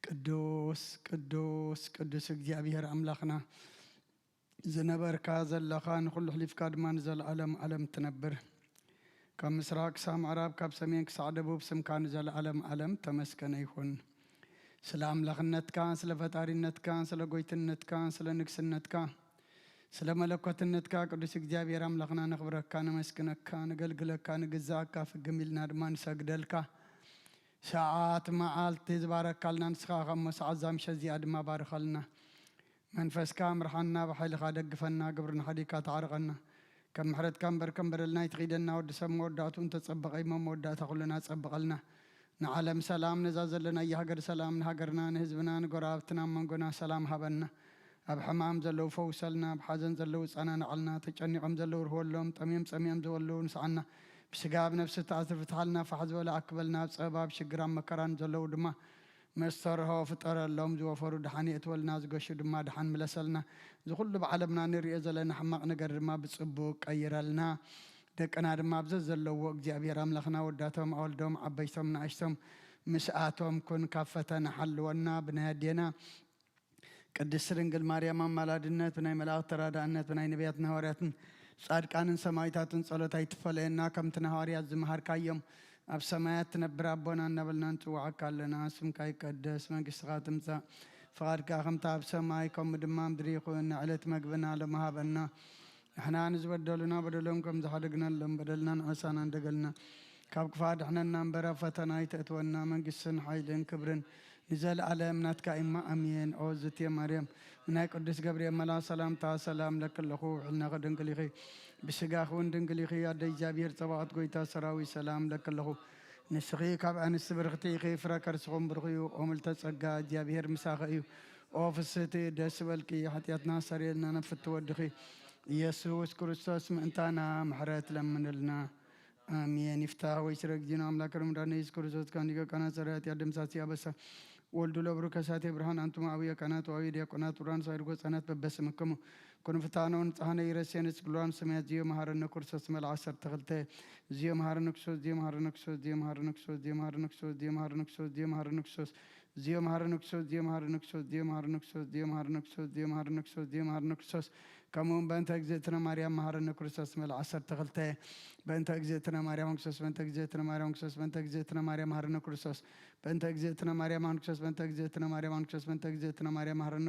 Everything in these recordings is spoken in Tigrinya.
ቅዱስ ቅዱስ ቅዱስ እግዚኣብሔር ኣምላኽና፣ ዝነበርካ ዘለኻ፣ ንኹሉ ኣሕሊፍካ ድማ ንዘለኣለም ዓለም ትነብር። ካብ ምስራቕ ክሳብ ምዕራብ፣ ካብ ሰሜን ክሳዕ ደቡብ፣ ስምካ ንዘለኣለም ዓለም ተመስገነ ይኹን። ስለ ኣምላኽነትካ፣ ስለ ፈጣሪነትካ፣ ስለ ጎይትነትካ፣ ስለ ንግስነትካ፣ ስለ መለኮትነትካ ቅዱስ እግዚኣብሔር ኣምላኽና ነኽብረካ፣ ነመስግነካ፣ ንገልግለካ፣ ንግዛእካ፣ ፍግም ኢልና ድማ ንሰግደልካ። ሰዓት መዓልቲ ዝባረካልና ንስኻ ኸሞ ሰዓት ዛምሸ እዚኣ ድማ ባርኸልና። መንፈስካ ምርሓና፣ ብሓይልኻ ደግፈና፣ ግብርና ሓዲግካ ተዓርቐና። ከም ምሕረትካ እምበር ከም በደልና ኣይትኺደና። ወዲ ሰብ መወዳእትኡ እንተጸበቐ እሞ መወዳእታ ኩልና ጸብቐልና። ንዓለም ሰላም፣ ነዛ ዘለናያ ሃገር ሰላም፣ ንሃገርና፣ ንህዝብና፣ ንጎረባብትና፣ ኣብ መንጎና ሰላም ሃበና። ኣብ ሕማም ዘለዉ ፈውሰልና፣ ኣብ ሓዘን ዘለዉ ጸናንዓልና፣ ተጨኒቖም ዘለዉ ርህወሎም፣ ጠምዮም ጸሚኦም ዘለዉ ንስዓና። ብስጋ ኣብ ነፍሲ ተኣስር ፍትሓልና፣ ፋሕ ዝበለ ኣክበልና፣ ኣብ ጸበባ ኣብ ሽግር ኣብ መከራን ዘለዉ ድማ መስተርሆ ፍጠረሎም፣ ዝወፈሩ ደሓን የእትወልና፣ ዝገሹ ድማ ደሓን ምለሰልና። እዚ ኩሉ ብዓለምና ንርእዮ ዘለና ሕማቕ ነገር ድማ ብጽቡቕ ቀይረልና። ደቅና ድማ ኣብ ዘዘለዎ እግዚኣብሔር ኣምላኽና ወዳቶም ኣወልዶም ዓበይቶም ንኣሽቶም ምስኣቶም ኩን፣ ካብ ፈተና ሓልወና። ብናይ ኣዴና ቅድስት ድንግል ማርያም ኣማላድነት፣ ብናይ መላእኽቲ ተራዳእነት፣ ብናይ ነቢያትን ሃዋርያትን ጻድቃንን ሰማዕታትን ጸሎት ኣይትፈለየና። ከምቲ ንሃዋርያት ዝመሃርካዮም፣ ኣብ ሰማያት ትነብር ኣቦና እናበልና ንጽውዓካ ኣለና። ስምካ ይቀደስ፣ መንግስትኻ ትምጻእ፣ ፍቓድካ ከምቲ ኣብ ሰማይ ከምኡ ድማ ምድሪ ይኹን። ንዕለት መግብና ሎሚ ሃበና። ንሕና ንዝበደሉና በደሎም ከም ዝሓደግናሎም በደልና ንዕሳና እንደገልና፣ ካብ ክፋ ድሕነና እምበር ኣብ ፈተና ኣይተእትወና። መንግስትን ሓይልን ክብርን ንዘለኣለም ናትካ እማ፣ ኣሜን። ኦ ዝትየ ማርያም፣ ናይ ቅዱስ ገብርኤል መልኣክ ሰላምታ ሰላም ለኪ ኣለኹ። ውሕልናኺ ድንግል ኢኺ፣ ብስጋኺ እውን ድንግል ኢኺ። ኣደ እግዚኣብሔር ጸባኦት፣ ጎይታ ሰራዊት፣ ሰላም ለኪ ኣለኹ። ንስኺ ካብ ኣንስቲ ብርኽቲ ኢኺ፣ ፍረ ከርስኹም ብሩኽ እዩ። ኦ ምልተ ጸጋ፣ እግዚኣብሔር ምሳኺ እዩ። ኦ ፍስህቲ፣ ደስ በልኪ፣ ሓጢኣትና ኣስተሰርየልና፣ ነፍቲ ወድኺ ኢየሱስ ክርስቶስ ምእንታና ምሕረት ለምንልና። ኣሜን። ይፍታህ ወይ ስረ ጊዜና ኣምላክ ረምዳን ኢየሱስ ክርስቶስ ካንዲገ ቃና ጸረ ኃጢአት ደምሳሲ አበሳ ወልዱ ለብሩ ከሳቴ ብርሃን አንቱም አብየ ካህናት ወአብየ ዲያቆናት ውራን ሳይርጎ ህጻናት በበስምክሙ ኩኑ ፍታኖ ንጽሐነ ይረሴን ስግሏን ስሜት ዚዮ መሐረነ ክርስቶስ መልዓ ሰርተ ክልተ ዚዮ መሐረነ ክርስቶስ ዚዮ መሐረነ ክርስቶስ ዚዮ መሐረነ ክርስቶስ ዚዮ መሐረነ ክርስቶስ ዚዮ መሐረነ ክርስቶስ ዚዮ መሐረነ ክርስቶስ ዚዮ መሐረነ ክርስቶስ ዚዮ መሐረነ ክርስቶስ ዚዮ መሐረነ ክርስቶስ ዚዮ መሐረነ ክርስቶስ ዚዮ መሐረነ ክርስቶስ ዚዮ መሐረነ ክርስቶስ ከምኡ እውን በእንተ እግዝእትነ ማርያም መሐረነ ክርስቶስ መልዓ ሰርተ ክልተ በእንተ እግዝእትነ ማርያም ክርስቶስ በእንተ እግዝእትነ ማርያም ክርስቶስ በእንተ እግዝእትነ ማርያም መሐረነ ክርስቶስ በእንተ እግዝእትነ ማርያም መሐረነ ክርስቶስ በእንተ እግዝእትነ ማርያም መሐረነ ክርስቶስ በእንተ እግዝእትነ ማርያም መሐረነ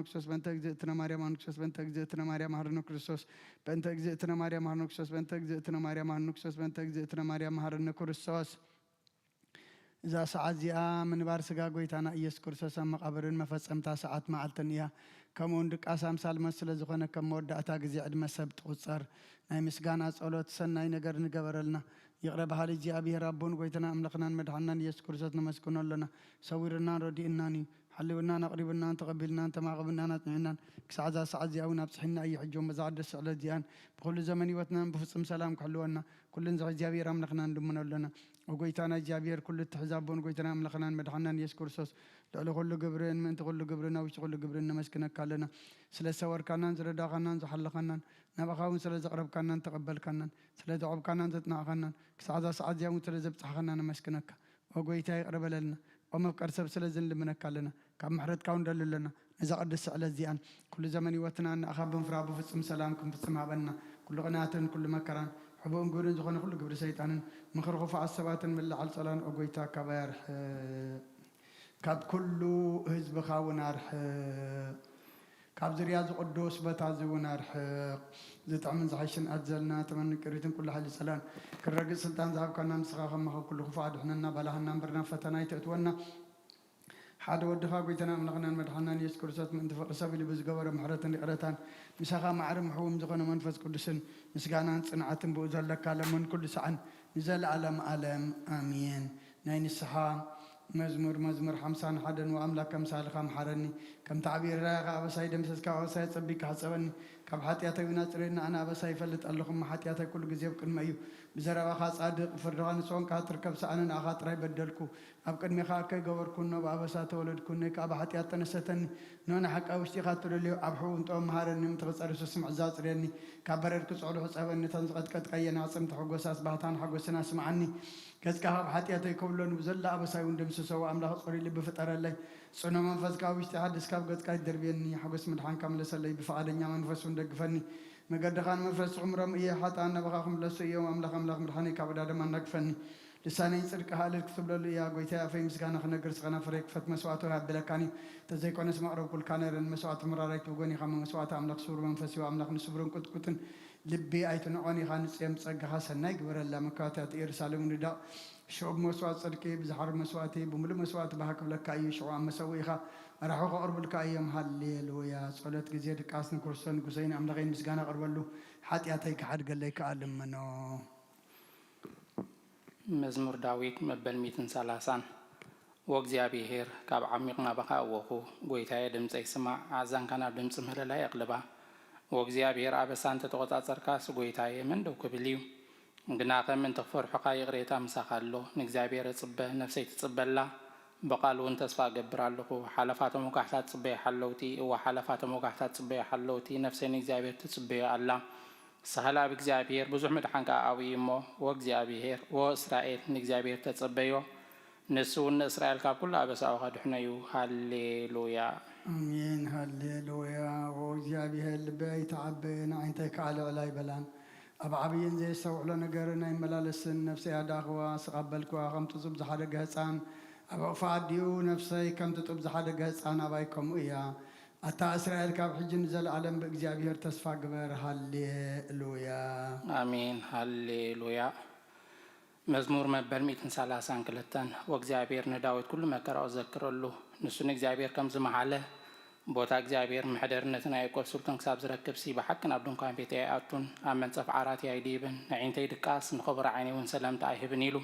ክርስቶስ በእንተ እግዝእትነ ማርያም መሐረነ ክርስቶስ በእንተ እግዝእትነ ማርያም መሐረነ ክርስቶስ በእንተ እግዝእትነ ማርያም መሐረነ ክርስቶስ በእንተ እግዝእትነ ማርያም መሐረነ ክርስቶስ በእንተ እግዝእትነ ማርያም መሐረነ ክርስቶስ እዛ ሰዓት እዚኣ ምንባር ስጋ ጎይታና ኢየሱስ ክርስቶስ ኣብ መቓብርን መፈጸምታ ሰዓት መዓልትን እያ። ከምኡውን ድቃስ ኣምሳል ሞት ስለ ዝኾነ፣ ከም መወዳእታ ግዜ ዕድመ ሰብ ትቑጸር። ናይ ምስጋና ጸሎት፣ ሰናይ ነገር ንገበረልና። ይቕረ በሃሊ እግዚኣብሔር ኣቦን ጎይታና ኣምላኽናን መድሓንናን ኢየሱስ ክርስቶስ ነመስግኖ ኣሎና። ሰዊርናን ረዲእናን እዩ። ሓልውናን ኣቕሪብናን ተቐቢልናን ተማቕብናን ኣጽኒዕናን ክሳዕ እዛ ሰዓት እዚኣ እውን ኣብጽሒና እዩ። ሕጂ እውን በዛ ቅድስቲ ዕለት እዚኣን ብኹሉ ዘመን ህይወትናን ብፍጹም ሰላም ክሕልወና ኩሉ ንዝሕ እግዚኣብሔር ኣምላኽና ንልምኖ ኣሎና። ኦ ጎይታና እግዚኣብሔር፣ ኩሉ እትሕዝ ኣቦን ጎይታና ኣምላኽናን መድሓንናን ኢየሱስ ክርስቶስ፣ ልዕሊ ኩሉ ግብርን ምእንቲ ኩሉ ግብርን ኣብ ውሽጢ ኩሉ ግብርን ነመስግነካ ኣለና። ስለ ዝሰወርካናን ዝረዳኻናን ዝሓለኻናን፣ ናባኻ እውን ስለ ዘቕረብካናን ተቐበልካናን፣ ስለ ዘዕብካናን ዘጽናዕኻናን፣ ክሳዕ እዛ ሰዓት እዚኣ እውን ስለ ዘብጽሕኻና ነመስግነካ። ኦ ጎይታ፣ ይቕረ በለልና። ኦ መፍቀር ሰብ፣ ስለዚ ንልምነካ ኣለና። ካብ ምሕረትካ እውን ንደሊ ኣለና። ነዛ ቅድስቲ ዕለት እዚኣን ኩሉ ዘመን ህይወትና እናእኻ ብምፍራህ ብፍጹም ሰላም ክንፍጽም ሃበና። ኩሉ ቅንኣትን ኩሉ መከራን ሕቡእን ግብርን ዝኾነ ኩሉ ግብሪ ሰይጣንን ምኽሪ ክፉኣት ሰባትን ምልዓል ጸላን ኦ ጎይታ ካባይ ኣርሕቕ። ካብ ኩሉ ህዝብኻ እውን ኣርሕቕ። ካብ ዝርያ እዚ ቅዱስ ቦታ እዚ እውን ኣርሕቕ። ዝጥዕምን ዝሓይሽን ኣዘልና ተመኒ ቅሪትን ኩሉ ሓይሊ ጸላን ክረግጽ ስልጣን ዝሃብካና ንስኻ ከማኻ ኩሉ ክፉእ ኣድሕነና፣ ባላሃና እምበር ናብ ፈተና ኣይተእትወና። ሓደ ወድኻ ጎይታና ኣምላኽናን መድሓናን ኢየሱስ ክርስቶስ ምእንቲ ፍቕሪ ሰብ ኢሉ ብዝገበሮ ምሕረትን ይቕረታን ምሳኻ ማዕረ ምሕውም ዝኾነ መንፈስ ቅዱስን ምስጋናን ጽንዓትን ብኡ ዘለካ ለምን ኩሉ ሰዓን ንዘለኣለም ኣለም ኣሜን። ናይ ንስሓ መዝሙር፣ መዝሙር ሓምሳን ሓደን ወኣምላክ ከምሳልኻ ምሓረኒ፣ ከምቲ ዓብዪ ርራይኻ ኣበሳይ ደምሰስካ፣ ኣበሳይ ጸቢካ ሕጸበኒ፣ ካብ ሓጢኣተይ እውን ኣጽርየኒ፣ ኣነ ኣበሳ ይፈልጥ ኣለኹ፣ እሞ ሓጢኣተይ ኩሉ ግዜ ኣብ ቅድመይ እዩ። ብዘረባኻ ጻድቕ፣ ብፍርድኻ ንጹህ ኳንካ ትርከብ፣ ሰኣነ ንኣኻ ጥራይ በደልኩ። ኣብ ቅድሜኻ ከይገበርኩ እኖ ብኣበሳ ተወለድኩ፣ እኖይ ከኣ ብሓጢኣት ተነሰተኒ። እኖ ንሓቂ ኣብ ውሽጢኻ እትደልዮ ኣብ ሕቡእ እንጥበብ መሃረኒ፣ ምእንቲ ክጸሪ ስስምዕ እዛ ኣጽርየኒ። ካብ በረድ ክጽዕሩ ሕጸበኒ፣ እተን ዝቐጥቀጥካየን ኣዕጽምቲ ሕጎሳት ባህታን ሓጎስን ኣስምዓኒ። ገጽካ ካብ ሓጢኣተይ ከብሎ፣ ንብዘላ ኣበሳይ እውን ደምስሶ። ኣምላኽ ጽሩይ ልቢ ፍጠረለይ፣ ጽኑዕ መንፈስ ካብ ውሽጢ ሓድስ፣ ካብ ገጽካ ኣይትደርብየኒ። ሓጎስ ምድሓንካ ምለሰለይ፣ ብፍቓደኛ መንፈስ እውን ደግፈኒ። መገድኻ ንመፍረሲ ዕምሮም እየ፣ ሓጥኣን ናባኻ ክምለሱ እዮም። ኣምላኽ ኣምላኽ ምድሓነይ ካብ ዕዳ ደም ኣናግፈኒ። ልሳነይ ጽድቅኻ እልል ክትብለሉ እያ። ጎይታይ ኣፈይ ምስጋና ክነግር፣ ስኸና ፍረ ክፈት መስዋዕቱ ኣይኣብለካን እዩ። እንተዘይኮነስ መቕረብኩልካ ነይረ። ንመስዋዕቲ ምራር ኣይትብጎን ኢኻ፣ እሞ መስዋዕቲ ኣምላኽ ስቡር መንፈስ እዩ። ኣምላኽ ንስቡርን ቅጥቁጥን ልቢ ኣይትንዖን ኢኻ። ንጽዮን ብጸጋኻ ሰናይ ግበረላ። መካታት ኢየሩሳሌም ንዳቕ። ሽዑ ብመስዋዕቲ ጽድቂ፣ ብዝሓርብ መስዋዕቲ፣ ብምሉእ መስዋዕቲ ባህ ክብለካ እዩ። ሽዑ ኣብ መሰውኢኻ ኣራሑ ከቕርቡልካ እዮም። ሃሌሉያ። ጸሎት ግዜ ድቃስ ንክርስቶስ ንጉሰይን ኣምላኸይን ምስጋና ኣቕርበሉ። ሓጢኣተይ ክሓድገለይ ከኣ ልምኖ። መዝሙር ዳዊት መበል ሚእትን ሰላሳን። ወእግዚኣብሔር፣ ካብ ዓሚቕ ናባኻ ኣወኹ። ጐይታየ፣ ድምጸይ ስማዕ፣ ኣእዛንካ ናብ ድምጺ ምህለላይ ኣቕልባ። ወእግዚኣብሔር፣ ኣበሳ እንተ ተቖጻጸርካስ፣ ጐይታየ፣ መን ደው ክብል እዩ? ግናኸ፣ ምእንቲ ክፈርሑኻ፣ ይቕሬታ ምሳኻ ኣሎ። ንእግዚኣብሔር እጽበ፣ ነፍሰይ ትጽበ ኣላ፣ ብቓሉ እውን ተስፋ እገብር ኣለኹ። ሓለፋቶም ወጋሕታ ትጽበዮ ሓለውቲ፣ እወ፣ ሓለፋቶም ወጋሕታ ትጽበዮ ሓለውቲ፣ ነፍሰይ ንእግዚኣብሔር ትጽበዮ ኣላ። ሳህል ኣብ እግዚኣብሄር፣ ብዙሕ ምድሓን ከኣ ኣብኡ እዩ እሞ፣ ወእግዚኣብሄር፣ ወእስራኤል፣ ንእግዚኣብሄር ተጸበዮ፣ ንሱ እውን ንእስራኤል ካብ ኩሉ ኣበሳኡ ከድሕኖ እዩ። ሃሌሉያ። ኣሜን፣ ሃሌሉያ። ወእግዚኣብሄር፣ ልበይ ኣይተዓበየን፣ ኣዒንተይ ከኣ ልዕል ኣይበላን። ኣብ ዓብይን ዘየስተውዕሎ ነገርን ኣይመላለስን። ነፍሰይ ኣዳኽዋ፣ ስቕ ኣበልክዋ፣ ከም ጥጹብ ዝሓደገ ህጻን ኣብ ሕቑፊ ኣዲኡ። ነፍሰይ ከም ጥጡብ ዝሓደገ ህጻን ኣባይ ከምኡ እያ። ኣታ እስራኤል፣ ካብ ሕጂ ንዘለኣለም ብእግዚኣብሄር ተስፋ ግበር። ሃሌሉያ። ኣሜን፣ ሃሌሉያ። መዝሙር መበል ሚእትን ሰላሳን ክልተን። ወእግዚኣብሔር ንዳዊት ኩሉ መከራኡ ዘክረሉ። ንሱ ንእግዚኣብሔር ከም ዝመሓለ፣ ቦታ እግዚኣብሔር መሕደሪ ነቲ ናይ ያዕቆብ ስልጡን ክሳብ ዝረክብሲ፣ ብሓቂ ናብ ድንኳን ቤተይ ኣይኣቱን፣ ኣብ መንጸፍ ዓራተይ ኣይድይብን። ነዒንተይ ድቃስ፣ ንኽቡር ዓይነይ እውን ሰላምታ ኣይህብን ኢሉ።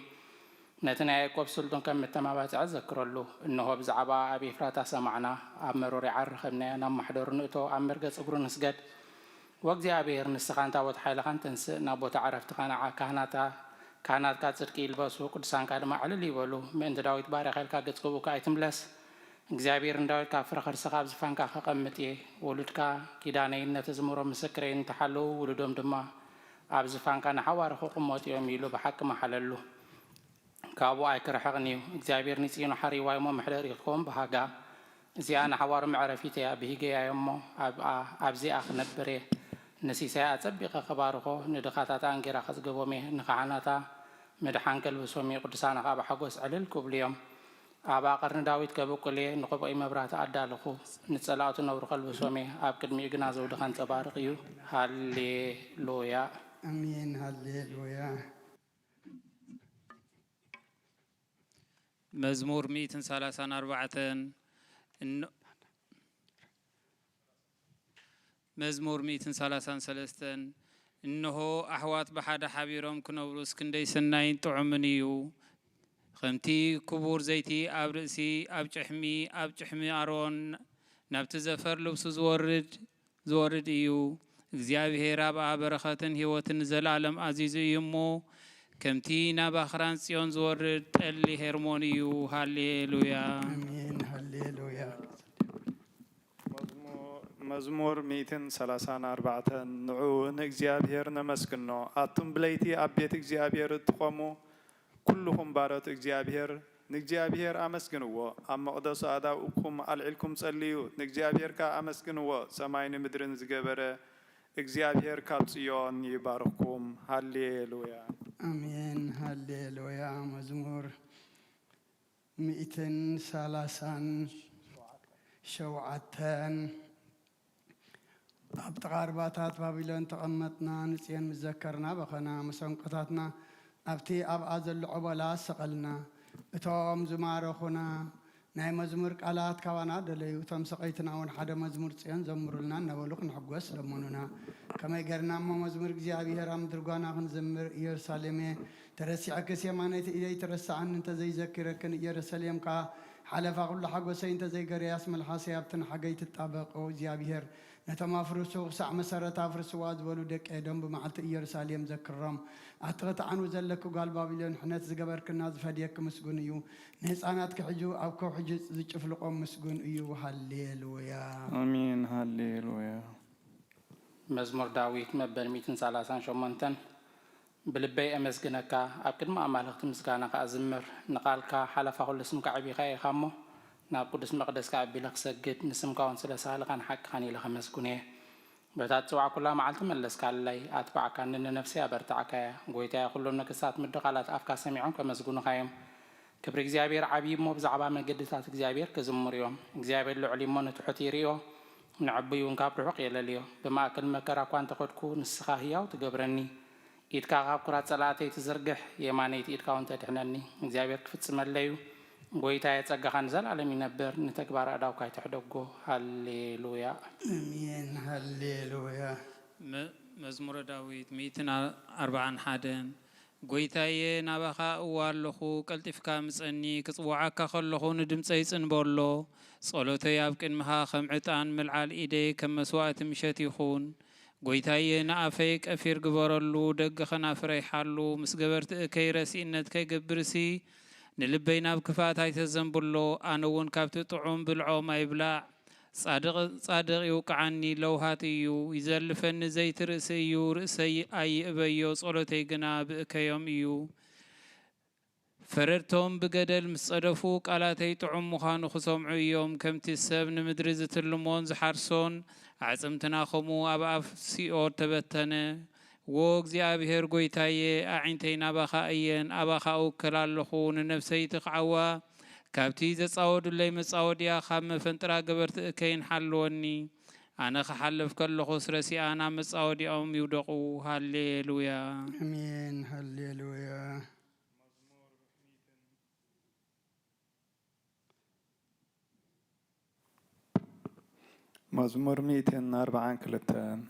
ነቲ ናይ ያዕቆብ ስልጡን ከም እተማባጽዐ ዘክረሉ። እንሆ፣ ብዛዕባኣ ኣብ ኤፍራታ ሰማዕና፣ ኣብ መሮር ይዓር ረኸብናዮ። ናብ ማሕደሩ ንእቶ፣ ኣብ መርገጽ እግሩ ንስገድ። ወእግዚኣብሔር፣ ንስኻ ንታቦት ሓይልኻን ተንስእ፣ ናብ ቦታ ዕረፍትኻ ንዓ። ካህናታ፣ ካህናትካ ጽድቂ ይልበሱ፣ ቅዱሳንካ ድማ ዕልል ይበሉ። ምእንቲ ዳዊት ባርያኻ ኢልካ ገጽ ክብኡ ከኣ ኣይትምለስ። እግዚኣብሔር ንዳዊት ካብ ፍረ ከርስኻ ኣብ ዝፋንካ ከቐምጥ እየ። ውሉድካ ኪዳነይን ነቲ ዝምሮ ምስክረይን እንተሓለዉ፣ ውሉዶም ድማ ኣብ ዝፋንካ ንሓዋሩ ክቕመጡ እዮም ኢሉ ብሓቂ መሓለሉ። ካብኡ ኣይክርሕቕን እዩ። እግዚኣብሔር ንጽዮን ሓሪዋ እሞ መሕደሪኡ ክትከውን ብሃጋ። እዚኣ ንሓዋሩ መዕረፊት እያ፣ ብሂገያ እሞ ኣብኣ፣ ኣብዚኣ ክነብር እየ። ንሲሳያ ኣጸቢቐ ክባርኾ፣ ንድኻታታ እንጌራ ከጽግቦም እየ፣ ንካህናታ ምድሓን ከልብሶም እየ፣ ቅዱሳና ከኣ ብሓጎስ ዕልል ክብሉ እዮም። ኣብኣ ቀርኒ ዳዊት ከብቁል እየ፣ ንኽብኦይ መብራህቲ ኣዳለኹ፣ ንጸላእቱ ነውሪ ከልብሶም እየ፣ ኣብ ቅድሚኡ ግና ዘውዲ ከንጸባርቕ እዩ። ሃሌሉያ። ኣሜን፣ ሃሌሉያ። መዝሙር ሚእትን ሰላሳን ኣርባዕተን። እኖ-፣ መዝሙር ሚእትን ሰላሳን ሰለስተን። እንሆ፣ ኣሕዋት ብሓደ ሓቢሮም ክነብሩስ ክንደይ ሰናይን ጥዑምን እዩ! ከምቲ ክቡር ዘይቲ ኣብ ርእሲ፣ ኣብ ጭሕሚ፣ ኣብ ጭሕሚ ኣሮን ናብቲ ዘፈር ልብሱ ዝወርድ፣ ዝወርድ እዩ። እግዚኣብሄር ኣብኣ በረኸትን ህይወትን ንዘለኣለም ኣዚዙ እዩ እሞ፣ ከምቲ ናብ ኣኽራን ጽዮን ዝወርድ ጠሊ ሄርሞን እዩ። ሃሌሉያ። ኣሜን፣ ሃሌሉያ። መዝሙ-፣ መዝሙር ሚእትን ሰላሳን ኣርባዕተን። ንዑ ንእግዚኣብሄር ነመስግኖ፣ ኣቱም ብለይቲ ኣብ ቤት እግዚኣብሄር እትቖሙ፣ ኩልኹም ባሮት እግዚኣብሄር፣ ንእግዚኣብሄር ኣመስግንዎ፣ ኣብ መቕደሱ ኣዳውብኩም ኣልዒልኩም ጸልዩ፣ ንእግዚኣብሄር ከኣ ኣመስግንዎ፣ ሰማይን ምድርን ዝገበረ እግዚኣብሄር ካብ ጽዮን ይባርኽኩም። ሃሌሉያ። ኣሜን፣ ሃሌሉያ። መዝሙር ሚእትን ሰላሳን ሸውዓተን። ኣብ ጥቓ ርባታት ባቢሎን ተቐመጥና፣ ንጽዮን ምስ ዘከርና በኸና፣ መሰንቆታትና ኣብቲ ኣብኣ ዘሎ ዖቦላ ሰቐልና። እቶም ዝማረኹና ናይ መዝሙር ቃላት ካባና ደለዩ፣ እቶም ሰቐይትና እውን ሓደ መዝሙር ጽዮን ዘምሩልና እናበሉ ክንሕጎስ ለመኑና። ከመይ ጌርና እሞ መዝሙር እግዚኣብሄር ኣብ ምድሪ ጓና ክንዝምር? ኢየሩሳሌመ፣ ተረሲዐክስ የማነይቲ ኢደይ ትረስዓኒ እንተዘይዘኪረክን፣ ኢየሩሳሌም ከኣ ሓለፋ ኩሉ ሓጎሰይ እንተዘይገረያስ፣ መልሓሰይ ኣብቲ ንሓገይ ትጣበቕ። ኦ እግዚኣብሄር፣ ነቶም ኣፍርሱ ክሳዕ መሰረት ኣፍርስዋ ዝበሉ ደቂ ኤዶም ብመዓልቲ ኢየሩሳሌም ዘክሮም። ኣቲ ኽትዓኑ ዘለኪ ጓል ባቢሎን፣ ሕነት ዝገበርክና ዝፈድየኪ ምስጉን እዩ። ንህፃናትኪ ሕጁ ኣብ ከውሒ ዝጭፍልቖም ምስጉን እዩ። ሃሌሉያ። ኣሜን። ሃሌሉያ። መዝሙር ዳዊት መበል ሚእትን ሰላሳን ሸሞንተን። ብልበይ ኣመስግነካ፣ ኣብ ቅድሚ ኣማልኽቲ ምስጋናኻ እዝምር። ንቓልካ ሓለፋ ኩሉ ስምካ ኣዕቢኻ ኢኻ እሞ፣ ናብ ቅዱስ መቕደስካ ኣቢለ ክሰግድ፣ ንስምካ እውን ስለ ሳህልኻን ሓቅኻን ኢለ ከመስግን እየ። በታ ትጽውዓ ኩላ መዓልቲ መለስካለይ፣ ኣትባዕካኒ፣ ንነፍሰይ ኣበርታዕካያ። ጐይታየ፣ ኩሎም ነገስታት ምድቓላት ኣፍካ ሰሚዖም ከመስግኑኻ እዮም። ክብሪ እግዚኣብሔር ዓብዪ እሞ፣ ብዛዕባ መገድታት እግዚኣብሔር ክዝምሩ እዮም። እግዚኣብሔር ልዑል እዩ እሞ፣ ንትሑት ይርእዮ፣ ንዕቡይ እውን ካብ ርሑቕ የለልዮ። ብማእከል መከራ እኳ እንተ ኸድኩ፣ ንስኻ ህያው ትገብረኒ። ኢድካ ካብ ኩራት ጸላእተይ ትዝርግሕ፣ የማነይቲ ኢድካ እውን ተድሕነኒ። እግዚኣብሔር ክፍጽመለይ እዩ። ጐይታየ፣ ጸጋኻ ንዘለኣለም ይነብር፣ ንተግባር ኣእዳውካ ኣይትሕደጎ። ሃሌሉያ። ኣሜን። ሃሌሉያ። መ- መዝሙረ ዳዊት ሚእትን ኣርብዓን ሓደን። ጐይታየ፣ ናባኻ እወ ኣለኹ፣ ቀልጢፍካ ምጸኒ፣ ክጽውዓካ ከለኹ ንድምጸይ ጽን በሎ። ጸሎተይ ኣብ ቅድሚኻ ከም ዕጣን፣ ምልዓል ኢደይ ከም መስዋእቲ ምሸት ይኹን። ጐይታየ፣ ንኣፈይ ቀፊር ግበረሉ፣ ደገ ኸናፍረይ ሓሉ፣ ምስ ገበርቲ እከይ ረሲእነት ከይገብርሲ፣ ንልበይ ናብ ክፍኣት ኣይተዘንብሎ። ኣነ እውን ካብቲ ጥዑም ብልዖም ኣይብላዕ። ጻድቕ ጻድቕ ይውቅዓኒ፣ ለውሃት እዩ፣ ይዘልፈኒ፣ ዘይቲ ርእሲ እዩ፣ ርእሰይ ኣይእበዮ፣ ጸሎተይ ግና ብእከዮም እዩ። ፈረድቶም ብገደል ምስ ጸደፉ፣ ቃላተይ ጥዑም ምዃኑ ክሰምዑ እዮም። ከምቲ ሰብ ንምድሪ ዝትልሞን ዝሓርሶን፣ ኣዕጽምትና ኸምኡ ኣብ ኣፍ ሲኦል ተበተነ። ዎ እግዚኣብሔር ጐይታየ፣ ኣዒንተይ ናባኻ እየን፣ ኣባኻ እውከል ኣለኹ፣ ንነፍሰይ ትኽዓዋ። ካብቲ ዘጻወዱለይ መጻወድያ፣ ካብ መፈንጥራ ገበርቲ እከይን ሓልወኒ። ኣነ ክሓልፍ ከለኹስ፣ ረሲኣን ኣብ መጻወድያኦም ይውደቑ። ሃሌሉያ። ኣሜን። ሃሌሉያ። መዝሙር ሚእትን ኣርብዓን ክልተን።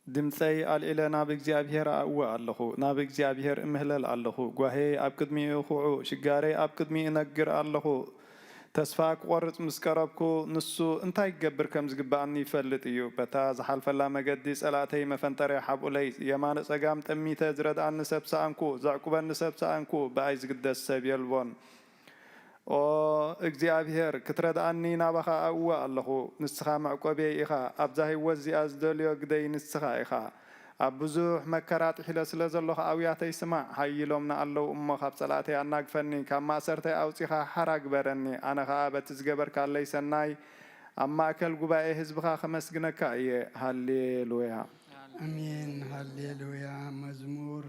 ድምፀይ ኣልዒለ ናብ እግዚኣብሔር ኣእዊ ኣለኹ፣ ናብ እግዚኣብሔር እምህለል ኣለኹ። ጓሄይ ኣብ ቅድሚኡ ኹዑ፣ ሽጋረይ ኣብ ቅድሚኡ እነግር ኣለኹ። ተስፋ ክቖርጽ ምስ ቀረብኩ፣ ንሱ እንታይ ክገብር ከም ዝግብኣኒ ይፈልጥ እዩ። በታ ዝሓልፈላ መገዲ ጸላእተይ መፈንጠርያ ሓብኡለይ፣ የማነ ጸጋም ጠሚተ ዝረድኣኒ ሰብ ሰኣንኩ፣ ዘዕቁበኒ ሰብ ሰኣንኩ፣ ብኣይ ዝግደስ ሰብ የልቦን። ኦ እግዚኣብሔር፣ ክትረድኣኒ ናባኻ ኣእዊ ኣለኹ። ንስኻ መዕቆብየይ ኢኻ። ኣብዛ ህይወት እዚኣ ዝደልዮ ግደይ ንስኻ ኢኻ። ኣብ ብዙሕ መከራ ጥሒለ ስለ ዘለኹ ኣውያተይ ስማዕ። ሃይሎም ንኣለዉ እሞ ካብ ጸላእተይ ኣናግፈኒ። ካብ ማእሰርተይ ኣውጺኻ ሓራ ግበረኒ። ኣነ ኸኣ በቲ ዝገበርካለይ ሰናይ ኣብ ማእከል ጉባኤ ህዝብኻ ከመስግነካ እየ። ሃሌሉያ። ኣሜን። ሃሌሉያ። መዝሙር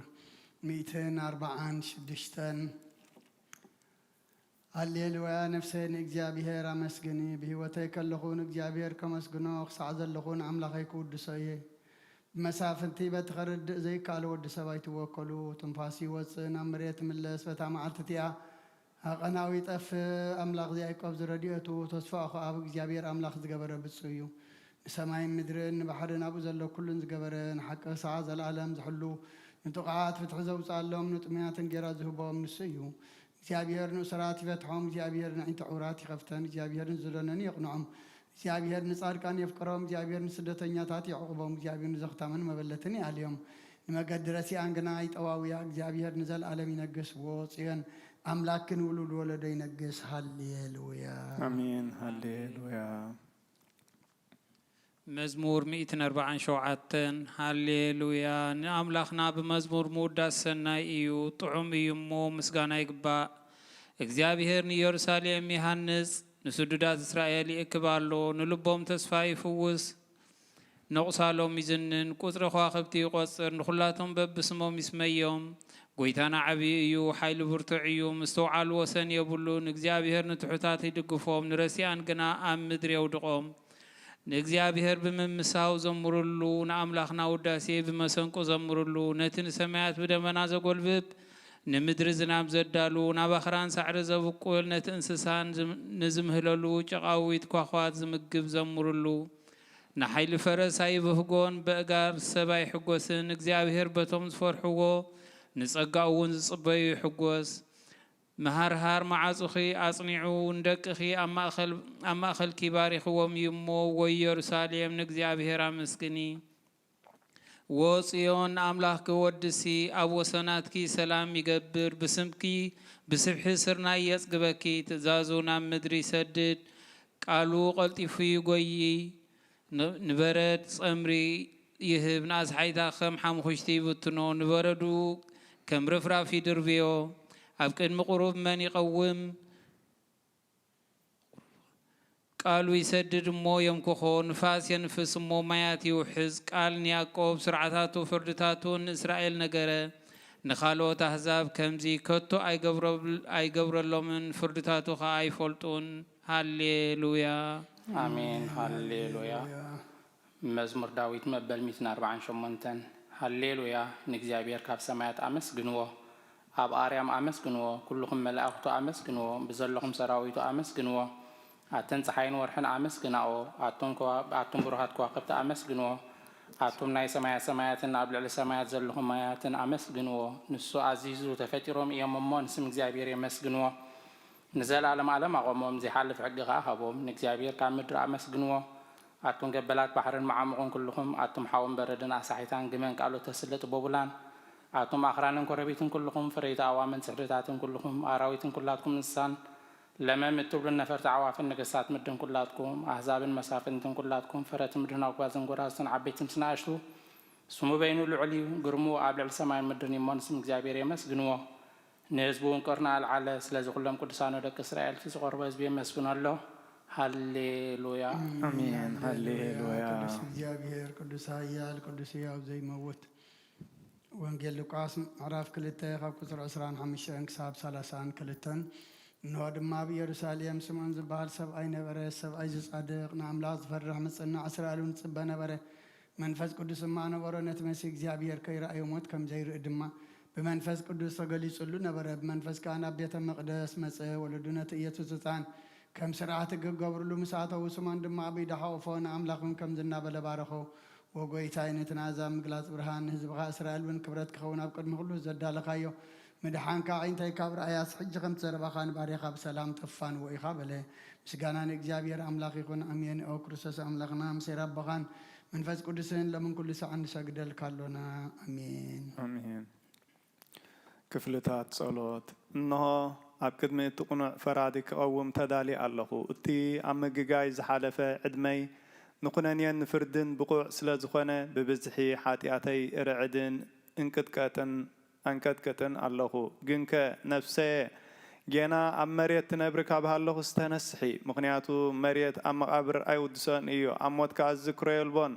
ሚእትን ኣርብዓን ሽዱሽተን። ሃሌሉያ። ነፍሰይ ንእግዚኣብሔር ኣመስግኒ። ብህይወተይ ከለኹ ንእግዚኣብሔር ከመስግኖ፣ ክሳዕ ዘለኹ ንኣምላኸይ ክውድሶ እየ። ብመሳፍንቲ በቲ ኸርድእ ዘይከኣል ወዲ ሰብ ኣይትወከሉ። ትንፋስ ይወጽእ፣ ናብ መሬት ይምለስ። በታ መዓልቲ እቲኣ ሃቐናዊ ይጠፍእ። ኣምላኽ ያዕቆብ ዝረድኤቱ፣ ተስፋኡ ኸኣ ኣብ እግዚኣብሔር ኣምላኽ ዝገበረ ብጹእ እዩ። ንሰማይን ምድርን ንባሕርን ኣብኡ ዘሎ ኩሉን ዝገበረ፣ ንሓቂ ክሳዕ ዘለኣለም ዝሕሉ፣ ንጥቑዓት ፍትሒ ዘውጽኣሎም፣ ንጥሙያት እንጌራ ዝህቦም ንሱ እዩ። እግዚኣብሔር ንእሱራት ይፈትሖም፣ እግዚኣብሔር ንኣዒንቲ ዕውራት ይኸፍተን፣ እግዚኣብሔር ንዝደነኑ የቕንዖም። እግዚኣብሔር ንጻድቃን የፍቅሮም፣ እግዚኣብሔር ንስደተኛታት የዕቑቦም፣ እግዚኣብሔር ንዘኽታምን መበለትን ይኣልዮም። ንመገዲ ረሲኣን ግና ይጠዋውያ። እግዚኣብሔር ንዘለኣለም ይነግስ። ዎ ጽዮን፣ ኣምላክ ንውሉድ ወለዶ ይነግስ። ሃሌሉያ። ኣሜን። ሃሌሉያ። መዝሙር ሚእትን ኣርብዓን ሸውዓተን። ሃሌሉያ። ንኣምላኽና ብመዝሙር ምውዳስ ሰናይ እዩ፣ ጥዑም እዩ እሞ ምስጋና ይግባእ። እግዚኣብሔር ንኢየሩሳሌም ይሃንጽ፣ ንስዱዳት እስራኤል ይእክብ ኣሎ። ንልቦም ተስፋ ይፍውስ፣ ነቑሳሎም ይዝንን፣ ቁጽሪ ከዋኽብቲ ይቖጽር፣ ንኹላቶም በብስሞም ይስመዮም። ጐይታና ዓብዪ እዩ፣ ሓይሉ ብርቱዕ እዩ፣ ምስትውዓሉ ወሰን የብሉን። እግዚኣብሔር ንትሑታት ይድግፎም፣ ንረሲኣን ግና ኣብ ምድሪ የውድቖም። ንእግዚኣብሔር ብምምሳው ዘምሩሉ፣ ንኣምላኽና ውዳሴ ብመሰንቆ ዘምሩሉ። ነቲ ንሰማያት ብደመና ዘጎልብብ፣ ንምድሪ ዝናም ዘዳሉ፣ ናብ ኣኽራን ሳዕሪ ዘብቁል፣ ነቲ እንስሳን ዝም- ንዝምህለሉ ጨቓዊት ኳዃት ዝምግብ ዘምሩሉ። ንሓይሊ ፈረስ ኣይብህጎን፣ በእጋር ሰብ ኣይሕጎስን። እግዚኣብሔር በቶም ዝፈርሕዎ፣ ንጸጋኡ እውን ዝጽበዩ ይሕጎስ። መሃርሃር መዓጹኺ ኣጽኒዑ፣ ንደቅኺ ኣብ ማእከል-፣ ኣብ ማእከልኪ ባሪኽዎም እዩ እሞ፣ ወይ የሩሳሌም ንእግዚኣብሔር ኣመስግኒ። ወ ጽዮን ንኣምላኽኪ ወድሲ፣ ኣብ ወሰናትኪ ሰላም ይገብር፣ ብስምኪ ብስብሒ ስርናይ የጽግበኪ፣ ትእዛዙ ናብ ምድሪ ይሰድድ፣ ቃሉ ቀልጢፉ ይጎዪ። ን-፣ ንበረድ ጸምሪ ይህብ፣ ንኣስሓይታ ከም ሓምኹሽቲ ይብትኖ፣ ንበረዱ ከም ርፍራፍ ይድርብዮ። ኣብ ቅድሚ ቁሩብ መን ይቐውም? ቃሉ ይሰድድ እሞ የምክኾ፣ ንፋስ የንፍስ እሞ ማያት ይውሕዝ። ቃል ንያዕቆብ፣ ስርዓታቱ ፍርድታቱን ንእስራኤል ነገረ። ንኻልኦት ኣህዛብ ከምዚ ከቶ ኣይገብረ-፣ ኣይገብረሎምን፣ ፍርድታቱ ኸኣ ኣይፈልጡን። ሃሌሉያ። ኣሜን። ሃሌሉያ። መዝሙር ዳዊት መበል ሚእትን ኣርባዓን ሸሞንተን። ሃሌሉያ፣ ንእግዚኣብሔር ካብ ሰማያት ኣመስግንዎ፣ ኣብ ኣርያም ኣመስግንዎ፣ ኩልኹም መላእኽቱ ኣመስግንዎ፣ ብዘለኹም ሰራዊቱ ኣመስግንዎ። ኣተን ጸሓይን ወርሕን ኣመስግናኦ፣ ኣቱም ከዋ-፣ ኣቱም ብሩሃት ከዋኽብቲ ኣመስግንዎ። ኣቱም ናይ ሰማያ ሰማያትን ኣብ ልዕሊ ሰማያት ዘለኹም ማያትን ኣመስግንዎ። ንሱ ኣዚዙ፣ ተፈጢሮም እዮም እሞ ንስም እግዚኣብሔር የመስግንዎ። ንዘለዓለም ዓለም ኣቖሞም፣ ዘይሓልፍ ሕጊ ኸኣ ሃቦም። ንእግዚኣብሔር ካብ ምድሪ ኣመስግንዎ። ኣቱም ገበላት ባሕርን መዓሙቕን ኩልኹም፣ ኣቱም ሓውን በረድን ኣሳሒታን ግመን ካልኦት ተስልጥ ቦቡላን፣ ኣቱም ኣኽራንን ኮረቢትን ኩልኹም፣ ፍረይቲ ኣእዋምን ጽሕድታትን ኩልኹም፣ ኣራዊትን ኩላትኩም እንስሳን፣ ለመም እትብሉን ነፈርቲ ኣዕዋፍን ነገስታት ምድርን ኩላትኩም፣ ኣህዛብን መሳፍንትን ኩላትኩም፣ ፈረቲ ምድርን ኣጉባዝን ጎራዝትን ዓበይቲ ምስ ንኣሽቱ፣ ስሙ በይኑ ልዑል እዩ፣ ግርምኡ ኣብ ልዕሊ ሰማይን ምድርን እዩ እሞ ንስም እግዚኣብሔር የመስግንዎ። ንህዝቡ እውን ቀርኑ ኣልዓለ፣ ስለዚ ኩሎም ቅዱሳኑ ደቂ እስራኤል እቲ ዝቐርቦ ህዝቢ የመስግኖ ኣሎ። ሃሌሉያ። ኣሜን። ሃሌሉያ። ቅዱስ እግዚኣብሔር፣ ቅዱስ ኃያል፣ ቅዱስ ሕያው ዘይመውት። ወንጌል ሉቃስ ምዕራፍ ክልተ ካብ ቁጽሪ ዕስራን ሓሙሽተን ክሳብ ሰላሳን ክልተን። እንሆ ድማ ኣብ ኢየሩሳሌም ስምዖን ዝበሃል ሰብኣይ ነበረ። ሰብኣይ ዝጻድቕ ንኣምላኽ ዝፈርሕ ምጽናዕ እስራኤል እውን ዝጽበ ነበረ። መንፈስ ቅዱስ እማ ነበሮ፣ ነቲ መሲህ እግዚኣብሔር ከይረኣዮ ሞት ከም ዘይርኢ ድማ ብመንፈስ ቅዱስ ተገሊጹሉ ነበረ። ብመንፈስ ከኣ ናብ ቤተ መቕደስ መጸ። ወለዱ ነቲ ኢየሱስ ህጻን ከም ስርዓት ክገብርሉ ምስ ኣተዉ፣ ስምዖን ድማ ኣብ ኢዱ ሓቑፎ ንኣምላኽ እውን ከምዚ እናበለ ባረኾ። ወጎይታይ፣ ነቲ ናዛ ምግላጽ ብርሃን ንህዝብኻ እስራኤል እውን ክብረት ክኸውን ኣብ ቅድሚ ኩሉ ዘዳለኻዮ ምድሓንካ ኣዒንተይ ካብ ረኣያስ፣ ሕጂ ከምቲ ዘረባኻ ንባርያኻ ብሰላም ተፋንዎ ኢኻ በለ። ምስጋና ንእግዚኣብሔር ኣምላኽ ይኹን፣ ኣሜን። ኦ ክርስቶስ ኣምላኽና፣ ምስ ኣቦኻን መንፈስ ቅዱስን ሎምን ኩሉ ሳዕ ንሰግደልካ ኣሎና። ኣሜን። ኣሜን። ክፍልታት ጸሎት። እንሆ፣ ኣብ ቅድሚ እቲ ቅኑዕ ፈራዲ ክቐውም ተዳልየ ኣለኹ። እቲ ኣብ ምግጋይ ዝሓለፈ ዕድመይ ንኹነኔን ንፍርድን ብቑዕ ስለ ዝኾነ፣ ብብዝሒ ሓጢኣተይ ርዕድን እንቅጥቀጥን ኣንቀጥቅጥን ኣለኹ። ግንከ ነፍሰየ ጌና ኣብ መሬት ትነብሪ ካብ ሃለኹስ ተነስሒ፣ ምኽንያቱ መሬት ኣብ መቓብር ኣይውድሶን እዩ፣ ኣብ ሞት ከኣ ዝዝክሮ የልቦን፣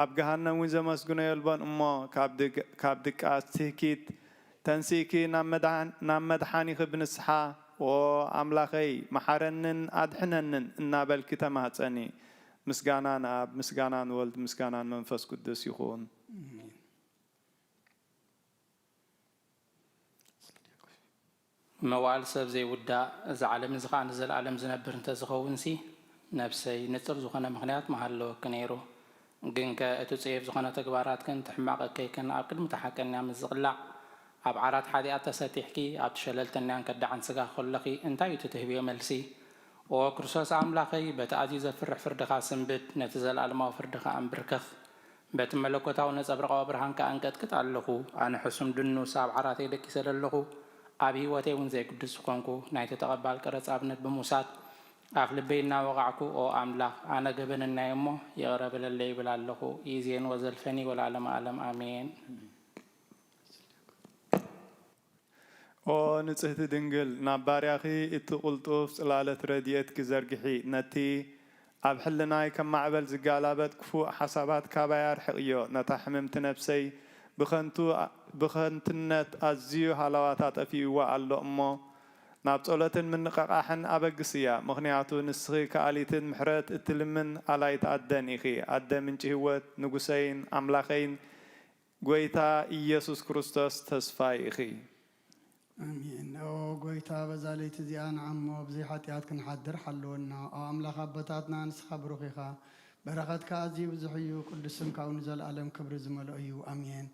ኣብ ገሃነም እውን ዘመስግኖ የልቦን። እሞ ካብ ድግ-፣ ካብ ድቃስ ትህኪት ተንሲእኪ ናብ መድሓን-፣ ናብ መድሓኒኺ ብንስሓ፣ "ኦ ኣምላኸይ፣ መሓረንን ኣድሕነንን" እናበልኪ ተማህጸኒ። ምስጋና ንኣብ፣ ምስጋና ንወልድ፣ ምስጋና ንመንፈስ ቅዱስ ይኹን። መዋእል ሰብ ዘይውዳእ፣ እዚ ዓለም እዚ ኸኣ ንዘለኣለም ዝነብር እንተዝኸውንሲ፣ ነፍሰይ፣ ንጽር ዝኾነ ምኽንያት ምሃለወኪ ነይሩ። ግንከ እቲ ጽዩፍ ዝኾነ ተግባራትክን እቲ ሕማቕ እከይክን ኣብ ቅድሚ እታ ሓቀኛ ምስ ዝቕላዕ፣ ኣብ ዓራት ሓጢኣት ተሰጢሕኪ፣ ኣብቲ ሸለልተኛን ከዳዕን ስጋ ከሎኺ፣ እንታይ እዩ እቲ ትህብዮ መልሲ? ኦ ክርስቶስ ኣምላኸይ፣ በቲ ኣዝዩ ዘፍርሕ ፍርድኻ ስንብድ፣ ነቲ ዘለኣለማዊ ፍርድኻ ኣንብርከኽ። በቲ መለኮታዊ ነጸብራቓዊ ብርሃን ከኣ እንቀጥቅጥ ኣለኹ። ኣነ ሕሱም ድኑስ ኣብ ዓራተይ ደቂሰ ዘለኹ፣ ኣብ ህይወተይ እውን ዘይግዱስ ዝኾንኩ፣ ናይቲ ተቐባል ቀረጽ ኣብነት ብምውሳድ፣ ኣፍ ልበይ እናወቓዕኩ፣ "ኦ ኣምላኽ፣ ኣነ ገበነኛ እየ እሞ፣ ይቕረ በለለይ" ይብል ኣለኹ። ኢዜን ወዘልፈኒ ወለዓለመ ዓለም ኣሜን። ኦ ንጽህቲ ድንግል፣ ናብ ባርያኺ እቲ ቅልጡፍ ጽላለት ረድኤትኪ ዘርግሒ፣ ነቲ ኣብ ሕልናይ ከም ማዕበል ዝጋላበጥ ክፉእ ሓሳባት ካባይ ኣርሕቕዮ። ነታ ሕምምቲ ነፍሰይ ብኸንቱ፣ ብኸንትነት ኣዝዩ ሃለዋታ ጠፊእዋ ኣሎ እሞ፣ ናብ ጸሎትን ምንቕቓሕን ኣበግስያ። ምኽንያቱ ንስኺ ከኣሊትን ምሕረት እትልምን ኣላይት ኣደን ኢኺ። ኣደ ምንጪ ህይወት፣ ንጉሰይን ኣምላኸይን፣ ጐይታ ኢየሱስ ክርስቶስ ተስፋይ ኢኺ። ኣሜን። ኦ ጐይታ፣ በዛ ለይቲ እዚኣ ንዓሞ ብዘይ ሓጢኣት ክንሓድር ሓልወና። ኦ ኣምላኽ ኣቦታትና፣ ንስኻ ብሩኽ ኢኻ። በረኸትካ ኣዝዩ ብዙሕ እዩ። ቅዱስ ስምካ እውን ንዘለኣለም ክብሪ ዝመልኦ እዩ። ኣሜን።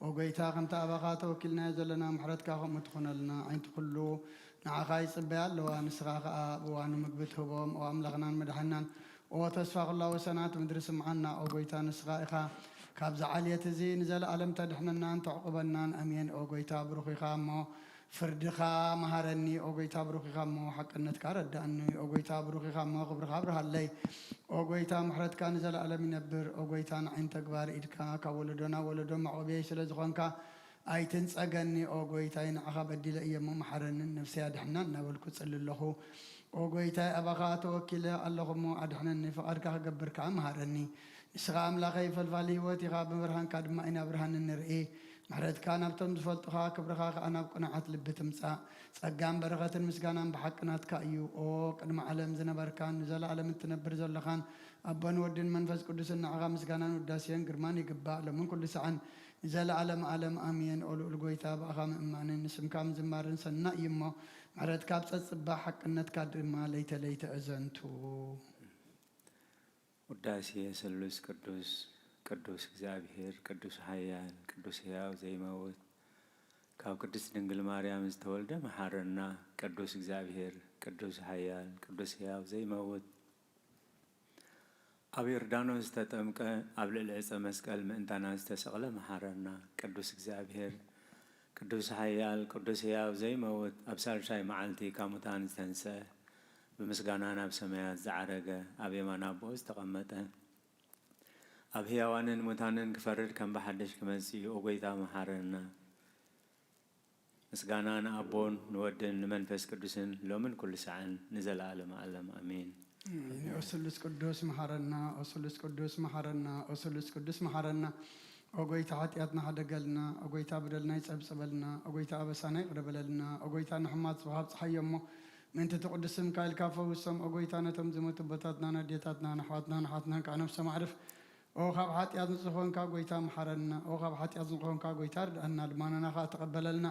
ኦ ጐይታ፣ ከምቲ ኣባኻ ተወኪልናዮ ዘለና ምሕረትካ ከምኡ ትኹነልና። ኣዒንቲ ኩሉ ንዓኻ ይጽበያ ኣለዋ፣ ንስኻ ኸኣ ኣብ እዋኑ ምግቢ ትህቦም። ኦ ኣምላኽናን መድሓናን፣ ኦ ተስፋ ኹላ ወሰናት ምድሪ፣ ስምዓና። ኦ ጎይታ፣ ንስኻ ኢኻ ካብዚ ዓልየት እዚ ንዘለኣለም ተድሕነናን ተዕቁበናን። ኣሜን። ኦ ጎይታ፣ ብሩኽ ኢኻ እሞ ፍርድኻ መሃረኒ። ኦ ጎይታ፣ ብሩኽ ኢኻ እሞ ሓቅነትካ ረዳእኒ። ኦ ጎይታ፣ ብሩኽ ኢኻ እሞ ክብርኻ ኣብርሃለይ። ኦ ጎይታ፣ ምሕረትካ ንዘለኣለም ይነብር። ኦ ጎይታ፣ ንዓይን ተግባር ኢድካ ካብ ወለዶ ናብ ወለዶ መዕቆብየይ ስለ ዝኾንካ ኣይትንጸገኒ። ኦ ጎይታይ፣ ንዓኻ በዲለ እየ እሞ መሓረኒ፣ ንነፍሰይ ኣድሕና እናበልኩ ጽሊ ኣለኹ። ኦ ጎይታይ፣ ኣባኻ ተወኪለ ኣለኹ እሞ ኣድሕነኒ፣ ፍቓድካ ክገብር ከኣ መሃረኒ። ንስኻ ኣምላኸይ ፈልፋሊ ህይወት ኢኻ፣ ብብርሃንካ ድማ ኢና ብርሃን እንርኢ። ምሕረትካ ናብቶም ዝፈልጡኻ፣ ክብርኻ ከኣ ናብ ቅኑዓት ልቢ ትምጻእ። ጸጋን በረኸትን ምስጋናን ብሓቂ ናትካ እዩ። ኦ ቅድሚ ዓለም ዝነበርካን ንዘለኣለም እትነብር ዘለኻን ኣቦን ወድን መንፈስ ቅዱስን፣ ንዓኻ ምስጋናን ውዳሴን ግርማን ይግባእ፣ ሎምን ኩሉ ሰዓን ንዘለኣለም ኣለም ኣሜን። ኦ ልኡል ጎይታ፣ ብኣኻ ምእማንን ንስምካ ምዝማርን ሰናይ እዩ እሞ፣ ምሕረትካ ኣብ ጸጽባ፣ ሓቅነትካ ድማ ለይተ ለይተ እዘንቱ። ውዳሴ ስሉስ ቅዱስ። ቅዱስ እግዚኣብሔር፣ ቅዱስ ኃያል፣ ቅዱስ ሕያው ዘይመውት፣ ካብ ቅድስት ድንግል ማርያም ዝተወልደ መሓረና። ቅዱስ እግዚኣብሔር፣ ቅዱስ ኃያል፣ ቅዱስ ሕያው ዘይመውት፣ ኣብ ዮርዳኖስ ዝተጠምቀ፣ ኣብ ልዕሊ ዕፀ መስቀል ምእንታና ዝተሰቕለ መሓረና። ቅዱስ እግዚኣብሔር፣ ቅዱስ ኃያል፣ ቅዱስ ሕያው ዘይመውት፣ ኣብ ሳልሳይ መዓልቲ ካብ ሙታን ዝተንስአ፣ ብምስጋና ናብ ሰማያት ዝዓረገ፣ ኣብ የማን ኣቦኡ ዝተቐመጠ፣ ኣብ ሕያዋንን ሙታንን ክፈርድ ከም ብሓድሽ ክመጽእ እዩ። ኦ ጐይታ መሓረና። ምስጋና ንኣቦን ንወድን ንመንፈስ ቅዱስን ሎምን ኩሉ ሰዓን ንዘለዓለመ ዓለም ኣሜን። ኦ ስሉስ ቅዱስ መሓረና፣ ኦ ስሉስ ቅዱስ መሓረና፣ ኦ ስሉስ ቅዱስ መሓረና። ኦ ጐይታ ሓጢኣትና ሓደገልና፣ ኦ ጐይታ በደልና ይጸብጸበልና፣ ኦ ጐይታ ኣበሳና ይቕረ በለልና፣ ኦ ጐይታ ንሕማት ጽባሕ ኣብጽሓዮ እሞ ምእንቲ እቲ ቅዱስ ስምካ ኢልካ ፈውሶም። ኦ ጐይታ ነቶም ዝሞቱ ኣቦታትናን ኣዴታትናን ኣሕዋትናን ኣሓትናን ከኣ ነብሶም ኣዕርፍ። ኦ ካብ ሓጢኣት ንጹህ ኾንካ ጐይታ መሓረና። ኦ ካብ ሓጢኣት ንጹህ ኾንካ ጐይታ ርድኣና፣ ልማናና ኸኣ ተቐበለልና።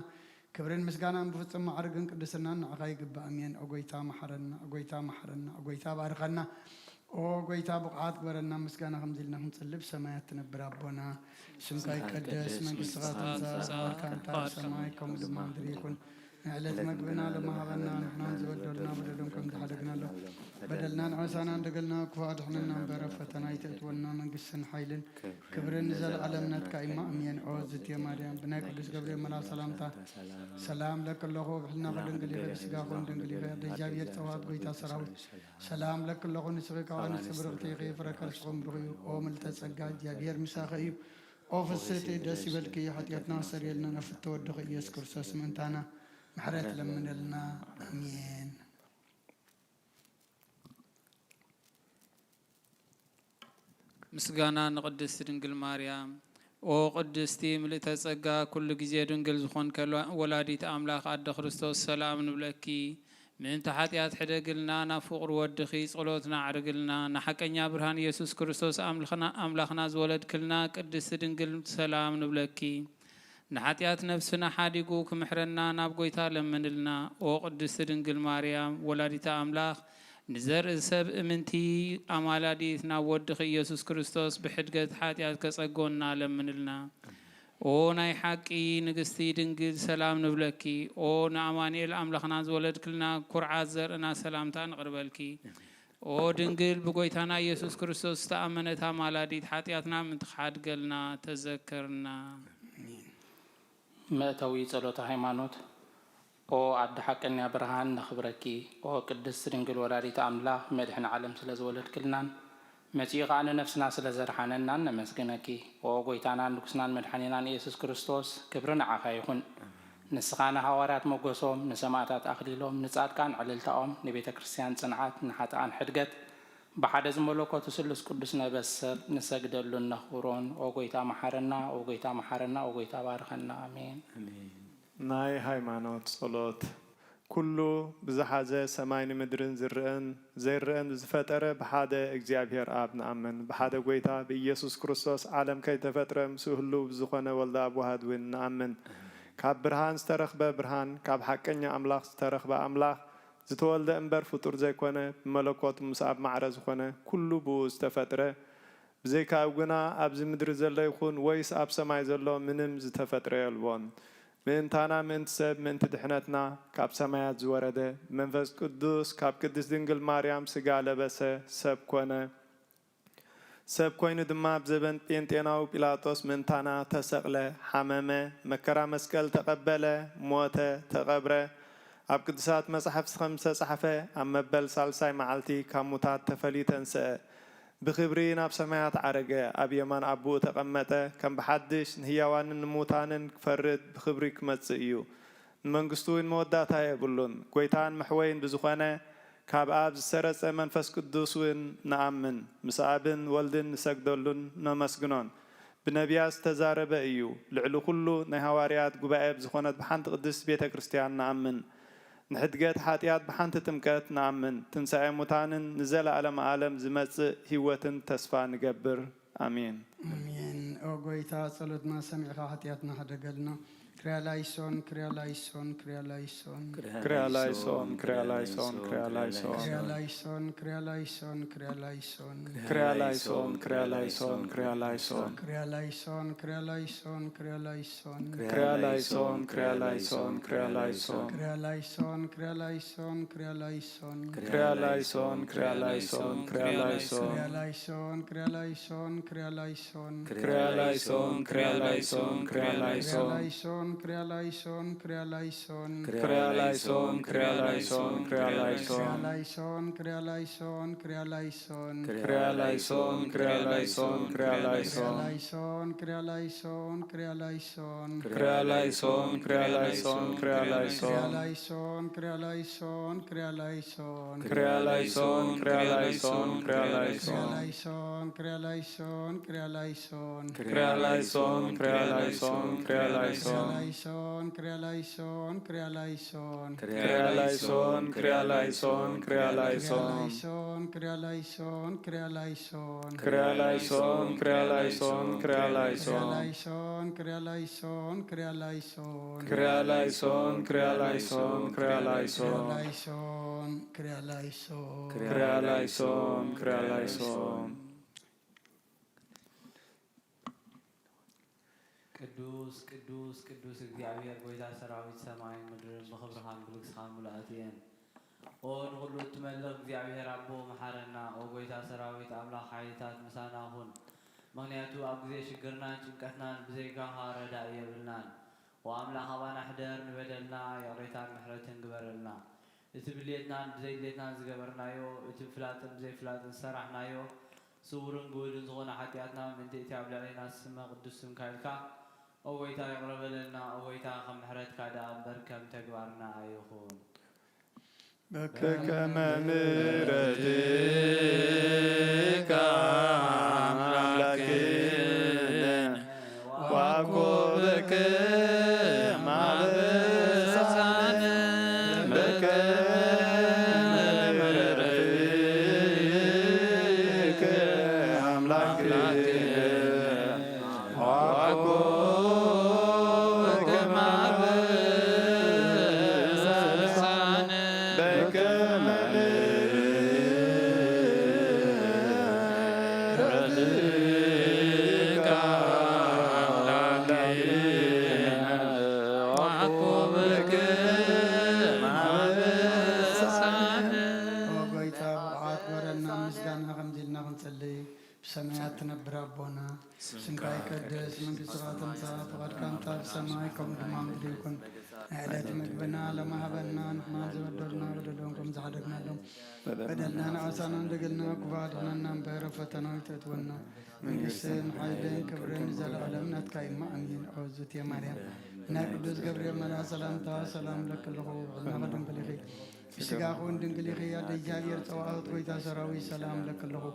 ክብርን ምስጋናን ብፍጹም ማዕርግን ቅድስናን ንዓኻ ይግባእ። ኣሜን። ኦ ጐይታ መሓረና፣ ኦ ጐይታ መሓረና፣ ኦ ጐይታ ባርኸና። ኦ ጐይታ ብቑዓት ግበረና፣ ምስጋና ከምዚ ኢልና ክንጽሊ ብሰማያት ትነብር ኣቦና፣ ስምካ ይቀደስ፣ መንግስትኻ ትምጻእ፣ ፍቓድካ ከምቲ ኣብ ሰማይ ከምኡ ድማ ምድሪ ይኹን። ንዕለት መግብና ሎሚ ሃበና፣ ንሕናን ዝበደሉና በደሎም ከም ዝሓደግናሎም በደልናን ዓመፃናን ደገልና ክፉእ ኣድሕነና እምበር፣ ኣብ ፈተና ኣይተእትወና፣ መንግስትን ሓይልን ክብርን ንዘለዓለም ናትካ እዩ። ኣሜን። ኦ ዝትየ ማርያም፣ ብናይ ቅዱስ ገብርኤል መልኣኽ ሰላምታ ሰላም ለኪ ኣለኹ፣ ብሕልናኺ ድንግል ኢኺ፣ ብስጋኺ እውን ድንግል ኢኺ። ኣደ እግዚኣብሔር ጸባኦት፣ ጐይታ ሰራዊት፣ ሰላም ለኪ ኣለኹ፣ ንስኺ ካብ ኣንስቲ ብርኽቲ ኢኺ፣ ፍረ ከርስኺ እውን ብሩኽ እዩ። ኦ ምልዕተ ጸጋ፣ እግዚኣብሔር ምሳኺ እዩ። ኦ ፍስሕቲ፣ ደስ ይበልኪ፣ ሓጢኣትና ኣስተሰርየልና፣ ናብ ፍትወ ወድኺ ኢየሱስ ክርስቶስ ምእንታና ምሕረት ለምነልና። ኣሜን። ምስጋና ንቅድስቲ ድንግል ማርያም። ኦ ቅድስቲ ምልእተ ጸጋ፣ ኩሉ ግዜ ድንግል ዝኾንከ ወላዲት ኣምላኽ ኣደ ክርስቶስ፣ ሰላም ንብለኪ። ምእንቲ ሓጢኣት ሕደግልና፣ ናብ ፍቕሪ ወድኺ ጸሎትና ኣዕርግልና። ንሓቀኛ ብርሃን ኢየሱስ ክርስቶስ ኣምልኽና-፣ ኣምላኽና ዝወለድክልና ቅድስቲ ድንግል፣ ሰላም ንብለኪ። ንሓጢኣት ነፍስና ሓዲጉ ክምሕረና ናብ ጐይታ ለምንልና። ኦ ቅድስቲ ድንግል ማርያም ወላዲተ ኣምላኽ፣ ንዘርኢ ሰብ እምንቲ ኣማላዲት ናብ ወድኺ ኢየሱስ ክርስቶስ ብሕድገት ሓጢኣት ከጸጎና ለምንልና። ኦ ናይ ሓቂ ንግስቲ ድንግል ሰላም ንብለኪ። ኦ ንኣማኑኤል ኣምላኽና ዝወለድክልና ኩርዓት ዘርእና ሰላምታ ንቕርበልኪ። ኦ ድንግል ብጎይታና ኢየሱስ ክርስቶስ ዝተኣመነት ኣማላዲት ሓጢኣትና ምእንቲ ክሓድገልና ተዘከርና። መእተዊ ጸሎተ ሃይማኖት። ኦ ኣደ ሓቀኛ ብርሃን ነኽብረኪ። ኦ ቅድስት ድንግል ወላዲተ ኣምላኽ መድሕን ዓለም ስለ ዝወለድክልናን መጺኡ ኸኣ ንነፍስና ስለ ዘድሓነናን ነመስግነኪ። ኦ ጐይታናን ንጉስናን መድሓኒናን ኢየሱስ ክርስቶስ ክብሪ ንዓኻ ይኹን። ንስኻ ንሃዋርያት ሞገሶም፣ ንሰማእታት ኣኽሊሎም፣ ንጻድቃን ዕልልታኦም፣ ንቤተ ክርስቲያን ጽንዓት፣ ንሓጥኣን ሕድገት፣ ብሓደ ዝመለኮቱ ስሉስ ቅዱስ ነበስር ንሰግደሉን ነኽብሮን። ኦ ጐይታ መሓረና፣ ኦ ጐይታ መሓረና፣ ኦ ጐይታ ባርኸና። ኣሜን። ናይ ሃይማኖት ጸሎት። ኩሉ ብዝሓዘ ሰማይን ምድርን ዝረኣን ዘይረኣን ብዝፈጠረ ብሓደ እግዚኣብሔር ኣብ ንኣምን። ብሓደ ጐይታ ብኢየሱስ ክርስቶስ ዓለም ከይተፈጥረ ምስኡ ህልው ብዝኾነ ወልደ ኣብ ዋህድ እውን ንኣምን። ካብ ብርሃን ዝተረኽበ ብርሃን፣ ካብ ሓቀኛ ኣምላኽ ዝተረኽበ ኣምላኽ፣ ዝተወልደ እምበር ፍጡር ዘይኮነ፣ ብመለኮቱ ምስ ኣብ ማዕረ ዝኾነ፣ ኩሉ ብኡ ዝተፈጥረ፣ ብዘይካኡ ግና ኣብዚ ምድሪ ዘሎ ይኹን ወይስ ኣብ ሰማይ ዘሎ ምንም ዝተፈጥረ የልቦን። ምእንታና፣ ምእንቲ ሰብ፣ ምእንቲ ድሕነትና ካብ ሰማያት ዝወረደ፣ ብመንፈስ ቅዱስ ካብ ቅድስት ድንግል ማርያም ሥጋ ለበሰ፣ ሰብ ኮነ። ሰብ ኮይኑ ድማ ኣብ ዘበን ጴንጤናዊ ጲላጦስ ምእንታና ተሰቕለ፣ ሓመመ፣ መከራ መስቀል ተቐበለ፣ ሞተ፣ ተቐብረ። ኣብ ቅዱሳት መጻሕፍቲ ከም ዝተጻሕፈ፣ ኣብ መበል ሳልሳይ መዓልቲ ካብ ሙታት ተፈልዩ ተንስአ። ብኽብሪ ናብ ሰማያት ዓረገ፣ ኣብ የማን ኣቦኡ ተቐመጠ፣ ከም ብሓድሽ ንህያዋንን ንሙታንን ክፈርድ ብኽብሪ ክመጽእ እዩ። ንመንግስቱ እውን መወዳእታ የብሉን። ጐይታን መሕወይን ብዝኾነ ካብ ኣብ ዝሰረጸ መንፈስ ቅዱስ እውን ንኣምን። ምስ ኣብን ወልድን ንሰግደሉን ነመስግኖን። ብነቢያት ዝተዛረበ እዩ። ልዕሊ ኩሉ ናይ ሃዋርያት ጉባኤ ብዝኾነት ብሓንቲ ቅድስት ቤተ ክርስቲያን ንኣምን። ንሕድገት ሓጢኣት ብሓንቲ ጥምቀት ንኣምን። ትንሳኤ ሙታንን ንዘለዓለመ ዓለም ዝመጽእ ህይወትን ተስፋ ንገብር። ኣሜን። ኣሜን። ኦ ጐይታ፣ ጸሎትና ሰሚዕካ ሓጢኣትና ሕደገልና። ክርያ ላይሶን፣ ክርያ ላይሶን፣ ክርያ ላይሶን። ክርያ ላይሶን፣ ክርያ ላይሶን፣ ክርያ ላይሶን። ክርያ ላይሶን፣ ክርያ ላይሶን፣ ክርያ ላይሶን። ክርያ ላይሶን፣ ክርያ ላይሶን፣ ክርያ ላይሶን። ክርያ ላይሶን፣ ክርያ ላይሶን፣ ክርያ ላይሶን። ክርያ ላይሶን፣ ክርያ ላይሶን፣ ክርያ ላይሶን። ክርያ ላይሶን፣ ክርያ ላይሶን፣ ክርያ ላይሶን። ሶን። ክርያ ላይሶን፣ ክርያ ላይሶን፣ ክርያ ላይሶን። ክርያ ላይሶን፣ ክርያ ላይሶን፣ ክርያ ላይሶን። ክርያ ላይሶን፣ ክርያ ላይሶን፣ ክርያ ላይሶን። ክርያ ላይሶን፣ ክርያ ላይሶን፣ ክርያ ላይሶን። ክርያ ላይሶን፣ ክርያ ላይሶን፣ ክርያ ላይሶን። ክርያ ላይሶን፣ ክርያ ላይሶን፣ ክርያ ላይሶን። ክርያ ላይሶን፣ ክርያ ላይሶን፣ ክርያ ላይሶን። ክርያ ላይሶን፣ ክርያ ላይሶን፣ ክርያ ላይሶን። ክርያ ላይሶን፣ ክርያ ላይሶን፣ ክርያ ላይሶን። ክርያ ላይሶን፣ ክርያ ላይሶን፣ ክርያ ላይሶን። ክርያ ላይሶን፣ ክርያ ላይሶን፣ ክርያ ላይሶን። ክርያ ላይሶን፣ ክርያ ላይሶን፣ ክርያ ላይሶን። ክርያ ላይሶን፣ ክርያ ላይሶን፣ ክርያ ላይሶን። ክርያ ላይሶን፣ ክርያ ላይሶን፣ ክርያ ላይሶን። ክርያ ላይሶን፣ ክርያ ላይሶን፣ ክርያ ላይሶን። ክርያ ላይሶን፣ ክርያ ላይሶን፣ ክርያ ላይሶን። ክርያ ላይሶን፣ ክርያ ላይሶን፣ ክርያ ላይሶን። ክርያ ላይሶን፣ ክርያ ላይሶን፣ ክርያ ላይሶን። ክርያ ላይሶን፣ ክርያ ላይሶን፣ ክርያ ላይሶን። ክርያ ላይሶን፣ ክርያ ላይሶን። ክርያ ላይሶን፣ ክርያ ላይሶን። ቅዱስ፣ ቅዱስ፣ ቅዱስ እግዚኣብሔር ጐይታ ሰራዊት፣ ሰማይን ምድርን ብኽብርኻን ብልግስኻን ምሉኣት እየን። ኦ ንኹሉ እትመልኽ እግዚኣብሔር ኣቦ፣ መሓረና። ኦ ጐይታ ሰራዊት ኣምላኽ ሓይልታት፣ ምሳና ኩን። ምኽንያቱ ኣብ ግዜ ሽግርናን ጭንቀትናን ብዘይካኻ ረዳኢ የብልናን። ኦ ኣምላኽ ኣባና ሕደር፣ ንበደልና ይቕሬታን ምሕረትን ግበረልና። እቲ ብድልየትናን ብዘይድልየትናን ዝገበርናዮ፣ እቲ ብፍላጥን ብዘይፍላጥን ዝሰራሕናዮ፣ ስውርን ግሁድን ዝኾነ ሓጢኣትና ምእንቲ እቲ ኣብ ልዕሌና ዝስመ ቅዱስ ስምካ ኢልካ፣ ኦ ጐይታ፣ ይቕረ በለልና። ኦ ጐይታ፣ ከም ምሕረትካ ደኣ እምበር ከም ተግባርና ኣይኹን። በከመ ምሕረትከ ኣምላክነ ወአኮብክም አበሳነ በከመ ምሕረትከ አምላክነ ወአኮብክም አበሳነ በከመ ምሕረትከ አምላክነ ወአኮብክም አበሳነ። ኦ ጐይታ፣ ብቕዓት ግበረና። ምስጋና ከምዚ ኢልና ክንጽሊ። ብሰማያት ትነብር ኣቦና፣ ስምካ ይቀደስ፣ መንግስትኻ ትምጻእ፣ ፍቓድካ እንተ ኣብ ሰማይ ከምኡ ድማ ኣብ ምድሪ ይኹን። ናይ ዕለት ምግብና ሎሚ ሃበና፣ ንሕና ዝበደሉና በደሎም ከም ዝሓደግናሎም በደልና ንኣሳና ንደገልና፣ ክፉእ ኣድሕነና እምበር፣ ኣብ ፈተና ኣይተእትወና፣ መንግስትን ሓይልን ክብርን ንዘለኣለም ናትካ እዩ እሞ፣ ኣሜን። ኦ እግዝእትየ ማርያም፣ ናይ ቅዱስ ገብርኤል መልኣክ ሰላምታ ሰላም እብለኪ ኣለኹ፣ ብዕድመኺ ድንግል ኢኺ፣ ብስጋኺ እውን ድንግል ኢኺ፣ ኣደ እግዚኣብሔር ጸባኦት፣ ጐይታ ሰራዊት፣ ሰላም እብለኪ ኣለኹ።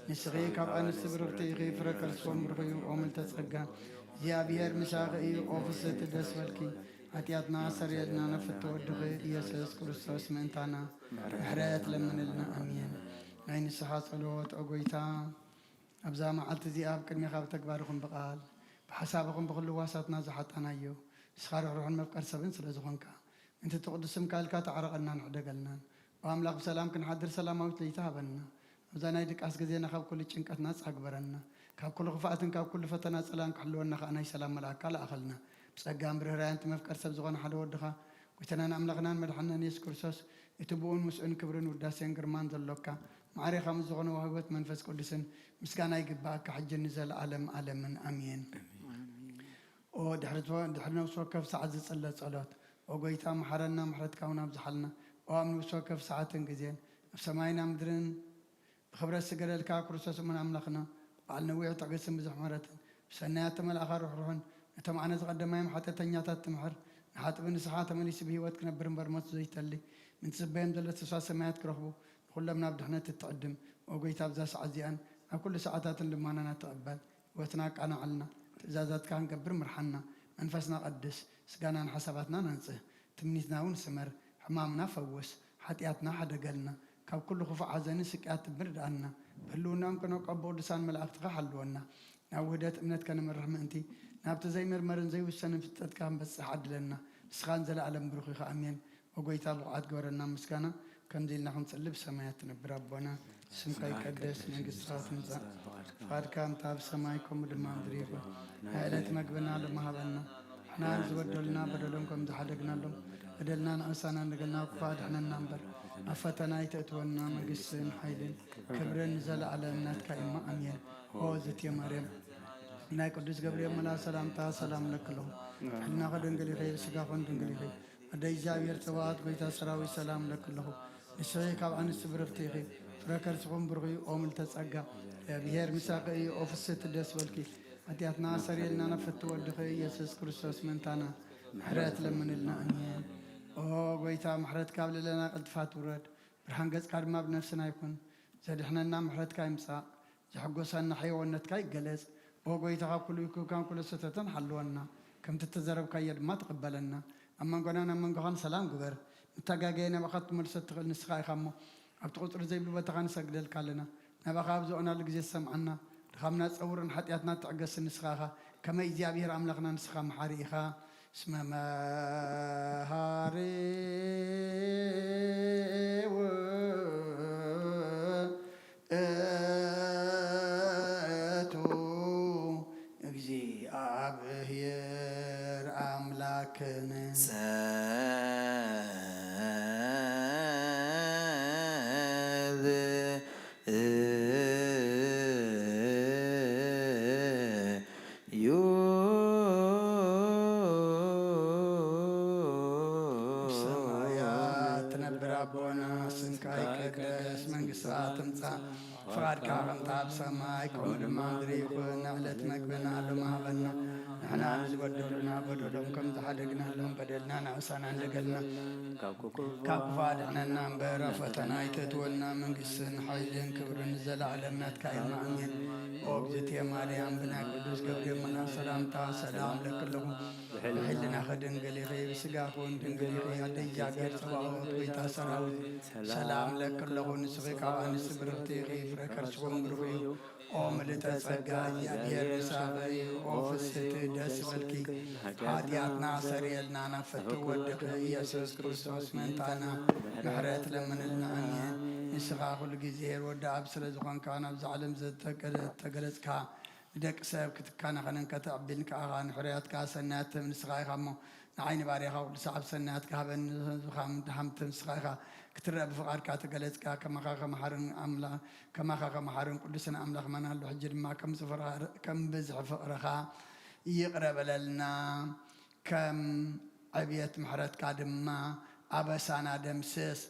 ንስኺ ካብ ኣንስቲ ብርኽቲ ኢኺ፣ ፍረ ከርስኺ እውን ብሩኽ እዩ። ኦ ምልዕተ ጸጋ፣ እግዚኣብሔር ምሳኺ እዩ። ኦ ፍስሕቲ ደስ በልኪ፣ ሓጢኣትና ኣስተሰርየልና፣ ናብ ፍትው ወድኺ ኢየሱስ ክርስቶስ ምእንታና ምሕረት ለምንልና። ኣሜን። ናይ ንስሓ ጸሎት። ኦ ጐይታ፣ ኣብዛ መዓልቲ እዚኣ ኣብ ቅድሜኻ ብተግባር ይኹን ብቓል፣ ብሓሳብ ይኹን ብኹሉ ህዋሳትና ዝሓጣናዮ፣ ንስኻ ርሕሩሕን መፍቀሪ ሰብን ስለ ዝኾንካ፣ ምእንቲ እቲ ቅዱስ ስምካ ኢልካ ተዓረቐናን ሕደገልናን። ኦ ኣምላኽ፣ ብሰላም ክንሓድር ሰላማዊት ለይቲ ሃበና። ኣብዛ ናይ ድቃስ ግዜና ካብ ኩሉ ጭንቀት ናጻ ግበረና። ካብ ኩሉ ክፍኣትን ካብ ኩሉ ፈተና ጸላን ክሕልወና ከኣ ናይ ሰላም መልኣክካ ለኣኸልና። ብጸጋን ብርህራያን እቲ መፍቀር ሰብ ዝኾነ ሓደ ወድኻ፣ ጎይታናን ኣምላኽናን መድሓንናን የሱስ ክርስቶስ፣ እቲ ብኡን ምስኡን ክብርን ውዳሴን ግርማን ዘሎካ፣ ማዕሬኻ ምስ ዝኾነ ዋህቦት መንፈስ ቅዱስን ምስጋና ይግብኣካ፣ ሕጂ ንዘለኣለም ኣለምን። ኣሜን። ኦ ድሕሪ፣ ድሕሪ ነፍሲ ወከፍ ሰዓት ዝጽለ ጸሎት፣ ኦ ጎይታ፣ መሓረና፣ ምሕረትካ እውን ኣብዝሓልና። ኦ ኣብ ነፍሲ ወከፍ ሰዓትን ግዜን፣ ኣብ ሰማይና ምድርን ብኽብረት ዝገደልካ ክርስቶስ እሙን ኣምላኽና፣ በዓል ነዊሕ ትዕግስትን ብዙሕ ምሕረትን፣ ብሰናያት ተመላእኻ ርሕሩሕን፣ ነቶም ኣነ ዝቐደማዮም ሓጢኣተኛታት ትምሕር፣ ንሓጥቢ ንስሓ ተመሊሱ ብህይወት ክነብር እምበር ሞት ዘይተሊ፣ ምእንቲ ዝበዮም ዘሎ ተስፋ ሰማያት ክረኽቡ፣ ንኹሎም ናብ ድሕነት እትዕድም፣ ኦ ጎይታ፣ ኣብዛ ሰዓት እዚኣን ኣብ ኩሉ ሰዓታትን ልማናና ተቐበል። ህይወትና ኣቃናዕልና፣ ትእዛዛትካ ክንገብር ምርሓና። መንፈስና ቀድስ፣ ስጋናን ሓሳባትናን ኣንጽህ። ትምኒትና እውን ስመር፣ ሕማምና ፈውስ፣ ሓጢኣትና ሓደገልና፣ ካብ ኩሉ ክፉእ ሓዘንን ስቅያትን ምርድኣና። ብህልውናኦም ከነውቀቦ ቅዱሳን መላእኽትኻ ሓልወና። ናብ ውህደት እምነት ከነምርሕ ምእንቲ፣ ናብቲ ዘይምርመርን ዘይውሰንን ፍልጠትካ ክንበጽሕ ዓድለና። ንስኻ ንዘለኣለም ብሩኽ ኢኻ። ኣሜን። ኦ ጎይታ፣ ብቑዓት ግበረና ምስጋና፣ ከምዚ ኢልና ክንጽሊ ብሰማያት ትነብር ኣቦና፣ ስምካ ይቀደስ፣ መንግስትኻ ትምጻእ፣ ፍቓድካ እንተ ኣብ ሰማይ ከምኡ ድማ ኣብ ምድሪ ይኹን። ናይ ዕለት መግብና ሎሚ ሃበና፣ ንሕና ንዝበደሉና በደሎም ከም ዝሓደግናሎም፣ በደልና ንኣሳና እንደገና ክፉእ ኣድሕነና እምበር፣ ኣብ ፈተና ኣይተእትወና፣ መንግስትን ሓይልን ክብርን ንዘለኣለም ናትካ እዩማ፣ ኣሜን። ኦ ዝትየ ማርያም፣ ናይ ቅዱስ ገብርኤል መልኣክ ሰላምታ ሰላም ለክለኹ። ሕልናኺ ድንግል ኢኺ፣ ስጋኹን ድንግል ኢኺ። ኣደ እግዚኣብሔር ጸባኦት፣ ጎይታ ሰራዊት፣ ሰላም ለክለኹ። ንስኺ ካብ ኣንስቲ ብርኽቲ ኢኺ፣ ፍረ ከርስኹም ብሩኽ እዩ። ኦ ምልዕተ ጸጋ፣ እግዚኣብሔር ምሳኺ እዩ። ኦ ፍስሕቲ ደስ በልኪ፣ ሓጢኣትና ኣሰሪልና ናብ ፍትው ወድኺ ኢየሱስ ክርስቶስ ምእንታና ምሕረት ለምንልና። ኣሜን። ኦ ጎይታ፣ ምሕረትካ ኣብ ልዕሌና ቀልጥፋ ትውረድ፣ ብርሃን ገጽካ ድማ ኣብ ነፍስና ይኩን። ዘድሕነና ምሕረትካ ይምጻእ። ዘሐጎሰና ሕያውነትካ ይገለጽ። ኦ ጎይታ፣ ካብ ኩሉ ይኩብካን ኩሉ ሰተተን ሓልወና። ከምቲ እተዘረብካዮ ድማ ተቐበለና። ኣብ መንጎናን ኣብ መንጎኻን ሰላም ግበር። ንተጋገየ ናባኻ ክትመልሶ እትኽእል ንስኻ ኢኻ እሞ፣ ኣብቲ ቁጽሪ ዘይብሉ ቦታኻ ንሰግደልካ ኣለና። ናባኻ ኣብ ዝኦናሉ ግዜ ትሰምዓና። ድኻምና ጸውርን ሓጢኣትና ትዕገስን ንስኻ ኢኻ። ከመይ እግዚኣብሔር ኣምላኽና ንስኻ መሓሪ ኢኻ። እስመ መሃሪ ውእቱ እግዚኣብሔር ኣምላክነ። ጸብ ዩ። ኣብ ሰማያት ትነብር ኣቦና፣ ስምካ ይቀደስ፣ መንግስትኻ ትምጻእ፣ ፍቓድካ ከምቲ ኣብ ሰማይ ከምኡ ድማ ኣብ ምድሪ ይኹን። ዕለት መግብና ሎሚ ሃበና፣ ንሕና ንዝበደሉና በደሎም ከም ዝሓደግናሎም በደልና ንኣሳና እንደገልና ካብ ክፉእ ኣድሕነና እምበር፣ ኣብ ፈተና ኣይተእትወና። መንግስትን ሓይልን ክብርን ንዘለኣለም ናትካ እዩ። ኣሜን። ኦ እግዝእትየ ማርያም፣ ብናይ ቅዱስ ገብርኤል መልኣክ ሰላምታ ሰላም እለኪ ኣለኹ። ብሕልናኺ ድንግል ኢኺ፣ ብስጋኺ እውን ድንግል ኢኺ። ኣደ እግዚኣብሔር ጸባኦት፣ ጎይታ ሰራዊት፣ ሰላም እለኪ ኣለኹ። ንስኺ ካብ ኣንስቲ ብርኽቲ ኢኺ፣ ፍረ ከርስኺ እውን ብሩኽ እዩ። ኦ ምልዕተ ጸጋ፣ እግዚኣብሔር ምሳኺ እዩ። ኦ ፍስሕቲ፣ ደስ ይበልኪ፣ ሓጢኣትና ኣሰርየልና፣ ናብ ፍትው ወድኺ ኢየሱስ ክርስቶስ ምእንታና ምሕረት ለምንልና። ኣሜን። ንስኻ ኩሉ ግዜ ሄር ወዲ ኣብ ስለ ዝኾንካ፣ ናብዛ ዓለም ዝተገለ-፣ ተገለጽካ፣ ንደቂ ሰብ ክትካናኸንን ከተዕቢን ከኣኻ፣ ንሕሩያትካ ሰናያት ትህብ ንስኻ ኢኻ እሞ፣ ንዓይ ንባርያኻ ኩሉ ሰዓብ ሰናያትካ ሃበኒ፣ ንህዝብኻ ምድሓን ትህብ ንስኻ ኢኻ። ክትረአ ብፍቓድካ ተገለጽካ፣ ከማኻ ከመሓርን ኣምላ-፣ ከማኻ ከመሓርን ቅዱስን ኣምላኽ መን ኣሎ? ሕጂ ድማ ከም ዝፍራ-፣ ከም ብዝሒ ፍቕርኻ ይቕረ በለልና። ከም ዕብየት ምሕረትካ ድማ ኣበሳና ደምስስ።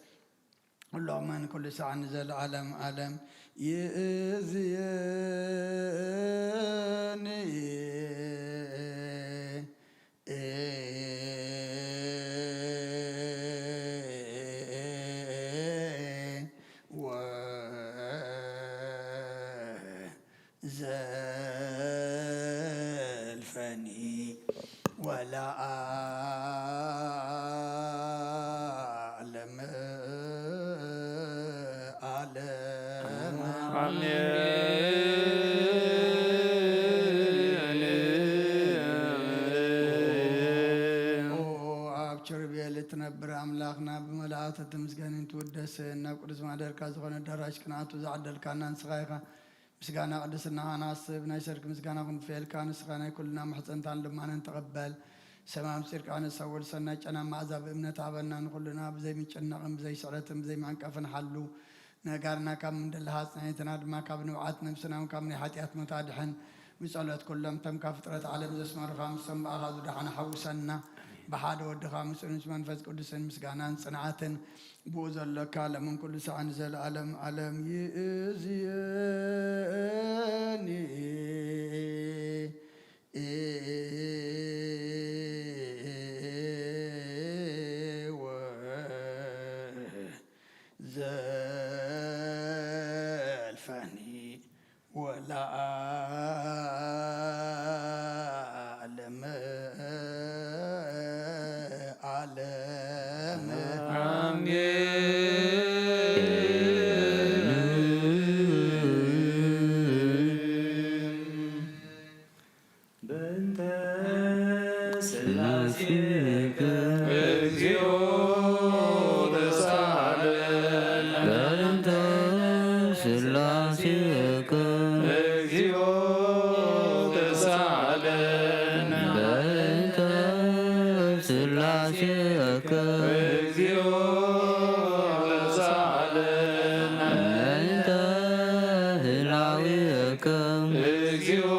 ሎምን ኩሉ ሰዓት ንዘለዓለም ዓለም ይእዝየኒ። ወዘልፈኒ ወለዓለም ዓለም። ኣሜን። ኦ ኣብ ኪሩቤል እትነብር ኣምላኽና፣ ብመላእክት ትምስገንን ትውደስን፣ ናብ ቅዱስ ማሕደርካ ዝኾነ ኣዳራሽ ክንኣቱ ዝዓደልካና ንስኻ ኢኻ። ምስጋና ቅድስናኻ ንሓስብ፣ ናይ ሰርክ ምስጋና ክንፈየልካ፣ ንስኻ ናይ ኩልና ምሕጸንታን ልማንን ተቐበል። ሰማም ጽድቃነ ሰወል ሰናይ ጨና መዓዛ ብእምነት ሃበና ንኹልና ብዘይ ምጭናቕን ብዘይ ስዕረትን ብዘይ ምዕንቀፍን ሓሉ ነጋርና ካብ ምንድልሃ ኣጽናይትና ድማ ካብ ንብዓት ነብስና እውን ካብ ናይ ሓጢኣት ሞት ኣድሕን። ብጸሎት ኩሎም እቶም ካብ ፍጥረት ዓለም ዘስመሩኻ ምስቶም ብኣኻ ዝደሓኑ ሓውሰና። ብሓደ ወድኻ ምስኡን ምስ መንፈስ ቅዱስን ምስጋናን ጽንዓትን ብኡ ዘሎካ ለምን ኩሉ ሳዕ ንዘለኣለም ኣለም ይእዝየኒ። ወዘልፈኒ ወለዓለመ ዓለም። በእንተ ስላሴከ እግዚኦ ተሳሃለነ። በእንተ ስላሴከ እግዚኦ ተሳሃለነ። በእንተ ስላሴከ እግዚኦ ተሳሃለነ። በእንተ ህላዌከ እግዚኦ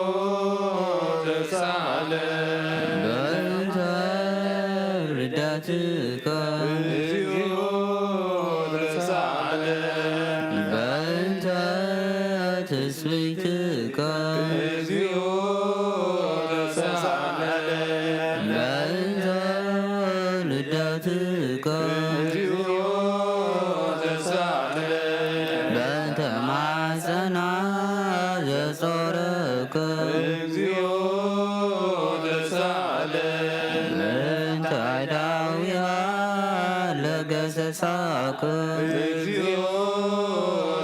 ተሳሃለነ። በእንተ ርዳትከ እግዚኦ ተሳሃለነ። በእንተ ትስብእትከ እግዚኦ ተሳሃለነ። በእንተ ልደትከ እግዚኦ ተሳሃለነ። በእንተ ማሕፀና ዘጾረከ እግዚኦ ተሳሃለነ። በእንተ ኣእዳዊሃ ለገሰሳከ እግዚኦ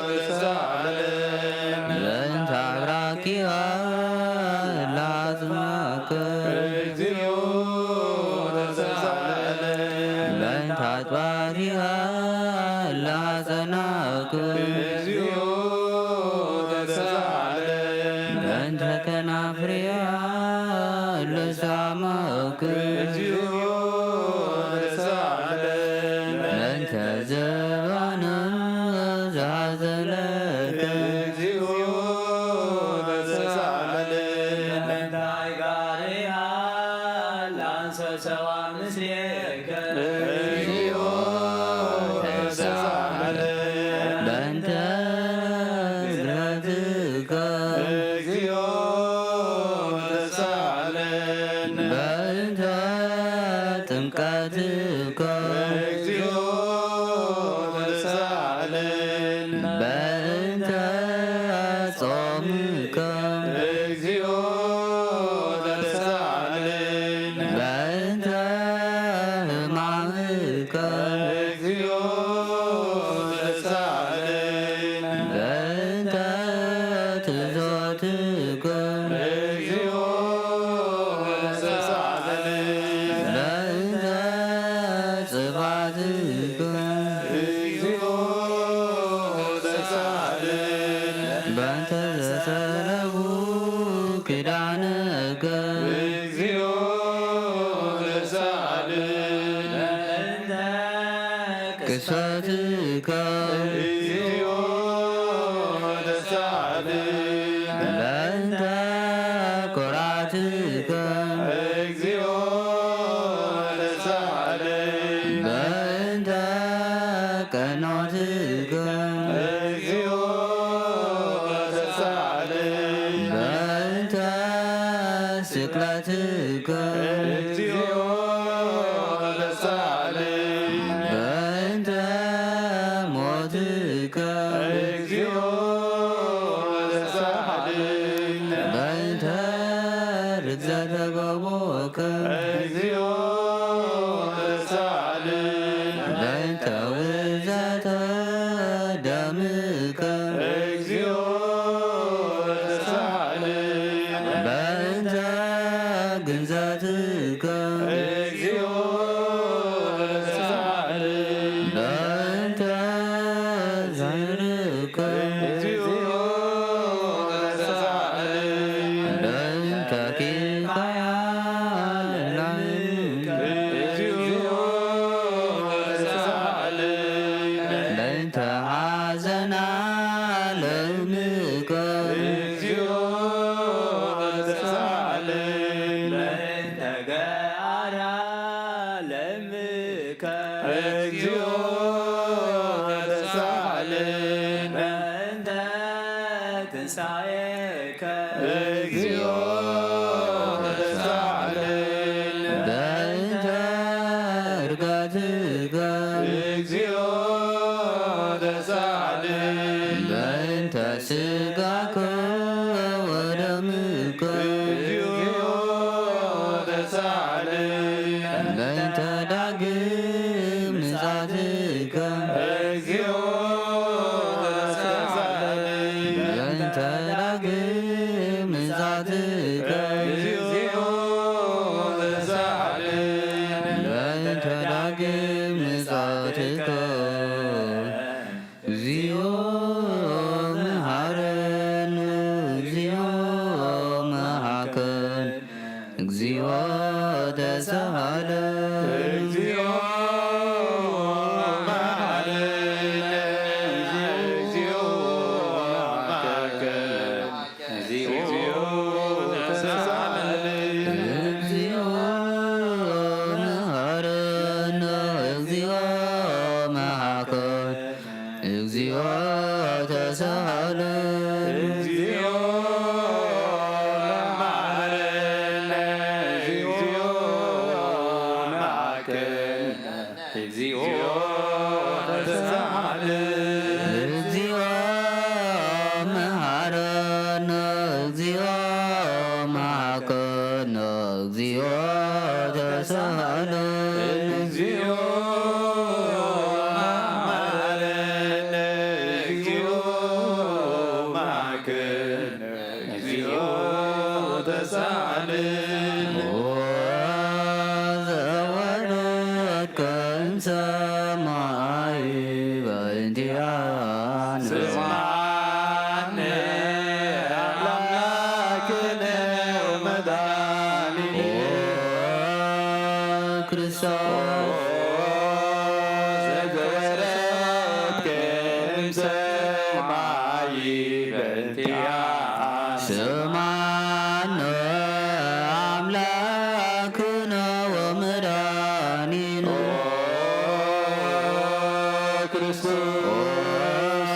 ተሳሃለነ። በእንተ ኣብራኪሃ ለኣጽማከ እግዚኦ ተሳሃለነ። በእንተ ኣጥባሪሃ ለኣጸናከ እግዚኦ ተሳሃለነ። በእንተ ከናፍሪሃ ለሳመከ እግዚኦ ተሳሃለነ። በእንተ ዘባነ ዘሃዘለከ እግዚኦ ተሳሃለነ። በእንተ ኣይጋሪሃ ለኣንሰሰዋ ምስሌከ እግዚኦ ተሳሃለነ። በእንተ ግዝረትከ እግዚኦ ተሳሃለነ። በእንተ ጥምቀትከ እግዚኦ ተሳሃለነ። በእንተ ጾምከ እግዚኦ ተሳሃለነ። በእንተ ሕማምከ እግዚኦ ተሳሃለነ። በእንተ ትዞትከ እግዚኦ ተሳሃለነ። በእንተ ጽፋትከ እግዚኦ ተሳሃለነ። በእንተ ዘሰለቡ ኪዳነከ እግዚኦ ተሳሃለነ። በእንተ ቅስፈትከ እግዚኦ ተሳሃለነ። በእንተ ኩራትከ እግዚኦ ተሳሃለነ። በእንተ ቀኖትከ እግዚኦ ተሳሃለነ። በእንተ ስቅለትከ እግዚኦ ተሳሃለነ። በእንተ ሞትከ እግዚኦ ተሳሃለነ። በእንተ ርግዘተ ገቦከ እግዚኦ ተሳሃለነ። በእንተ ውዘተ ደምከ እግዚኦ ተሳሃለነ። በእንተ ግንዘትከ እግዚኦ ተሳሃለነ። በእንተ ዝክርከ እግዚኦ ተሳሃለነ። በእንተ ኪፋያ በእንተ ትንሳኤከ እግዚኦ ተሳሃለነ። በእንተ እርገትከ እግዚኦ ተሳሃለነ። በእንተ ስጋከ ወደምከ እግዚኦ ተሳሃለነ። በእንተ ዳግም ምጽኣትከ እግዚኦ ተሳሃለነ። በእንተ ዳግም ምጽኣትከ እግዚኦ ተሳሃለነ። በእንተ ዳግም ምጽኣትከ እግዚኦ መሃረነ። እግዚኦ መሃከን። እግዚኦ ተሳሃለ። እግዚኦ መሃረነ። እግዚኦ መሃከን። እግዚኦ ተሳሃለ። እግዚኦ መሃረነ። እግዚኦ መሃከን። እግዚኦ ተሳሃለ። እግዚኦ መሃረነ። እግዚኦ መሃከን። እግዚኦ ተሳሃለ። እግዚኦ መሃረነ። እግዚኦ መሃከነ። እግዚኦ ተሳሃለ። እግዚኦ መሃረነ። እግዚኦ መሃከነ። እግዚኦ ተሳሃለ። ኦ ዘወረድከ እምሰማይ በእንቲኣነ። ስምዓነ ኣምላክነ ወመድኃኒነ። ኦ ክርስቶስ ዘወረድከ እምሰማይ በእንቲኣነ። ስምዓነ ኣምላክነ ወመድኃኒነ። ኦ ክርስቶስ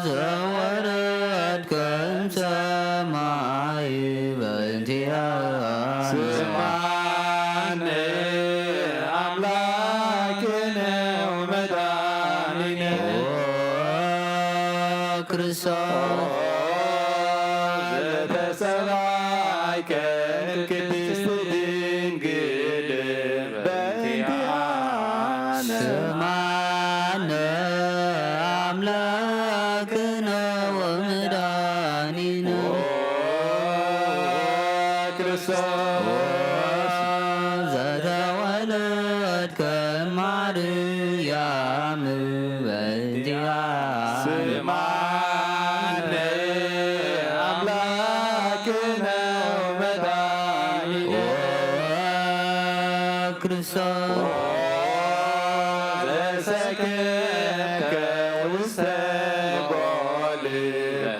ዘወረድከ እምሰማይ በእንቲኣነ። ስምዓነ ኣምላክነ ወመድኃኒነ። ኦ ክርስቶስ ዘተሰማይከ ቅድስት ድንግል በእንቲኣነ። ስምዓነ ኣምላክነ ወመድኃኒነ። ኦ ክርስቶስ ዘተወለድከ ማርያም በእንቲኣነ። ስምዓነ ኣምላክነ ወመድኃኒነ። ኦ ክርስቶስ ዘሰከምከ ውስተ ጎል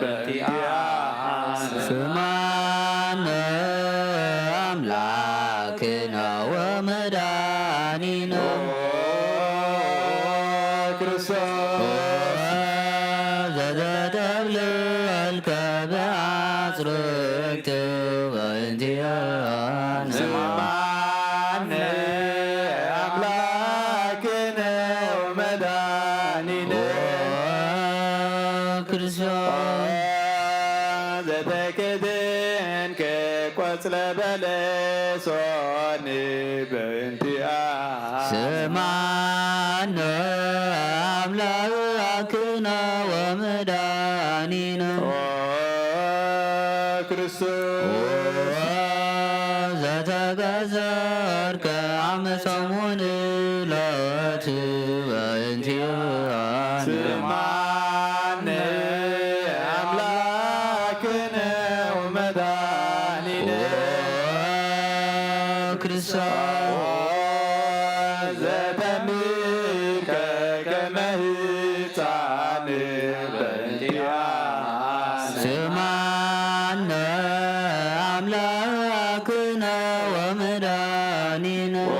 በእንቲኣነ። ስምዓነ ኣምላክነ ወመድኃኒነ። ኦ ክርስቶስ ዘተተብለልከ ብኣጽርክት በእንቲኣነ። ስምዓነ ኣምላክነ ወመድኃኒነ። ኦ ክርስቶስ ዘተከደንከ ቆጽለ በለሶን በእንቲኣነ። ስምዓነ ኣምላክነ ወመድኃኒነ። ኦ ክርስቶስ ዘተገዘርከ ዓመ ሰሙን ዕለት በእንቲኣነ። ስምዓነ ኣምላክነ ወመድኃኒነ። ኦ ክርስቶስ ዘተምከ ከመ ህፃን በእንቲኣነ። ስምዓነ ኣምላክነ ወመድኃኒነ። ኦ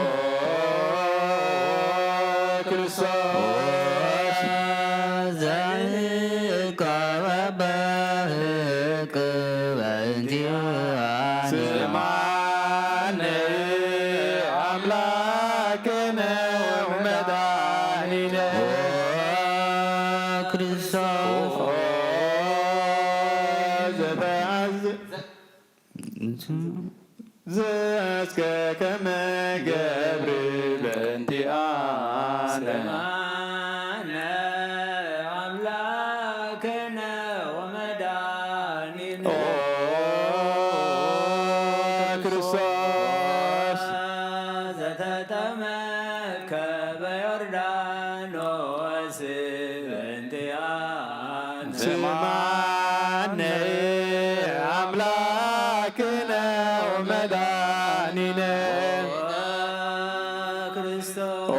ክርስቶስ ባህቅ በእንቲአነ። ስምዓነ ኣምላክነ ወመድኃኒነ። ኦ ክርስቶስ። ኦ ዘተአዝ-፣ ዘእዝከ ከመ ገብር በእንቲአነ። ስምዓነ ኣምላክነ ወመድኃኒነ። ኦ ክርስቶስ። ዘተጠመከ በዮርዳኖስ በእንቲአነ። ስምዓነ ኣምላክነ ወመድኃኒነ። ኦ ክርስቶስ። ኦ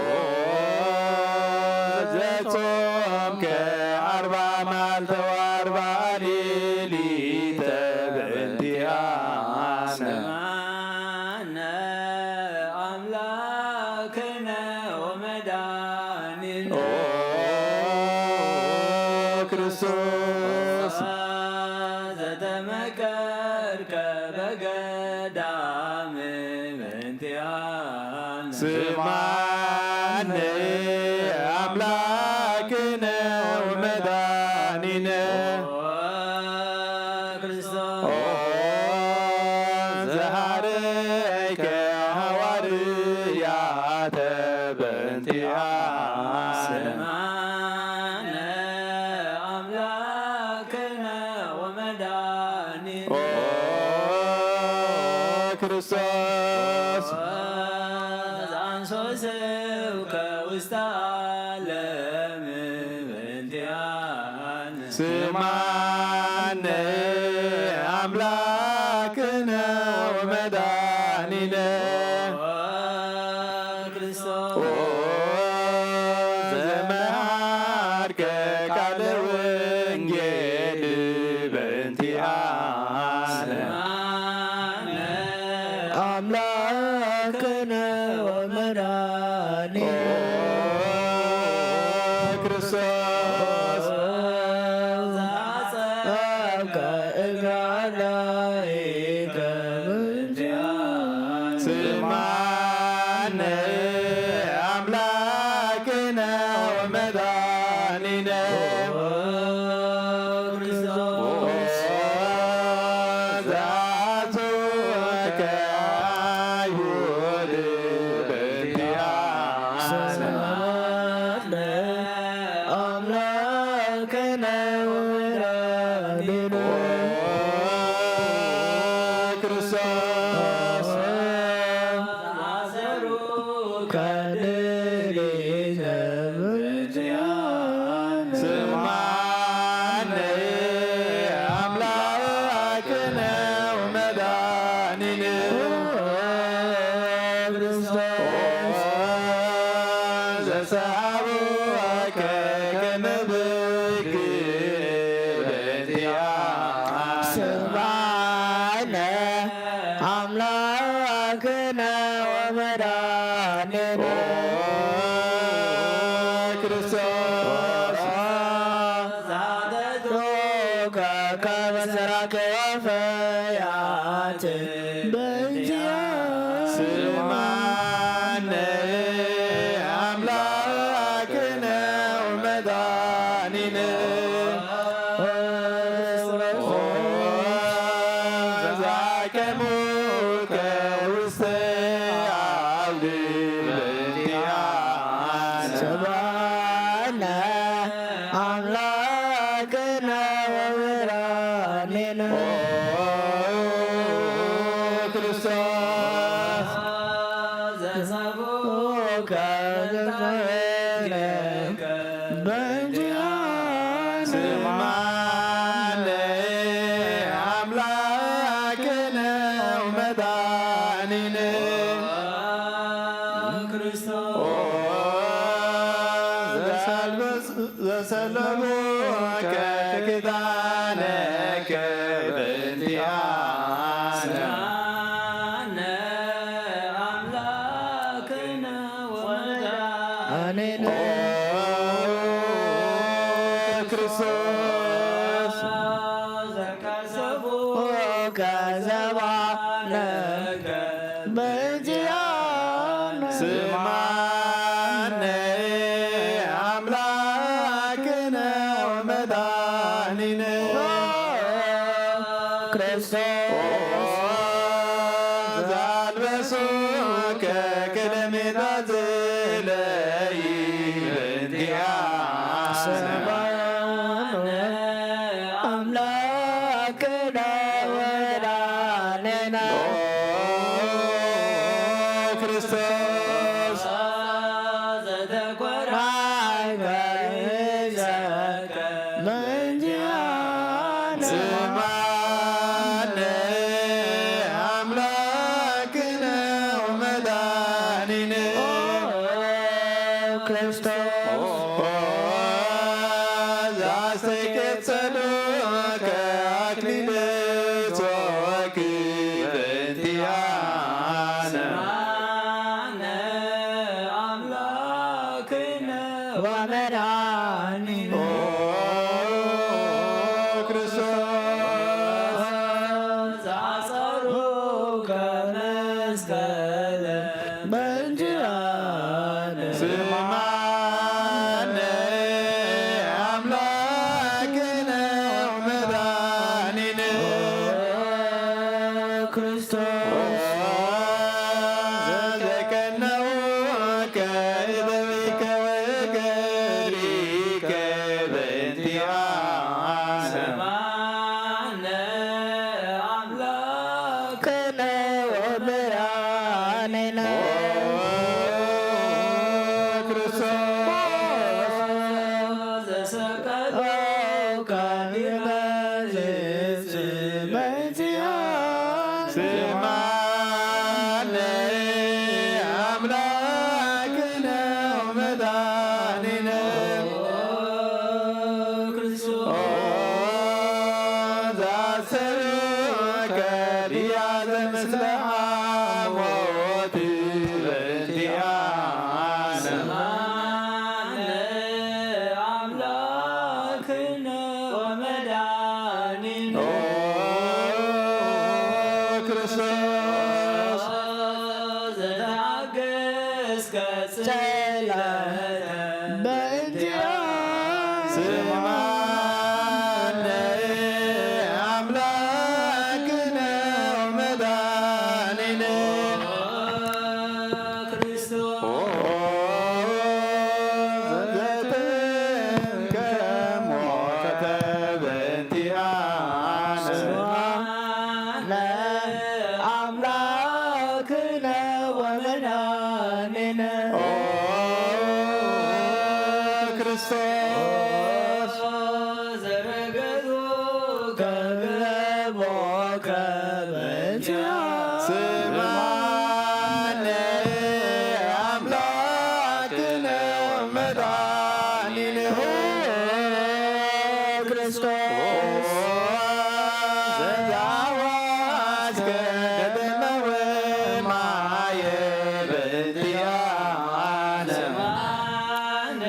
ዘጾምከ አርባ መዓልተ ወአርባ ሌሊተ በእንቲአነ። ስምዓነ አምላክነ ወመድኃኒነ። ኦ ክርስቶስ። ዘተመከርከ በገዳም በእንቲአነ። ስምዓነ አምላክነ ወመድኃኒነ። ኦ ክርስቶስ። ኦ ዘሃረይከ ሃዋርያተ በእንቲአነ። ስምዓነ አምላክነ ወመድኃኒነ። ኦ ክርስቶስ። ዘአንሶ ስብከ ውስተ ዓለም በእንቲአነ። ስምዓነ አምላክነ ወመድኃኒነ። ኦ ክርስቶስ። ኦ ዘመሃርከ ቃለ ወንጌል በእንቲአነ። ስምዓነ አምላክነ ወመድኃኒነ። ኦ ክርስቶስ። ዘአጸብከ እግረ አርዳኢከ በእንቲአነ። ስምዓነ አምላክነ ወመድኃኒነ። ኦ ክርስቶስ። ዘአጽብከ አይሁድ በእንቲአነ። ስምዓነ አምላክነ ወመድኃኒነ። ኦ ክርስቶስ። ማሰሩ ከድሪዘ በእንቲአነ። ስምዓነ አምላክነ ወመድኃኒነ። ኦ ክርስቶስ። ዘሰሃብከ ከመ በግ በእንቲአነ። ስምዓነ አምላክነ ወመድኃኒነ። ኦ ክርስቶስ። ዛተትከ ከመ ሥራከ ወፈያት በእንቲአነ። ስምዓነ አምላክነ ወመድኃኒነ። ኦ ዘአቀሙከ ውስተ አውድ በእንቲአነ። ስምዓነ አምላክነ ወመድኃኒነ። ኦ ክርስቶስ። ዘሰብኡከ በእንቲአነ። ስምዓነ አምላክነ ወመድኃኒነ። ክርስቶስ። ኦ ዘሰልበስ-፣ ዘሰለቡከ ኪዳነከ በእንቲአነ። ስምዓነ አምላክነ ወመድኃኒነ። ኦ ክርስቶስ። ክርስቶስ ዘልበሱከ ቅድሚታ ዝለይ በእንቲኣነ ኣምላክነ ወመድኃኒነ ክርስቶስ ዘተኮራይ በእንቲኣነ ስምዓነ ኣምላክነ ወመድኃኒነ ክርስቶስ ዘአስተይቅጸሉከ አክሊለ ጾርኪ በእንቲአነ ስምዓነ አምላክነ ወመድኃኒነ ክርስቶስ ዘአጸሩከ መስቀለ በእንቲአነ ስምዓነ አምላክነ ወመድኃኒነ ክርስቶስ ዘቀነውከ እበዊከ ወእገሪከ በእንቲአነ ስምዓነ አምላክነ ወመድኃኒነ ክርስቶስ ዘሰቀልከ ሊመ ስምዓነ አምላክነ ወመድኃኒነ ክርስቶስ ዘአሰርከ ዲያዘ ምስለ ሐሞት በእንቲአነ ስምዓነ አምላክነ ወመድኃኒነ ኦ ክርስቶስ ዘተአገስከ ጽላተ በእንቲአነ ስምዓነ አምላክነ ወመድኃኒነ ክርስቶስ ኦ ዘተንከ ሞተ በእንቲአነ ስምዓነ አምላክነ ወመድኃኒነ ኦ ክርስቶስ ዘረገጹ ከገቦከ በእንቲአነ ስምዓነ አምላክነ ወመድኃኒነ ክርስቶስ ዘተሐወስከ ደመ ወማየ በእንቲአነ ስምዓነ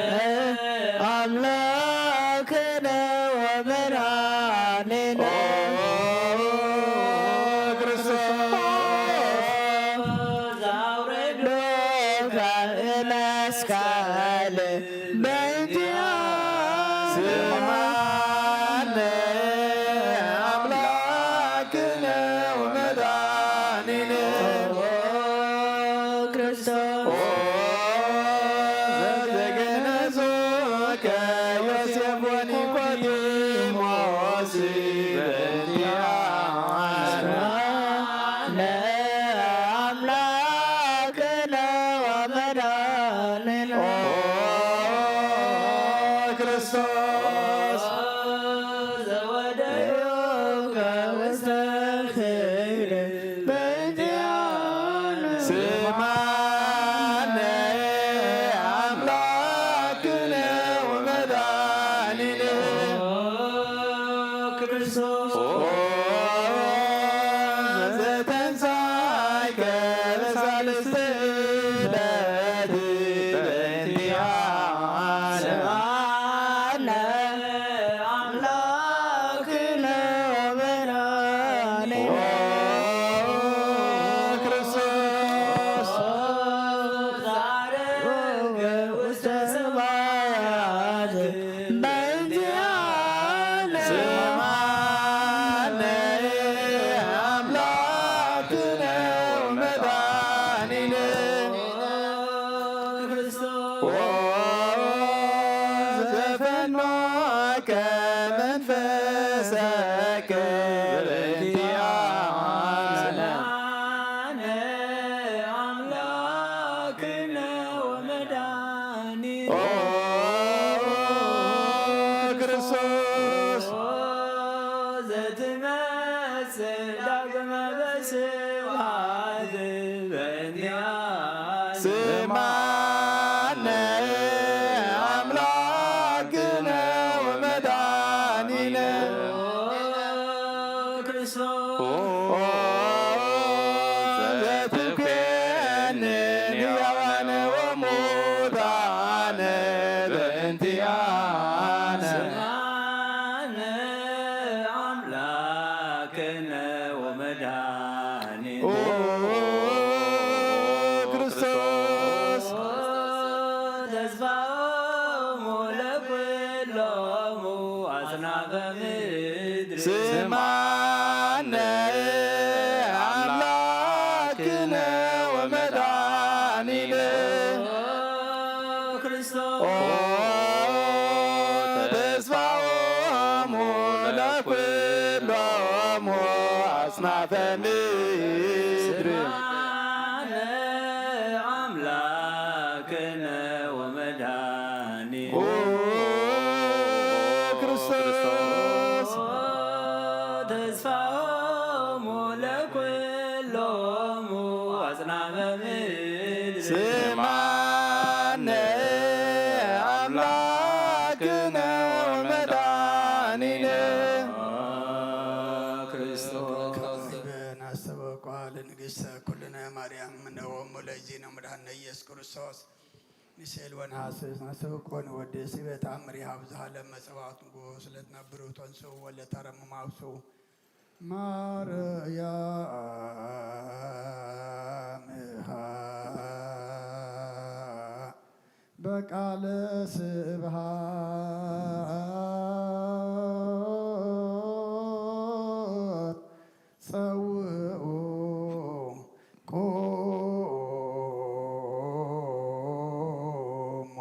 አምላክነ ወመድኃኒነ ኦ ክርስቶስ ዘአውረዶከ እመስቀል በእንቲአነ ስምዓነ አምላክነ ወመድኃኒነ ክርስቶስ ኦ ዘገነዙከ ዮሴፍ ወኒቆዲሞስ በእንቲአነ ስምዓነ አምላክነ ወመድኃኒነ ኦ ክርስቶስ ዘወደዩከ ውስተ ክብር በእንቲአነ ስምዓነ አምላክነ ወመድኃኒነ ክርስቶስ ኦ ዘተንሳእከ በሳልስቲ ዕለት በእንቲአነ ስምዓነ አምላክነ ወመድኃኒነ ኦ ክርስቶስ ዘዐረገ ውስተ ሰማያት በእንቲአነ ከመንፈሰከ በእንቲአነ። ስምዓነ ኣምላክነ ወመድኃኒነ። ኦ ክርስቶስ። ዘትመጽእ ዳግመ በስብሐት በእንቲአነ። ስምዓነ ኣምላክነ ወመድኃኒነ። ኦ ክርስቶስ። ኦ ዘትኮንን ሕያዋነ ወሙታነ በእንቲአነ። ስምዓነ ኣምላክነ ወመድኃኒነ። ኦ ክርስቶስ። ተስፋሆሙ ለኩሎሙ አጽናፈ ምድር። ስምዓነ አምላክነ ወመድኃኒነ። ኦ ክርስቶስ። ኦ ተስፋሆሙ ለኩሎሙ አጽናፈ ምድር። ስምዓነ አምላክነ ወመድኃኒነ። ኦ ክርስቶስ። ተስፋሆሙ ለኩሎሙ አጽናፈ ምድር። ስምዓነ አምላክነ ወመድኃኒነ። ክርስቶስ። ካዕበ ናስተበቋ ለንግሥተ ኩልነ ማርያም እምነ ወሙ ለእግዚእነ መድኃኒነ ኢየሱስ ክርስቶስ። ንሴል ወነሐስስ ናስተበቆ ንወድስ ይበ ተአምር ይሃብ ዝሃለ መጸዋዕት ንጉስ ለትነብሩ ተንሱ ወለተረምም አብሱ። ማርያም በቃለ ስብሐት ጸውዑ ቆሙ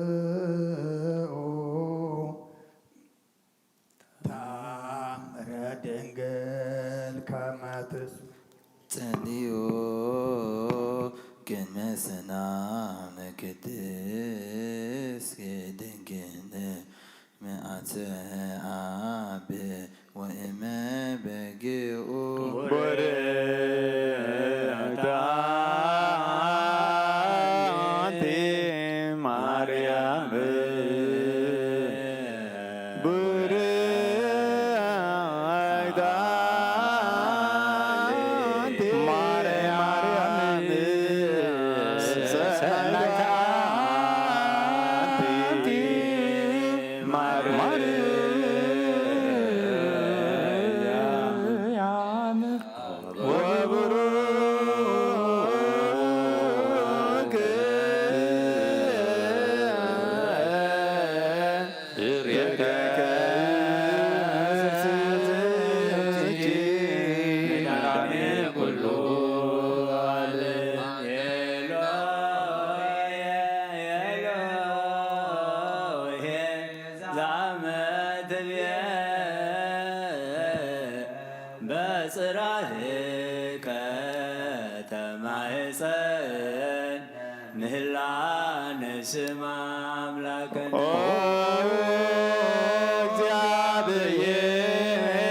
ወአጽምዑ ታምረ ድንግል ከመ ትስብክ። ጸልዩ ቅድመ ሰላም ቅድስት ድንግል መዓልተ አብ ወእመ በግኡ። ክብርት አንቲ ማርያም። ብርክት አንቲ ማርያም። ሰናይት አንቲ ማርያም። ወብሩክ ድሬከ። ዛመ ትብየ በጽራህከ ተማህፀን ምህላነ ስም አምላክን። ኦ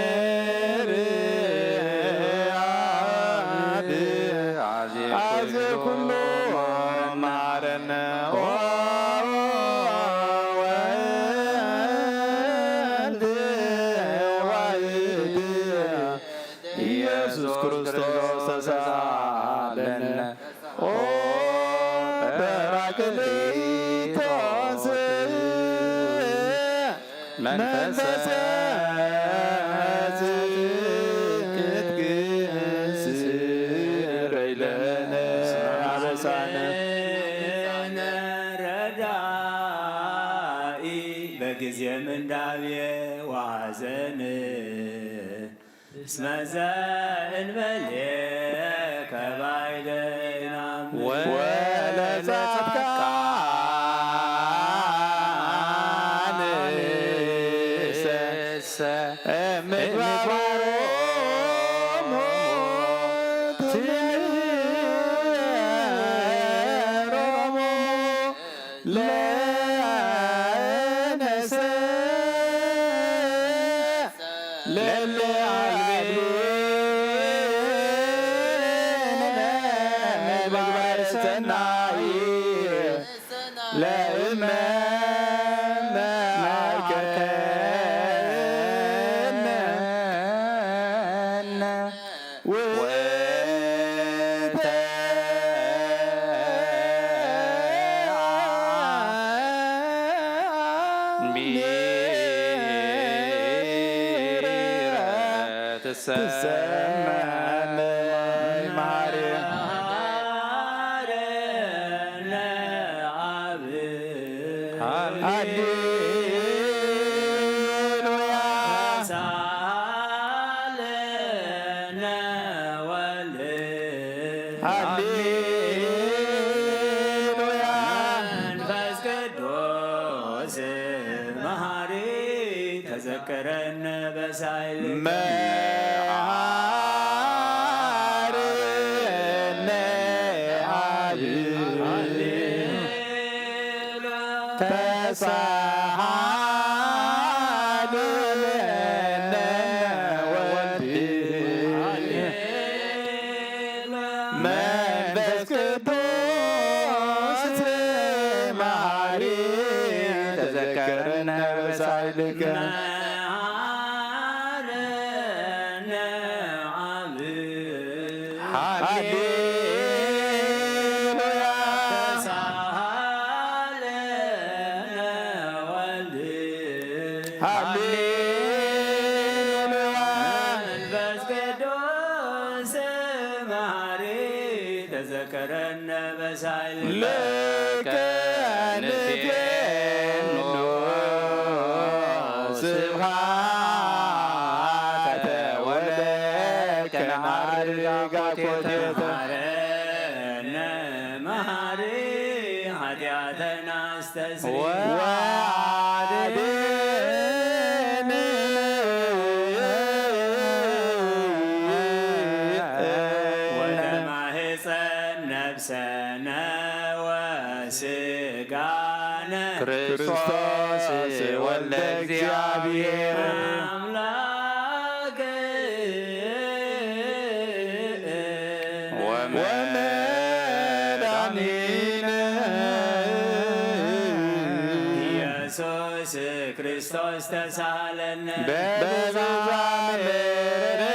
እግዚአብሔር አብ አዜ ኩሉ ማረነ። ኦ ወልድ ዋሕድ ኢየሱስ ክርስቶስ ተሳለነ። ኦ ጰራቅሊጦስ መንፈሰ ጽድቅ ስረይ ለነ አበሳነ። ረዳኢ በጊዜ ምንዳቤ ሐዘን እስመ ዘእንበሌከ ባይደይናም ወለጻድቃንሰ ምግባሮሙ ትምህሮሙ ለነሰ ለለ አልቤነ ምግባረ ሰናይ ለእመ መሃርከነ ወንተ ሚረ ትሰመ መሃሪ ሃሌሉያ ሳለነ ወልድ ሃሌሉያ መንፈስ ቅዱስ መሃሪ ተዘከረነ በሳይል መሃረነ አብ ተሳሃለነ ወልድ መንፈስ ቅዱስ መሃሪ ተዘከረነ በሳይልከ መሃረነ አብ ሃሌሉያ ተሳሃለነ ወልድ ሃሌሉያ መንፈስ ቅዱስ መሃሪ ተዘከረነ በሳይል ለከ ንፌኖ ስብሐተ ወለከ ነዐርግ አኮቴተ መሃረነ መሃሪ ኃጢአተና አስተስሪ ወአድነነ ወተማህፀን ነፍሰነ ወስጋነ ክርስቶስ ወልደ እግዚአብሔር አምላክ ወመድኃኒነ ኢየሱስ ክርስቶስ ተሳሃለነ በብዙኃ ምሕረት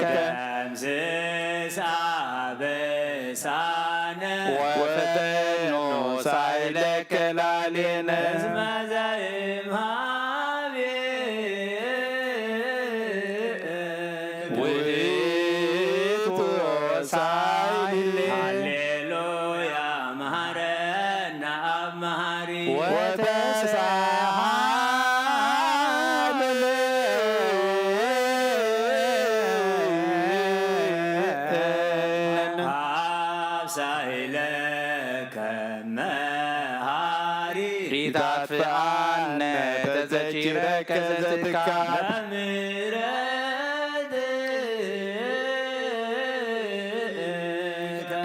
ደምስስ አበሳነ ወፈኑ ሳይለከ ላሌነ እስመ ዘእምሃቤ ውእቱ ሳይል ሃሌሉያ መሃረነ አብ መሃሪ ወተሳሃለነ አብ ሳይለከ መሃሪ ኢታጥፍኣነ ተዘኪረከ ዘትካ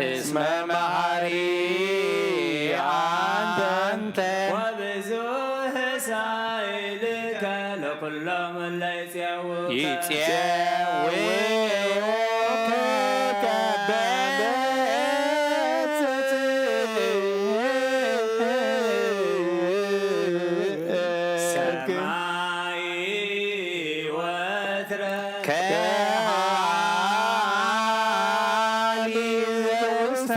እስመ መሃሪ አንተ ወብዙሕ ሳይልከ ለኩሎም እለ ይጼውከ ይጼውከ በጽድቅ ሰማይ ወትረ ከሃሊ ውስተ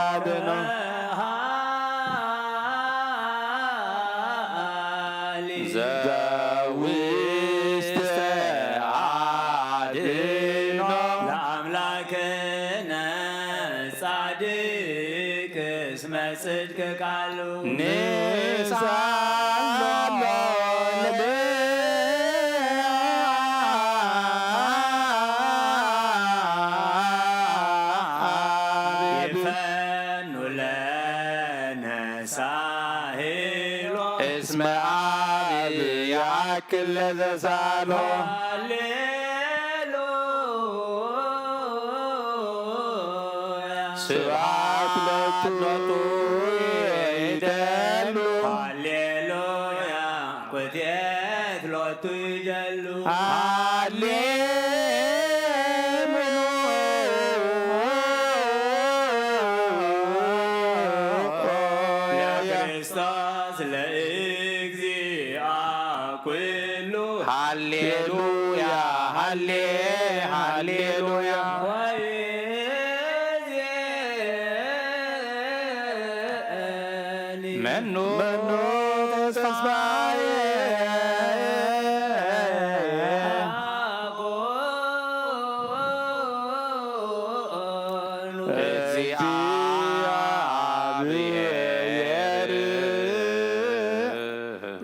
አድኖ ዘውስተ እስመ ጽድቅ ቃሉ ንስኣሎ ይፈኑ ለነ ሳሄሎ እስመ አብ ያክል ለዘሳሎ ሃሌሉያ ስብሐት ሎቱ ይደሉ ሃሌሉያ ኮቴት ሎቱ ይደሉ ሃሌሉያ ክርስቶስ ለእግዚአ ኩሉ ሃሌሉያ ሃሌ ሃሌሉያ ወይዜኒ መኑ መኑ ተስፋዬ እግዚአብሔር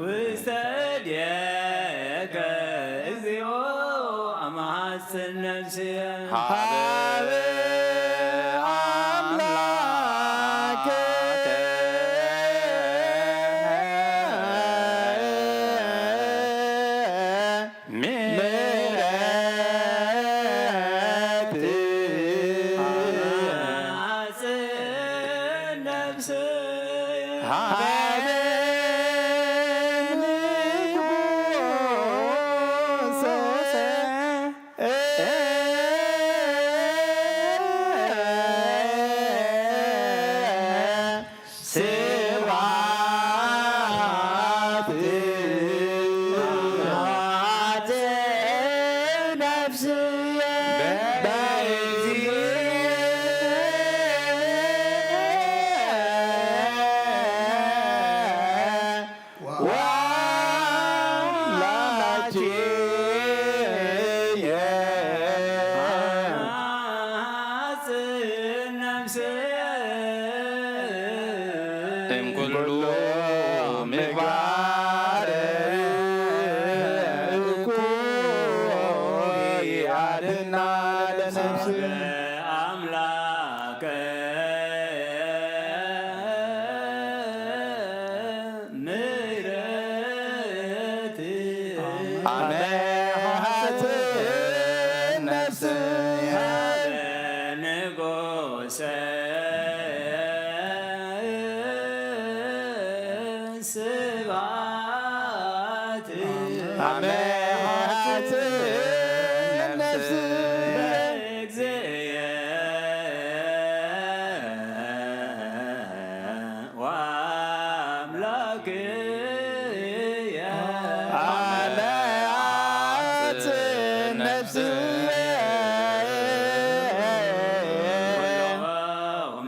ውስተ እዴከ እግዚኦ አማሐጽን ነፍስየ ሀበ አምላከ ምሕረት አጽን ነፍስየ ሀበ ንጉሰ ስብሐት አጽን ነፍስየ በእግዚእ ወአምላኬየ አጽን ነፍስየ እምኩሉ ምግባር እኩይ አድና ለነፍስየ አምላከ ምሕረት አመ ሐጽን ነፍስየ ንጉሰ ስብሐት አመ ሐጽን ነፍስየ በእግዚእየ ወአምላክየ አመ አጽን ነፍስየ ኩሎ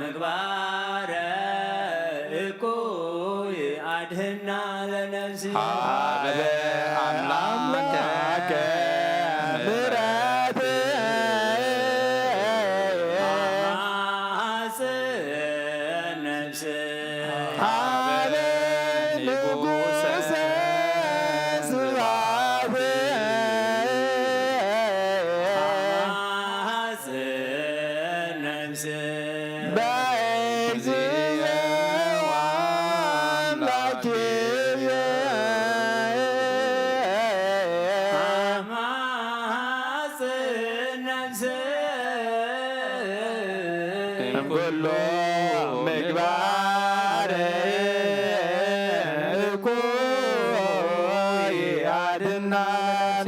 ምግባረ እኩይ አድህና ለነፍስየ ሀበ አምላከ ምሕረት አጽን ነፍስየ ሀበ ንጉሰ ስብሐት አጽን ነፍስየ በእግዚእየ ወአምላኬየ አማጽን ነፍስየ እምኩሉ ምግባር እኩይ አድና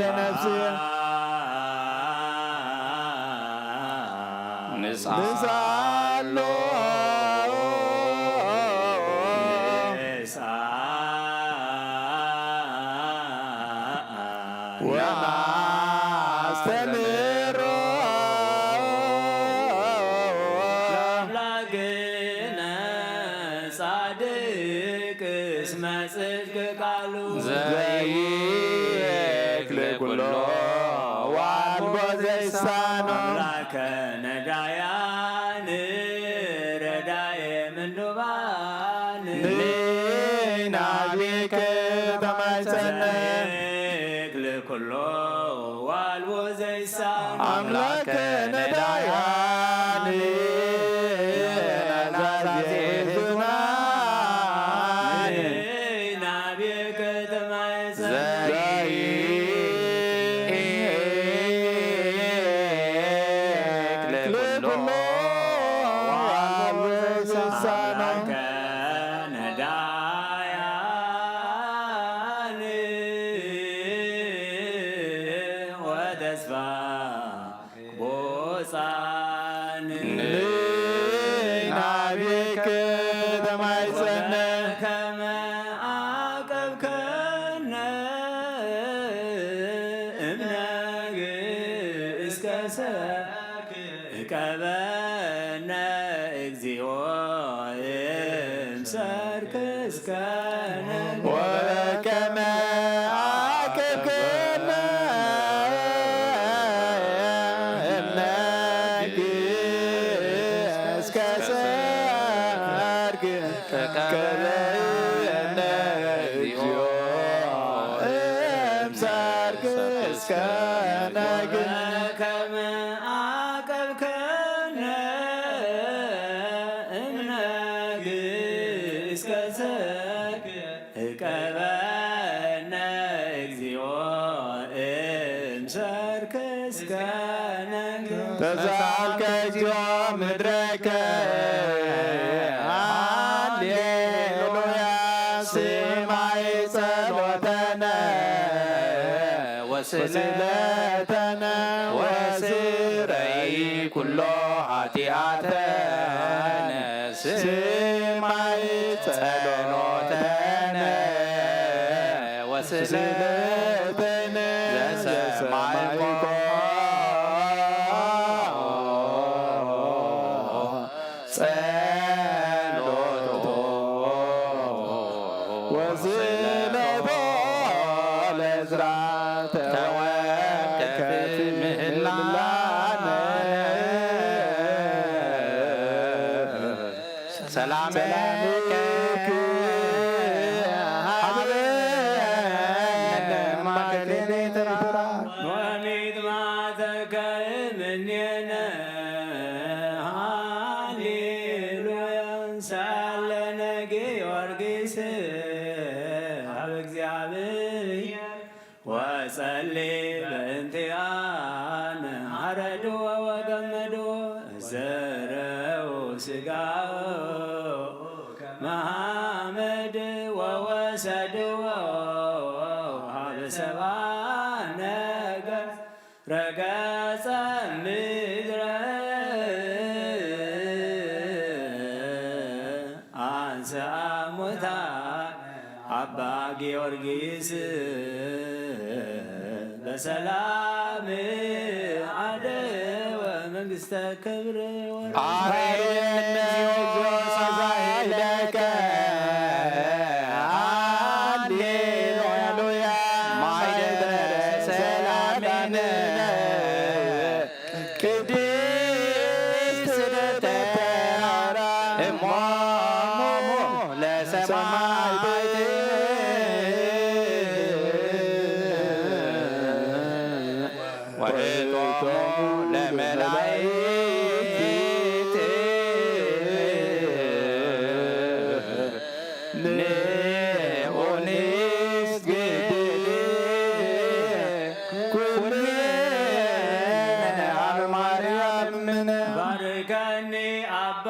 ለነፍስየ ንስኣሎ ወናስተምሮ ለአምላክነ ጻድቅ እስመ ጽድቅ ቃሉ ዘይክል ኩሎ ወአልቦ ዘይሳኖ አምላከ ነዳያን ረዳኤ ንናቤከ ተማይጸነ ዘይክል ኩሎ ዋልቦ ዘይሳን ኣምላከ ነዳያን ናዛዜ ህዝቡና ናቤከ ተማይጸነ ዘይክል ኩሎ ዋልቦ ዘይሳን ነዳያን ወተስፋ ቦጻን ንናቤከ ተማይጸነ ከመ ዓቀብከነ እምነግ እስከ ሰ እቀበነ እግዚኦ እምሰርክ እስከ ነግ ወከመ ዓቀብከነ እምነግ እስከ ሰርክ እቀበነ እግዚኦ እምሰርክ እስከ ነግ ከመ ዓቀብከነ እምነግ እስከ ሰርክ እቀበነ እግዚኦ እምሰርክ እስከ ነግ ተሳልከ እግዚኦ ምድረከ ሃሌሉያ ስማይ ጸሎተነ ወስለተነ ወስረይ ኩሎ ኃጢአተነ ስማይ ጸሎተነ ወስለተነ ዘሰማይኮ ጸሎቶ ወስለቶ ለዝራ ተወከፍ ምህላነ ሰላምከ ሀበነ ማእከሌነ ተራ ወሚጥማተከ እምኔነ ሃሌሉያ ሳለነ ጊዮርጊስ ኣብ እግዚኣብሔር ወጸሊ በእንቲኣነ ሓረድዎ ወገመድዎ ዘረው ስጋው መሃመድ ወወሰድዎ ሃበ ሰባ ነገር ረገጸ ምድረ አንሰ አሞታ አባ ጊዮርጊስ በሰላም አደወ መንግስተ ክብር ወ- አሜን። ሳይለከ ሃሌሉያ ማይደረ ሰላምነ ቅድስት ደብተራ እሞሙ ለሰማዕት ወእቶሙ ለመላእክት ንዑ ንስግድ ኩልነ ሀበ ማርያም እምነ። ባርከኒ አባ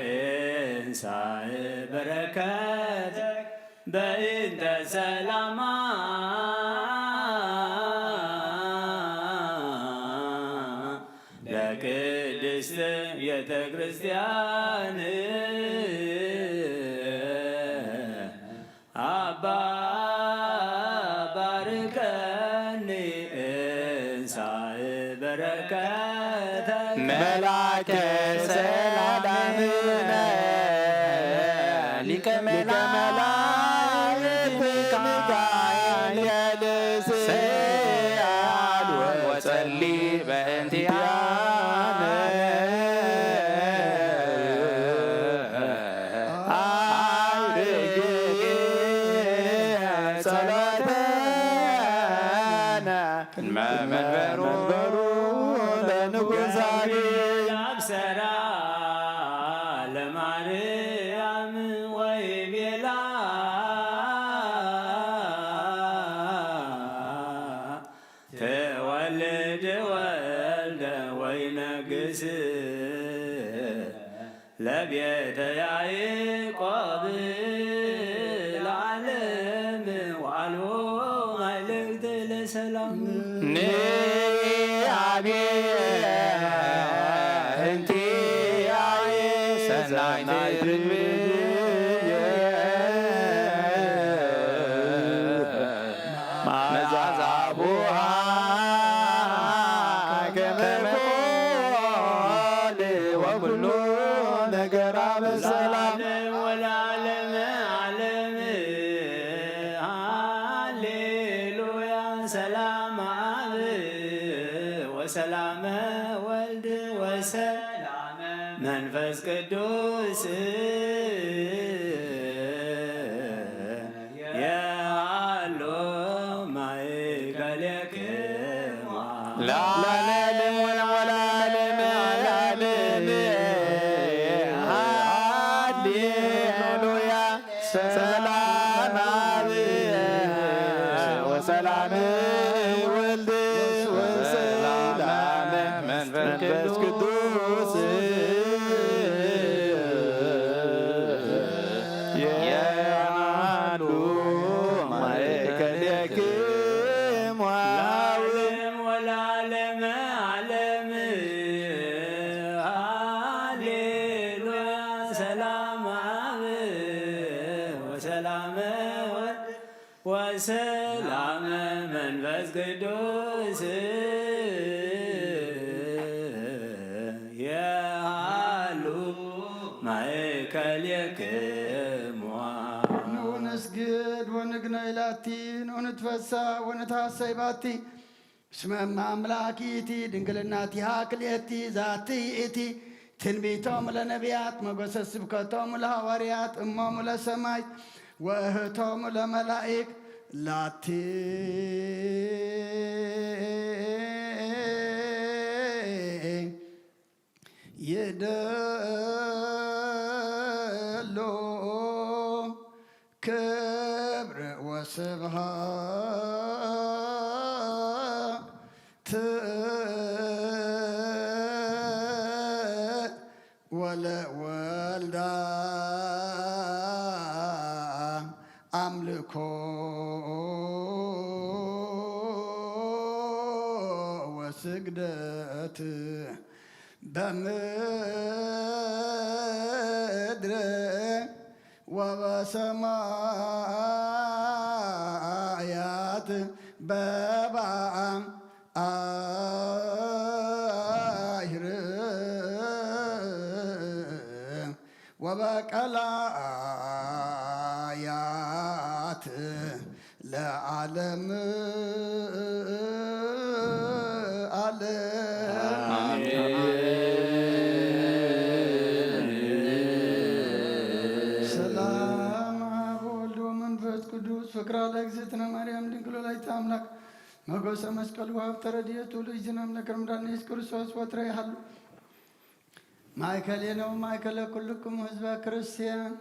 እንሳእ በረከት በእንተ ሰላማ ለቅድስት ቤተ ክርስቲያን አባ ባርከኒ እንሳእ በረከተ መላከ ሰላምነ ሊቀ መላእክት ሚካኤል ሰአል ወጸሊ በእንቲአነ ማርያም ወይ ቤላ ተወልድ ወልደ ወይ ነግስ ለቤተ ያዕቆብ ለዓለም ወአልቦ ማይልግት ለሰላም። ንአቤ እንቲአየ ሰናይት ርግብየ መዓዛ ቡሃ ከመ ኮል ወኩሉ ነገራ በሰላም። ወለዓለመ ዓለም ሃሌሉያ። ሰላም አብ ወሰላመ ወልድ ወሰላመ መንፈስ ቅዱስ የሃሉ ማእከሌክሙ ለዓለመ ዓለም። ሃሌሉያ። ሰላም አብ ወሰላም ወልድ ወሰላም መንፈስ ቅዱስ የሃሉ ማእከሌክሙ ለዓለም ወለዓለመ ዓለም። ሃሌሉያ። ሰላም አብ ወሰላም ወልድ ወሰላም መንፈስ ቅዱስ የሃሉ ማእከሌክሙ። ንስግድ ወንግነይ ላቲ፣ ንትፈሳ ወንትሃሰይ ባቲ። እስመ እመ አምላክ ይእቲ ድንግልናቲሃ ክልኤቲ ዛቲ ይእቲ ትንቢቶም ለነቢያት መጎሰ ስብከቶም ለሐዋርያት እሞሙ ለሰማይት ወእህቶሙ ለመላኢክ ላቲ ይደሎ ክብር ወስብሐት ወለወልዳ አምልኮ ወስግደት በምድር ወበሰማያት በባዕር ወበቀላያት ለዓለም ዓለም። አሜን። ሰላም አብ ወወልድ ወመንፈስ ቅዱስ ፍቅራ ለእግዝእትነ ማርያም ድንግል ወላዲተ አምላክ መጎሰ መስቀሉ ሀብተ ረድኤቱ ለእግዚእነ አምላክ ረምዳን ኢየሱስ ክርስቶስ ወትረ ይሃሉ ማእከሌነ ወማእከለ ኩልክሙ ህዝበ ክርስቲያን።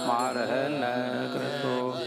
መሐረነ ክርስቶስ።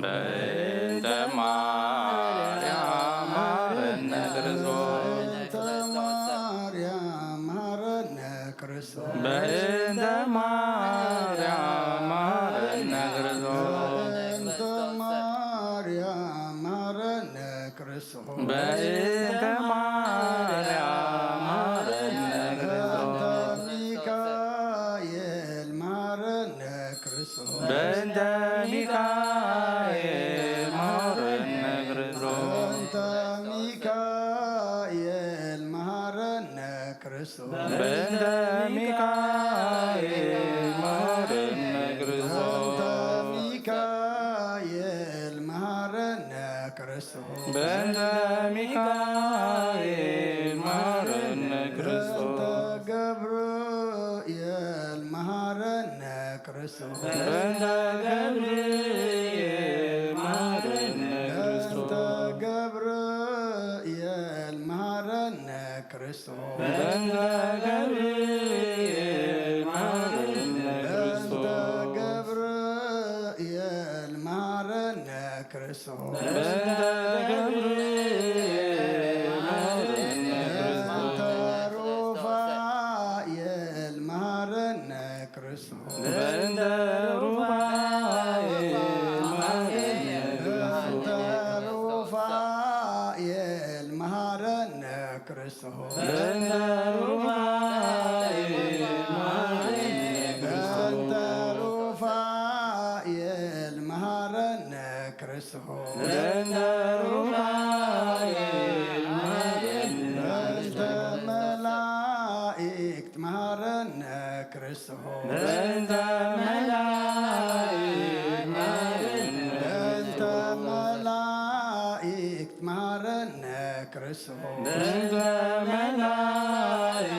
በእንተ ማርያም መሐረነ ክርስቶስ። በእንተ ማርያም መሐረነ ክርስቶስ። በእንተ ማርያም መሐረነ ክርስቶስ። በእንተ ማርያም መሐረነ ክርስቶስ። በእንተ ማርያም መሐረነ ክርስቶስ። በእንተ ማርያም መሐረነ ክርስቶስ። በእንተ ሚካኤል መሐረነ ክርስቶስ። በእንተ ሚካኤል መሐረነ ክርስቶስ። በእንተ ሚካኤል መሐረነ ክርስቶስ። በእንተ ሚካኤል መሐረነ ክርስቶስ። በእንተ ሚካኤል መሐረነ ክርስቶስ። በእንተ ሚካኤል መሐረነ ክርስቶስ። በእንተ ገብርኤል መሐረነ ክርስቶስ። በእንተ ገብርኤል መሐረነ ክርስቶስ። በእንተ ገብርኤል መሐረነ ክርስቶስ። በእንተ ገብርኤል መሐረነ ክርስቶስ። በእንተ ገብርኤል መሐረነ ክርስቶስ። በእንተ ገብርኤል መሐረነ ክርስቶስ። በእንተ ሩፋኤል መሐረነ ክርስቶስ። በእንተ ሩፋኤል መሐረነ ክርስቶስ። በእንተ ሩፋኤል መሐረነ ክርስቶስ። በእንተ ሩፋኤል መሐረነ ክርስቶስ። በእንተ ሩፋኤል መሐረነ ክርስቶስ። በእንተ ሩፋኤል መሐረነ በእንተ ክርስቶስ። መላእክት መሐረነ ክርስቶስ። በእንተ መላእክት መሐረነ በእንተ ክርስቶስ። መላእክት መሐረነ ክርስቶስ። በእንተ መላእክት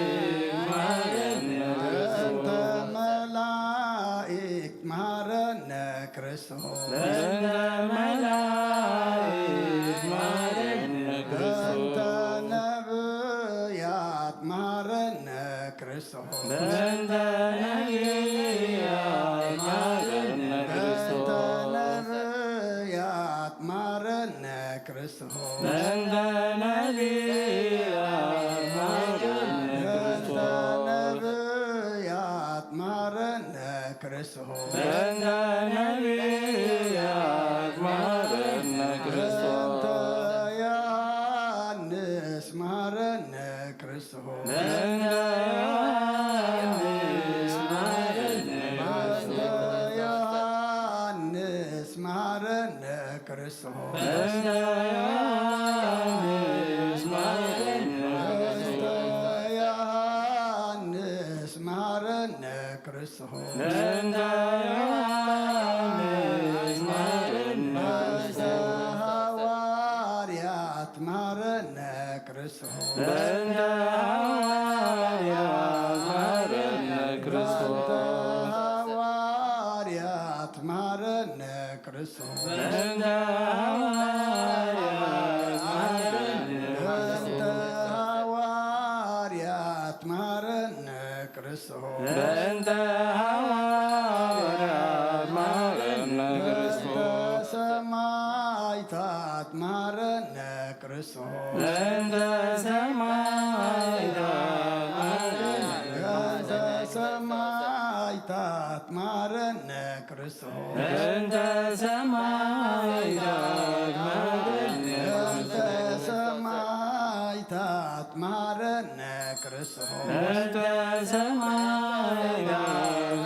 መሐረነ ክርስቶስ። በእንተ መላእክት መሐረነ ክርስቶስ። በእንተ መላእክት መሐረነ ክርስቶስ። በእንተ ነብያት መሐረነ ክርስቶስ። በእንተ ነቢያት መሐረነ ክርስቶስ። በእንተ ነብያት መሐረነ ክርስቶስ። በእንተ ነቢያት እንተ ነቢያት መሃረነ ክርስቶስ። እንተ ዮሃንስ መሃረነ ክርስቶስ። እንተ ዮሃንስ መሃረነ እንተ ዮሃንስ መሃረነ ክርስቶስ። እንተ ዮሃንስ መሃረነ እንተ ዮሃንስ መሃረነ ክርስቶስ። እንተ ዮሃንስ መሃረነ እንተ ሃዋርያት መሃረነ ክርስቶስ። እንተ ሃዋርያት መሃረነ ክርስቶስ። እንተ ሃዋርያት መሃረነ ክርስቶስ። እንተ ሃዋርያት መሃረነ እንተ ሃዋርያት መሃረነ ክርስቶስ። እንተ ሃዋርያት መሃረነ ክርስቶስ። እንተ ሰማዕታት መሃረነ ክርስቶስ። እንተ ሰማዕታት መሃረነ እንተ ሰማዕታት መሃረነ ክርስቶስ። እንተ ሰማዕታት መሃረነ እንተ ሰማዕታት መሃረነ ክርስቶስ። እንተ ሰማዕታት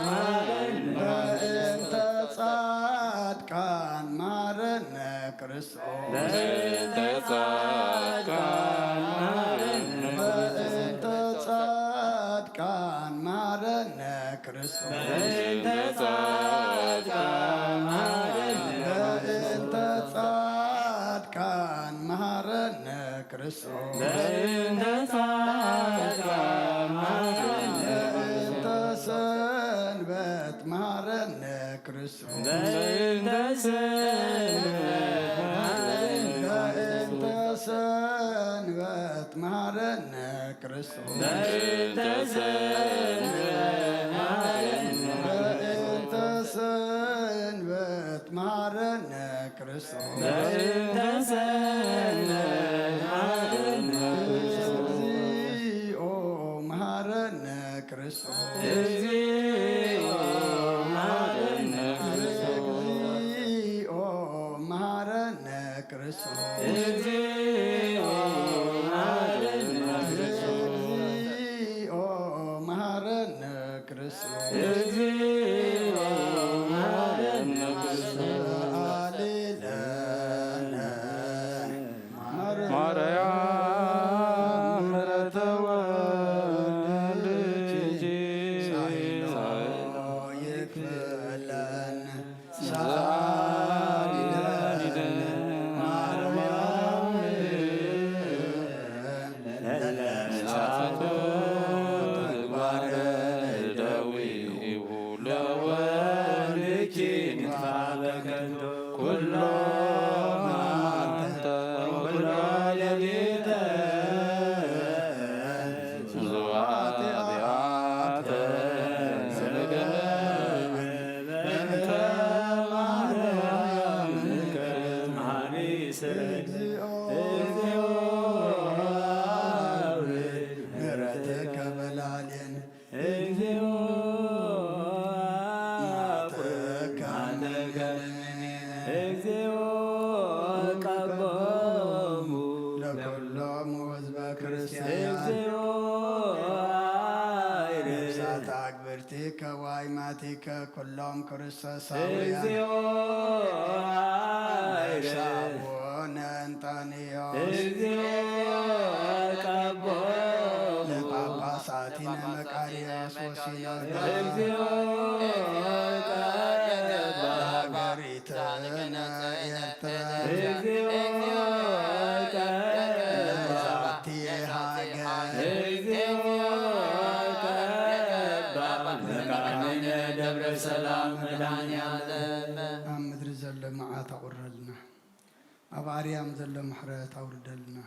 መሃረነ በእንተ ጻድቃን መሃረነ ክርስቶስ። በእንተ ጻድቃን መሃረነ በእንተ ጻድቃን መሃረነ ክርስቶስ። በእንተ ጻድቃን መሃረነ በእንተ ጻድቃን መሃረነ ክርስቶስ። በእንተ ጻድቃን መሃረነ በእንተ ሰንበት መሃረነ ክርስቶስ። በእንተ ሰንበት መሃረነ በእንተ ሰንበት መሃረነ ክርስቶስ። በእንተ ሰንበት መሃረነ በእንተ ሰንበት መሃረነ ክርስቶስ። በእንተ ሰንበት መሃረነ ክርስቶስ። እግዚኦ መሃረነ ክርስቶስ። እግዚኦ መሃረነ ክርስቶስ። እግዚኦ መሃረነ ክርስቶስ። እግዚኦ መሃረነ ክርስቶስ። እግዚኦ መሃረነ ክርስቶስ። እግዚኦ መሃረነ ክርስቶስ። ሰአሊ ለነ ማርያም ምሕረተ ወልድኪ ሳይሎ ይክፈለን። ሰአሊ ለነ ማርያም ለነ ተግባረ ደዊሁ ለወልድኪ ንትፋበከንቶ ኩሎ መዓልተ ወኩሎ ሌሊተ ዝዋተ ኃጢአተ ስርገ በእንተ ማርያም መሐሪ ስረግ። እግዚኦ አውርድ ምሕረትከ በላዕሌነ። እግዚኦ መዓተከ አነገለነ። እግዚኦ ቀቦሙ ለኩሎሙ ህዝበ ክርስቲያን። እግዚኦ አይረ ነፍሳት አግብርቲከ ወአይማቲከ ኩሎም ክርስቶሳውያን። እግዚኦ አይረ ነፍሳት አቡነ እንጣንዮስ። እግዚኦ ቀቦሙ ለጳጳሳቲነ መቃርዮስ ወሲኖዶስ። እግዚኦ ቀቦሙ ለሀገሪትነ ኤርትራ። እግዚኦ ቀቦሙ ለዛቲ ሀገር። እግዚኦ ቀቦሙ ለመካነ ደብረ ሰላም መድኃኔ ዓለም። ኣብ ምድሪ ዘሎ መዓት ኣቑረልና። ኣብ ኣርያም ዘሎ ምሕረት ኣውርደልና።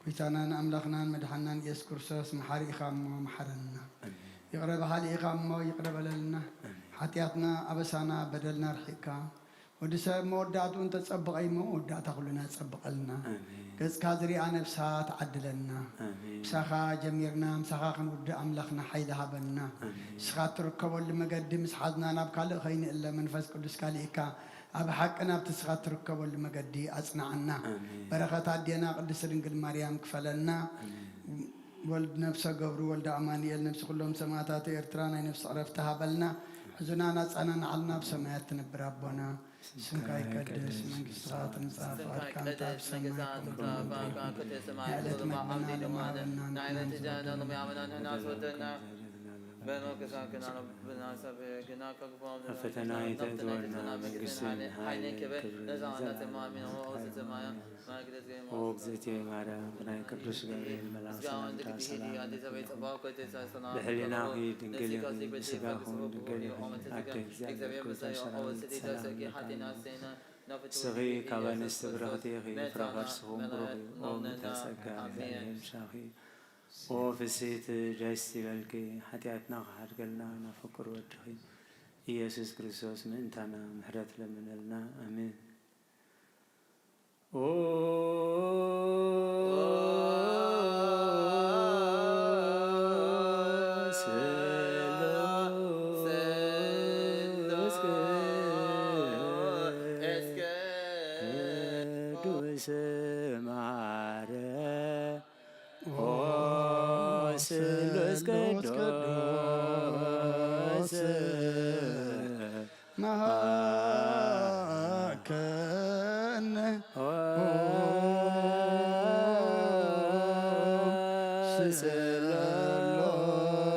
ጐይታናን ኣምላኽናን መድሓናን ኢየሱስ ክርስቶስ መሓሪ ኢኻ እሞ መሓረና። ኣሜን። ይቕረ በሃሊ ኢኻ እሞ ይቕረ በለልና። ኣሜን። ሓጢኣትና፣ ኣበሳና፣ በደልና ርሒቕካ፣ ወዲ ሰብ መወዳእትኡ እንተጸብቐ እዩ እሞ መወዳእታ ኩልና ጸብቐልና። ኣሜን። ገጽካ ዝሪኣ ነብሳ ትዓድለና። ኣሜን። ምሳኻ ጀሚርና ምሳኻ ክንውድእ ኣምላኽና ሓይሊ ሃበና። ኣሜን። ንስኻ እትርከበሉ መገዲ ምስ ሓዝና ናብ ካልእ ከይንእለ መንፈስ ቅዱስካ ልኢካ ኣብ ሓቂ ናብቲ ንስኻ እትርከበሉ መገዲ ኣጽንዓና። ኣሜን። በረኸት ኣዴና ቅድስት ድንግል ማርያም ክፈለና። ኣሜን። ወልድ ነፍሰ ገብሩ ወልደ ኣማኑኤል ነፍሲ ኩሎም ሰማዕታት ኤርትራ ናይ ነፍሲ ዕረፍቲ ሃበልና። ሕዙናን ኣጻናንዓልና ብሰማያት ትነብር ኣቦና። ስምካ ይቀደስ፣ መንግስትኻ ትምጻእ፣ ፍቓድካ እንተ ኣብ ሰማይ ከምኡ እውን ኣብ ምድሪ ይኹን። ንዕለት መግብና ሎሚ ሃበና ንሕና ንሕና ኣብ ፈተና ኣይተእትወና፣ መንግስትን ሓይልን ክብርን ለዘለዓለም። ኦ እግዝእትየ ማርያም፣ ብናይ ቅዱስ ገብርኤል መልኣክ ሰላምታ ሰላም ንብለኪ። ብሕሊናኺ ድንግል ኢኺ፣ ብስጋኺ እውን ድንግል ኢኺ። ኣደ እግዚኣብሔር፣ ክብርታ ሰላም ንስኺ ካብ ኣንስቲ ብርኽቲ ኢኺ፣ ፍረ ከርስኹም ብሩኽ እዩ። ኦ ምልዕተ ጸጋ፣ እግዚኣብሔር ምሳኺ። ኦ ፍስሕቲ ደስ ይበልኪ፣ ሓጢኣትና ክሓድገልና ናብ ፍቁር ወድኺ ኢየሱስ ክርስቶስ ምእንታና ምሕረት ለምነልና። ኣሜን። ኦ ስሉስ ቅዱስ ማረ ኦ ስሉስ ቅዱስ መሃከነ ኦ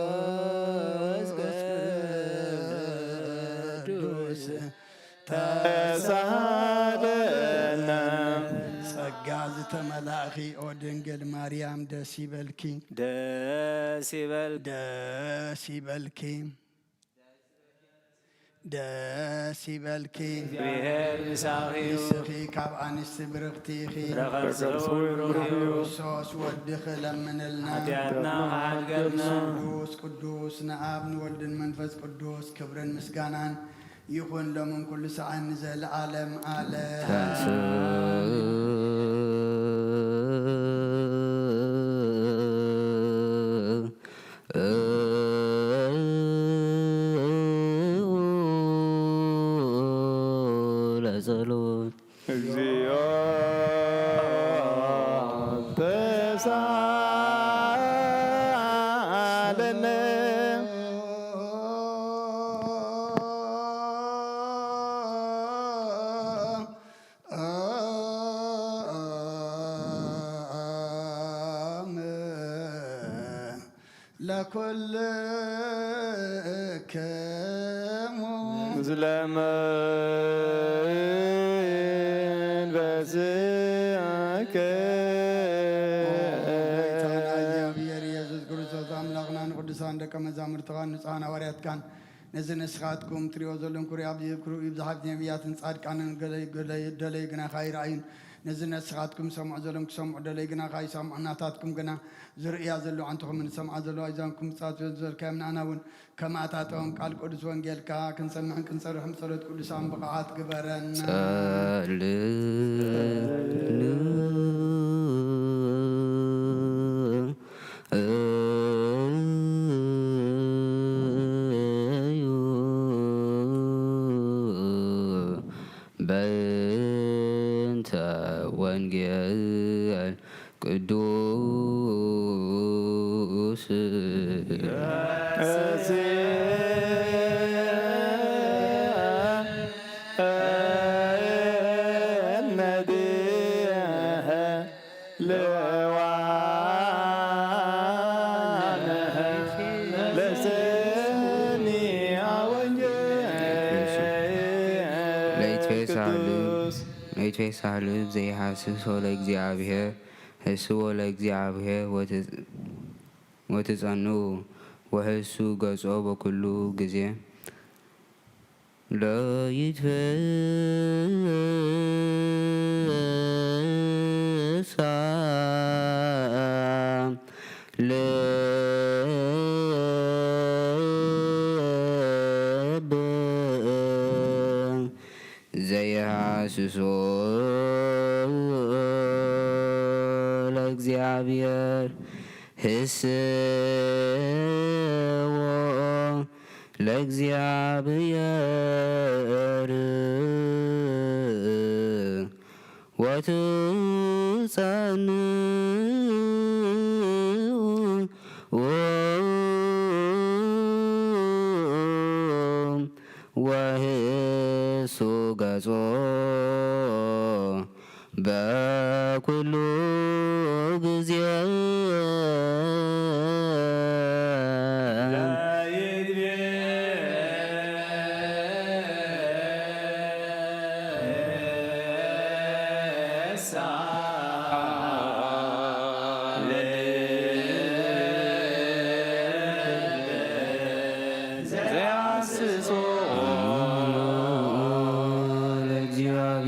ስሉስ ቅዱስ ተሳሃለነ። ጸጋ ዝተመላእኺ ኦ ድንግል ማርያም ደስ ይበልኪ። ደስ ይበል። ደስ ይበልኪ። ደስ ይበልኪ። እግዚኣብሔር ምሳኺ እዩ። ንስኺ ካብ ኣንስቲ ብርኽቲ ኢኺ። ፍረ ከርስኺ እውን ብሩኽ እዩ። ክርስቶስ ወድኺ ለምንልና። ሓጢኣትና ክሓድገልና። ቅዱስ ቅዱስ ንኣብ ንወልድን መንፈስ ቅዱስ ክብርን ምስጋናን ይኹን ሎምን ኩሉ ሰዓን ንዘለዓለም ዓለም። ለጸሎት። እግዚኦ ተሳለነ። ለኩልክሙ። ምስለ መንፈስከ። ኦ ጎይታና እግዚኣብሔር ኢየሱስ ክርስቶስ ኣምላኽና ንቅዱሳን ደቀ መዛሙርትኻን ንጹሓን ሃዋርያትካን ነዚ ንስኻትኩም ትሪኦ ዘለኹም ክብሪ ኣብዚ ክብሩ ይብዛሕ፣ ነቢያትን ጻድቃንን ገለ-፣ ገለ-፣ ደለዩ ግናኻ ኣይረኣዩን። ነዚ ንስኻትኩም ሰምዑ ዘለኹም ክሰምዑ ደለዩ ግናኻ ኣይሰምዑን። ናታትኩም ግና ዝርእያ ዘለዋ ኣዕንትኹምን ዝሰምዓ ዘለዋ ኣእዛንኩም ብጻት ዝበልካዮም ንኣና እውን ከማእታተዎም ቃል ቅዱስ ወንጌልካ ክንሰምዕን ክንጸርሕን ጸሎት ቅዱሳን ብቕዓት ግበረና። ጸልኑ እዩ በእንተ ወንጌል ቅዱስ። ለይትፌሳህ ልብ ዘይሃስስ ወለ እግዚኣብሔር ህስዎ ለእግዚኣብሔር ወትጸንኡ ወሕሱ ገጾ በኩሉ ግዜ። ለይትፌሳ ልብ ዘይሃስሶ ለእግዚኣብሔር፣ ህስዎ ለእግዚኣብሔር ወትጸንኡ ወህሱ ገጾ በኩሉ ግዜ። ለእግዚኣብሔር።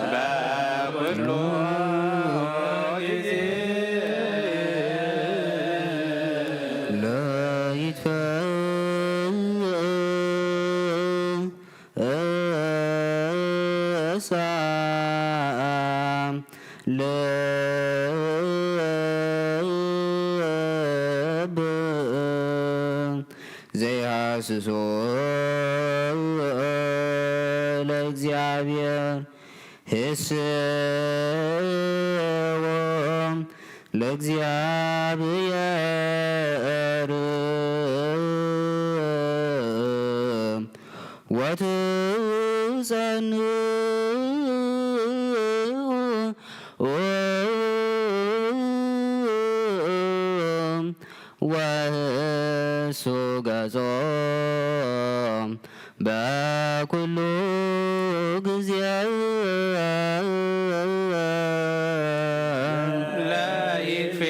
በኩሉ ጊዜ ለይትፈሳ ልብ ዘይሃስሶ ለእግዚኣብሔር ህስዎ ለእግዚኣብሔር ወትጸንኡ ወህሱ ገጾ በኩሉ ጊዜ ለይትፌ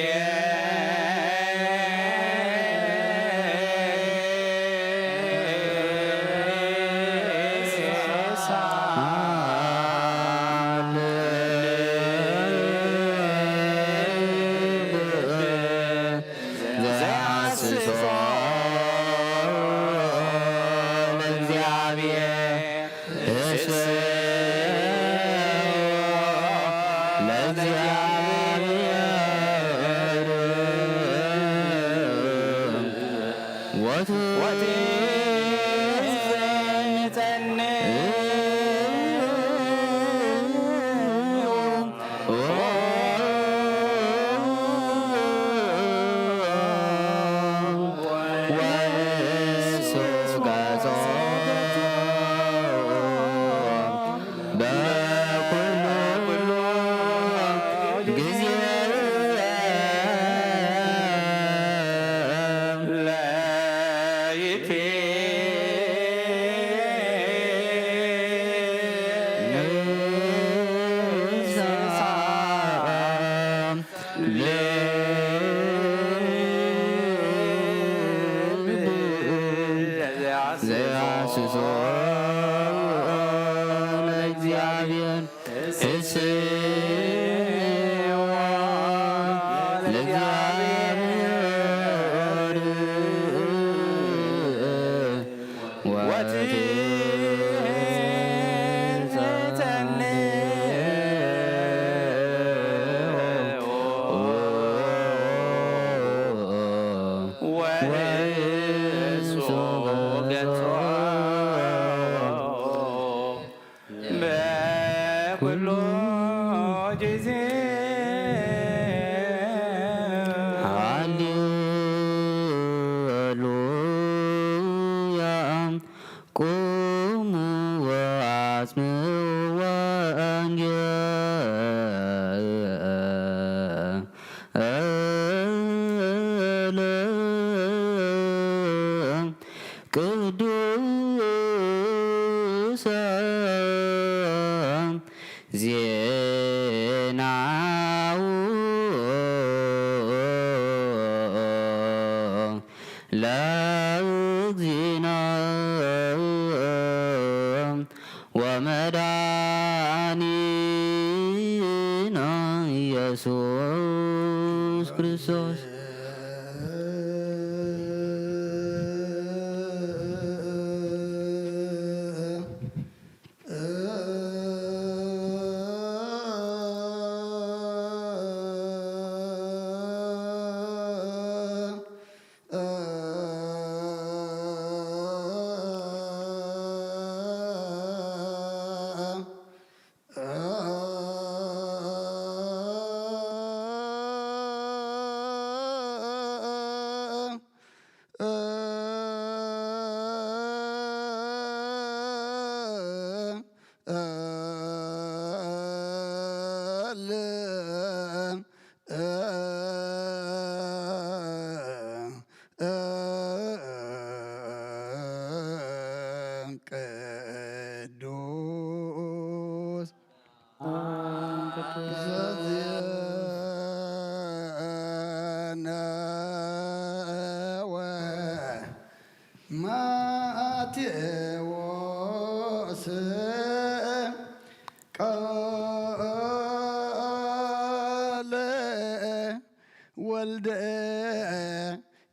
በኩሉ ጊዜ ሃሌሉያ። ቁሙ ወአስምዑ ወንጌለ ቅዱሳን ዜናሁ ለእግዚእነ ወመድኃኒነ ኢየሱስ ክርስቶስ። ቅዱስ ዘዜነወ ማቴዎስ ቃለ ወልደ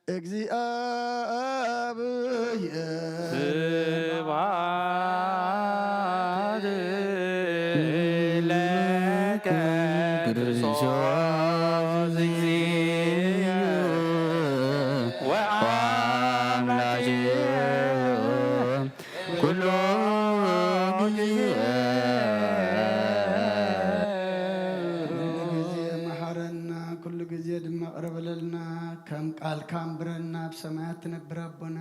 እግዚኣብሔር። ስብሐት ለከ ክርስቶስ እግዚእ ወአምላክ ኩሉ ግዜ። ኩሉ ግዜ መሓረና፣ ኩሉ ግዜ ድማ ቅረ በለልና፣ ከም ቃልካ ኣንብረና፣ ኣብ ሰማያት ትነብር ኣቦና፣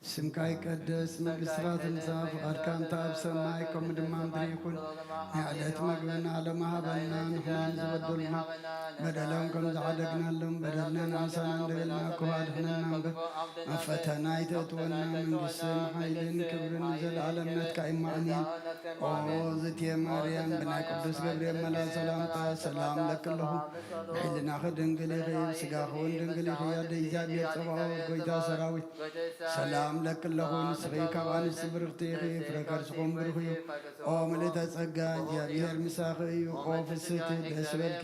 ስምካ ይቀደስ፣ መንግስትኻ ትምጻእ፣ ፍቓድካ እንተ ኣብ ሰማይ ከምኡ ድማ ምድሪ ይኹን። ናይ ዕለት መግብና ሎሚ ሃበና፣ ንሕና ንዝበደሉና በደሎም ከም ዝዓደግናሎም በደልና ንኣምሳና እንደበልና፣ ክፉእ ኣድሕነና እምበር፣ ኣብ ፈተና ኣይተእትወና፣ መንግስትን ሓይልን ክብርን ንዘለኣለም ናትካ እዩ። ኣሜን። ኦ ዝትየ ማርያም፣ ብናይ ቅዱስ ገብርኤል መልኣኽ ሰላምታ ሰላም እለኪ ኣለኹ። ብሕልናኺ ድንግል ኢኺ፣ ብስጋኺ እውን ድንግል ኢኺ። ኣደ እግዚኣብሔር ጸባኦት፣ ጎይታ ሰራዊት፣ ሰላም እለኪ ኣለኹ። ንስኺ ካብ ኣንስቲ ብርኽቲ ኢኺ፣ ፍረ ከርስኹም ብሩኽ እዩ። ኦ ምልእተ ጸጋ፣ እግዚኣብሔር ምሳኺ እዩ። ኦ ፍስሕቲ፣ ደስ ይበልኪ፣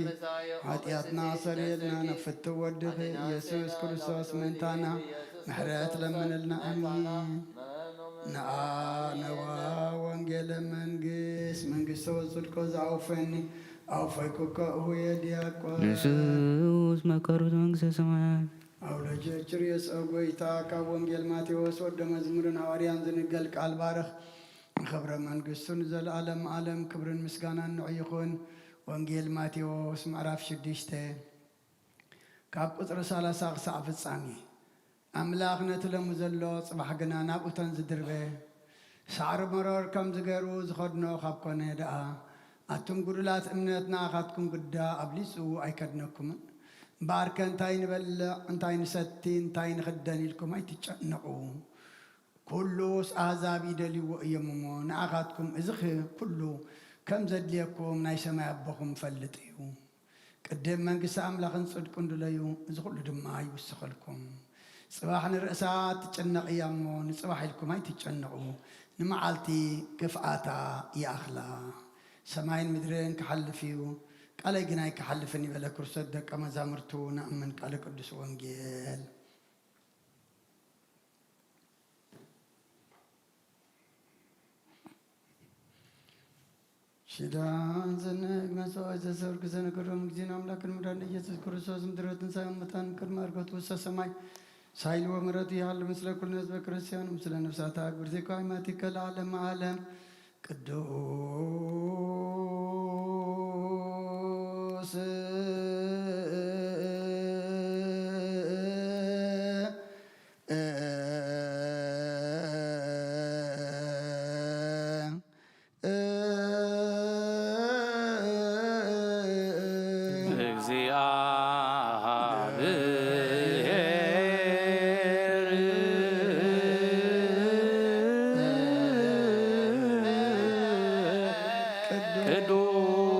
ሓጢኣትና ኣሰርየልና፣ ንፍትው ወድኺ ኢየሱስ ክርስቶስ ምእንታና ምሕረት ለምንልና። ኣሜን። ነዋ ወንጌለ መንግስት፣ መንግስተ ወጽድቆ ዘአውፈኒ፣ አውፈይኩከ እሁየ ዲያቆን። ንሱስ መከሩት መንግስተ ሰማያት። አውለጀችር የስአ ጎይታ። ካብ ወንጌል ማቴዎስ ወደ መዝሙርን ሃዋርያን ዝንገል ቃል ባርኽ። ንኽብረ መንግስቱ ንዘለዓለም ዓለም ክብርን ምስጋናን ንዑ ይኹን። ወንጌል ማቴዎስ ምዕራፍ ሽዱሽተ ካብ ቁጽሪ ሰላሳ ክሳዕ ፍጻሜ። ኣምላኽ ነቲ ሎሚ ዘሎ ጽባሕ ግና ናብኡተን ዝድርበ ሳዕሪ መሮር ከምዚ ገይሩ ዝኸድኖ ካብ ኮነ ደኣ፣ ኣቱም ጉዱላት እምነት ንኣኻትኩም ግዳ ኣብሊጹ ኣይከድነኩምን? እምበኣርከ እንታይ ንበልዕ፣ እንታይ ንሰቲ፣ እንታይ ንኽደን ኢልኩም ኣይትጨነቑ። ኩሉስ ኣህዛብ ይደልይዎ እዮም እሞ፣ ንኣኻትኩም እዚ ኽ-፣ ኩሉ ከም ዘድልየኩም ናይ ሰማይ ኣቦኹም ይፈልጥ እዩ። ቅድም መንግስቲ ኣምላኽን ጽድቁን ድለዩ፣ እዚ ኩሉ ድማ ይውሰኸልኩም። ጽባሕ ንርእሳ ትጨነቕ እያ እሞ፣ ንጽባሕ ኢልኩም ኣይትጨነቑ፣ ንመዓልቲ ክፍኣታ ይኣኽላ። ሰማይን ምድርን ክሓልፍ እዩ፣ ቃለይ ግን ኣይክሓልፍን እዩ በለ ክርስቶስ ደቀ መዛሙርቱ። ንኣምን ቃለ ቅዱስ ወንጌል። ሽዳን ዘነግ መስዋዕት ዘሰርክ ዘነገዶም እግዚእነ ኣምላክን መድኃኒነ ኢየሱስ ክርስቶስ ምድረ ትንሣኤ እሙታን ቅድመ ዕርገቱ ውስተ ሰማይ ሳይል ወምሕረቱ ይሃሉ ምስለ ኩልነ ህዝበ ክርስቲያን ምስለ ነፍሳት አግብር ዜኳ ይማቲከ ለዓለመ ዓለም። ቅዱስ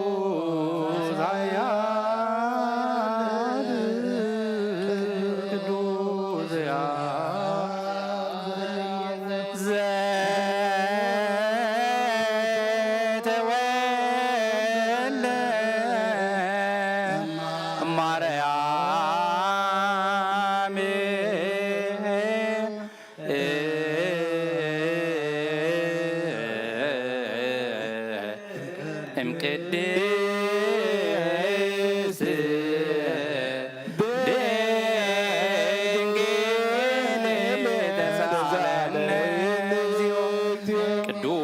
ቅዱስ ኃያል ቅዱስ ኃያል ቅድስት ድንግል ተሳለነ። ቅዱስ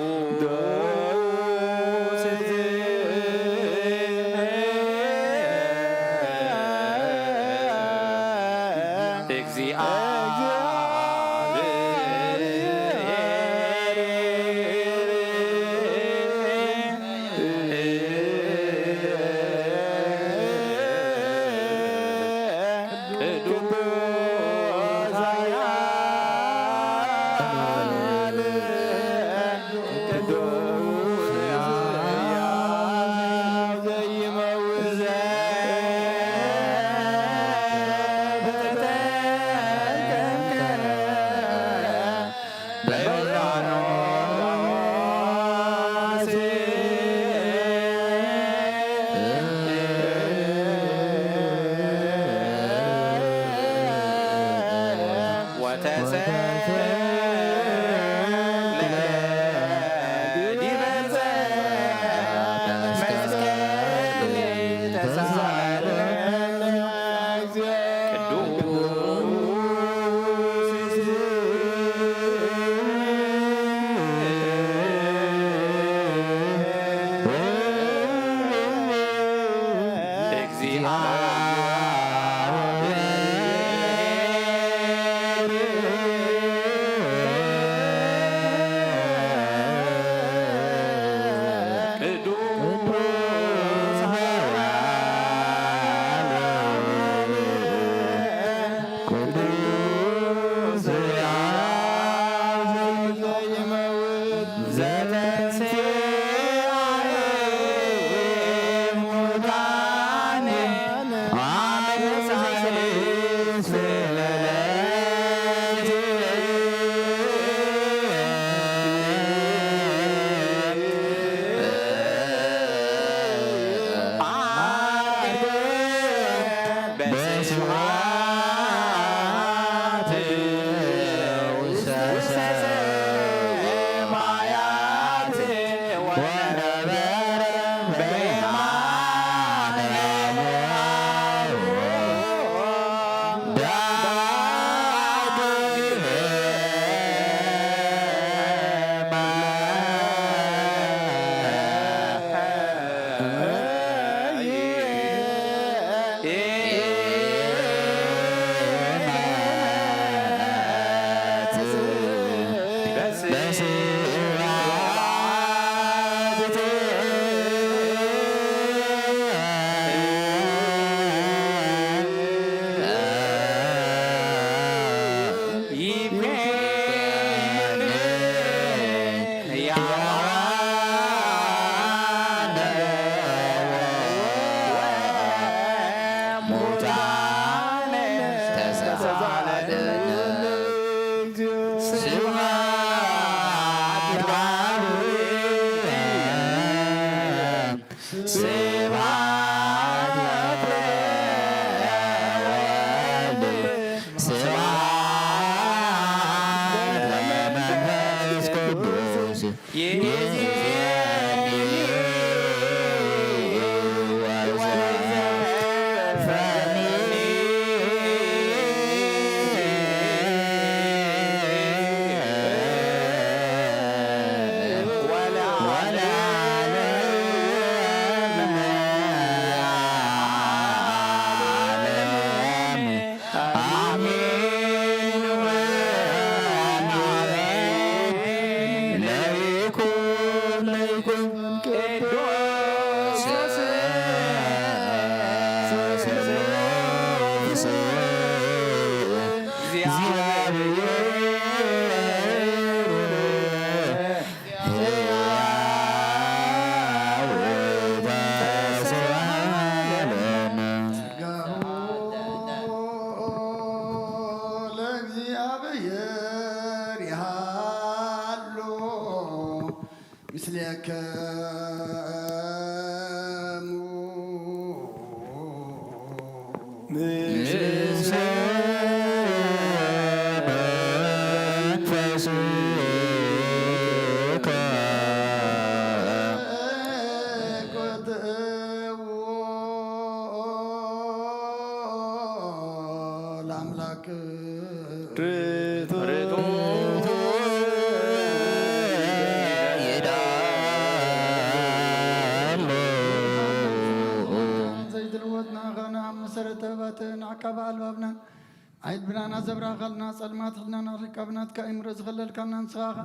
ዓይኒ ብርሃንና ዘብራህካልና፣ ጸልማት ሕልናና ኣርሒቕካ ብናትካ ኣእምሮ ዝኸለልካና ንስኻ ኢኻ።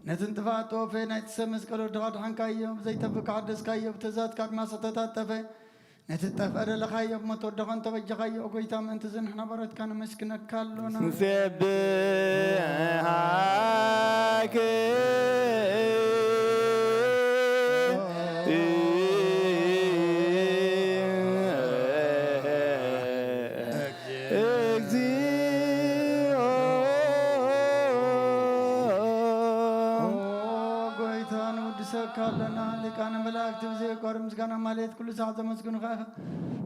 ነቲ ንጥፍኣት ተወፈየ ናይቲ ሰብ መስቀል ወድኻ ኣድሓንካዮ፣ ብዘይተብካ ሓደስካዮ፣ ብትእዛዝካ ድማ ዝተታጠፈ። ነቲ ዝጠፍአ ደለኻዮ፣ ብሞት ወድኻ እንተበጀኻዮ፣ ኦ ጎይታ፣ ምእንቲ እዚ ንሕና ባሮትካ ነመስግነካ ኣሎና። ንሴብሐኪ እግዚኦ። ኦ ጎይታ፣ ንውድሰካ ኣለና። ሊቃነ መላእክት ብዘየቋርጥ ምስጋና ማለት ኩሉ ሰዓት ዘመስግኑኻ ኢኻ።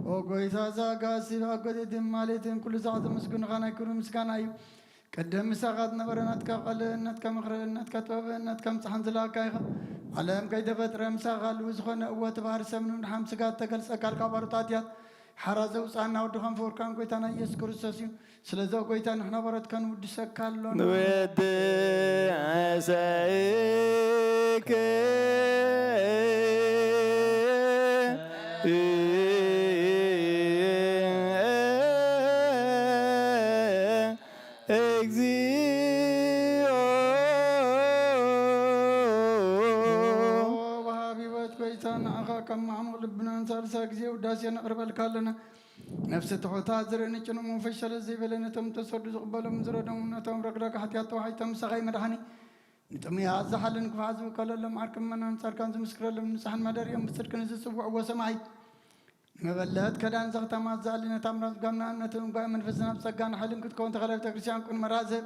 ኦ ጎይታ፣ እዛ ጋሲ ኣጎቴትን ማሌትን ኩሉ ሰዓት ዘመስግኑኻ ናይ ክብሪ ምስጋና እዩ። ቅድም ምሳኻ ዝነበረ ናትካ ቃልን ናትካ ምኽርን ናትካ ጥበብን ናትካ ምጽሓን ዝለኣካ ኢኻ። ዓለም ከይተፈጥረ ምሳኻ ህልው ዝኾነ፣ እወ፣ እቲ ባህሪ ሰብ ንምድሓን ስጋ እተገልጸ ቃልካ ባሮት ኣትያት ሓራ ዘውጽኣና ወድኻን ፍቑርካን ጎይታና ኢየሱስ ክርስቶስ እዩ። ስለዚ ኦ ጎይታ፣ ንሕና ባሮትካ ንውድሰካ ኣሎና። ንውድሰኪ እግዚኦ። ወሃቢ ህይወት ጎይታ፣ ንዓኻ ካብ ማዕሙቕ ልብና ንሳልሳይ ግዜ ውዳሴ ነቕርበልካ ኣለና። ነፍሲ ትሑታ ዝርኢ ንጭኑቕ መንፈስ ሸለል ዘይበለ፣ ነቶም ተሰዱ ዝቕበሎም ዝረዶም ነቶም ረግረግ ሓጢኣት ተዋሒጦም ምሳኻ መድሓኒ ንጥሙያት ዝሓልን ክፉዓት ዝውከለሎም ዓርኪ ምእመናን ጻድቃን ዝምስክረሎም ንጹሓን ማደሪኦም ብጽድቂ ንዝጽውዕዎ ሰማይ ንመበለት ከዳን ዘኽተማት ዝኣሊ ነታ ምራዝ ጋምና እምነትን እንጓይ መንፈስን ኣብ ጸጋን ሓይልን ክትከውን ተኸለ ቤተ ክርስቲያን ቅድሚ መራዝብ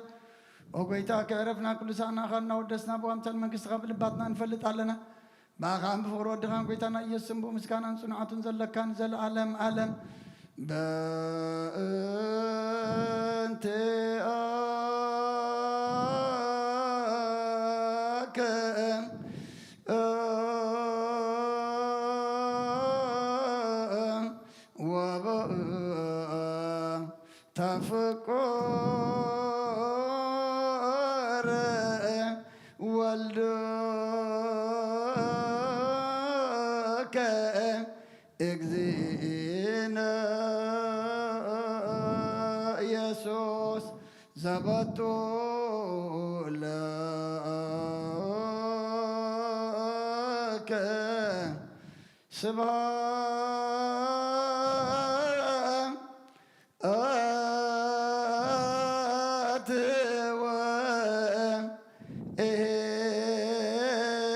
ኦ ጎይታ ከዕረፍና ቅዱሳን ኣኻልና ወደስና ብኣምሳል መንግስትኻ ብልባትና ንፈልጥ ኣለና። ብኣኻን ብፍቕሪ ወድኻን ጎይታና ኢየሱስን ብኡ ምስጋናን ጽንዓቱን ዘለካ ንዘለኣለም ኣለም። በእንቲኣከ ወበእንተ ፍቁር ወልድከ እግዚእነ ኢየሱስ ዘበቱ ለከ ስብሐት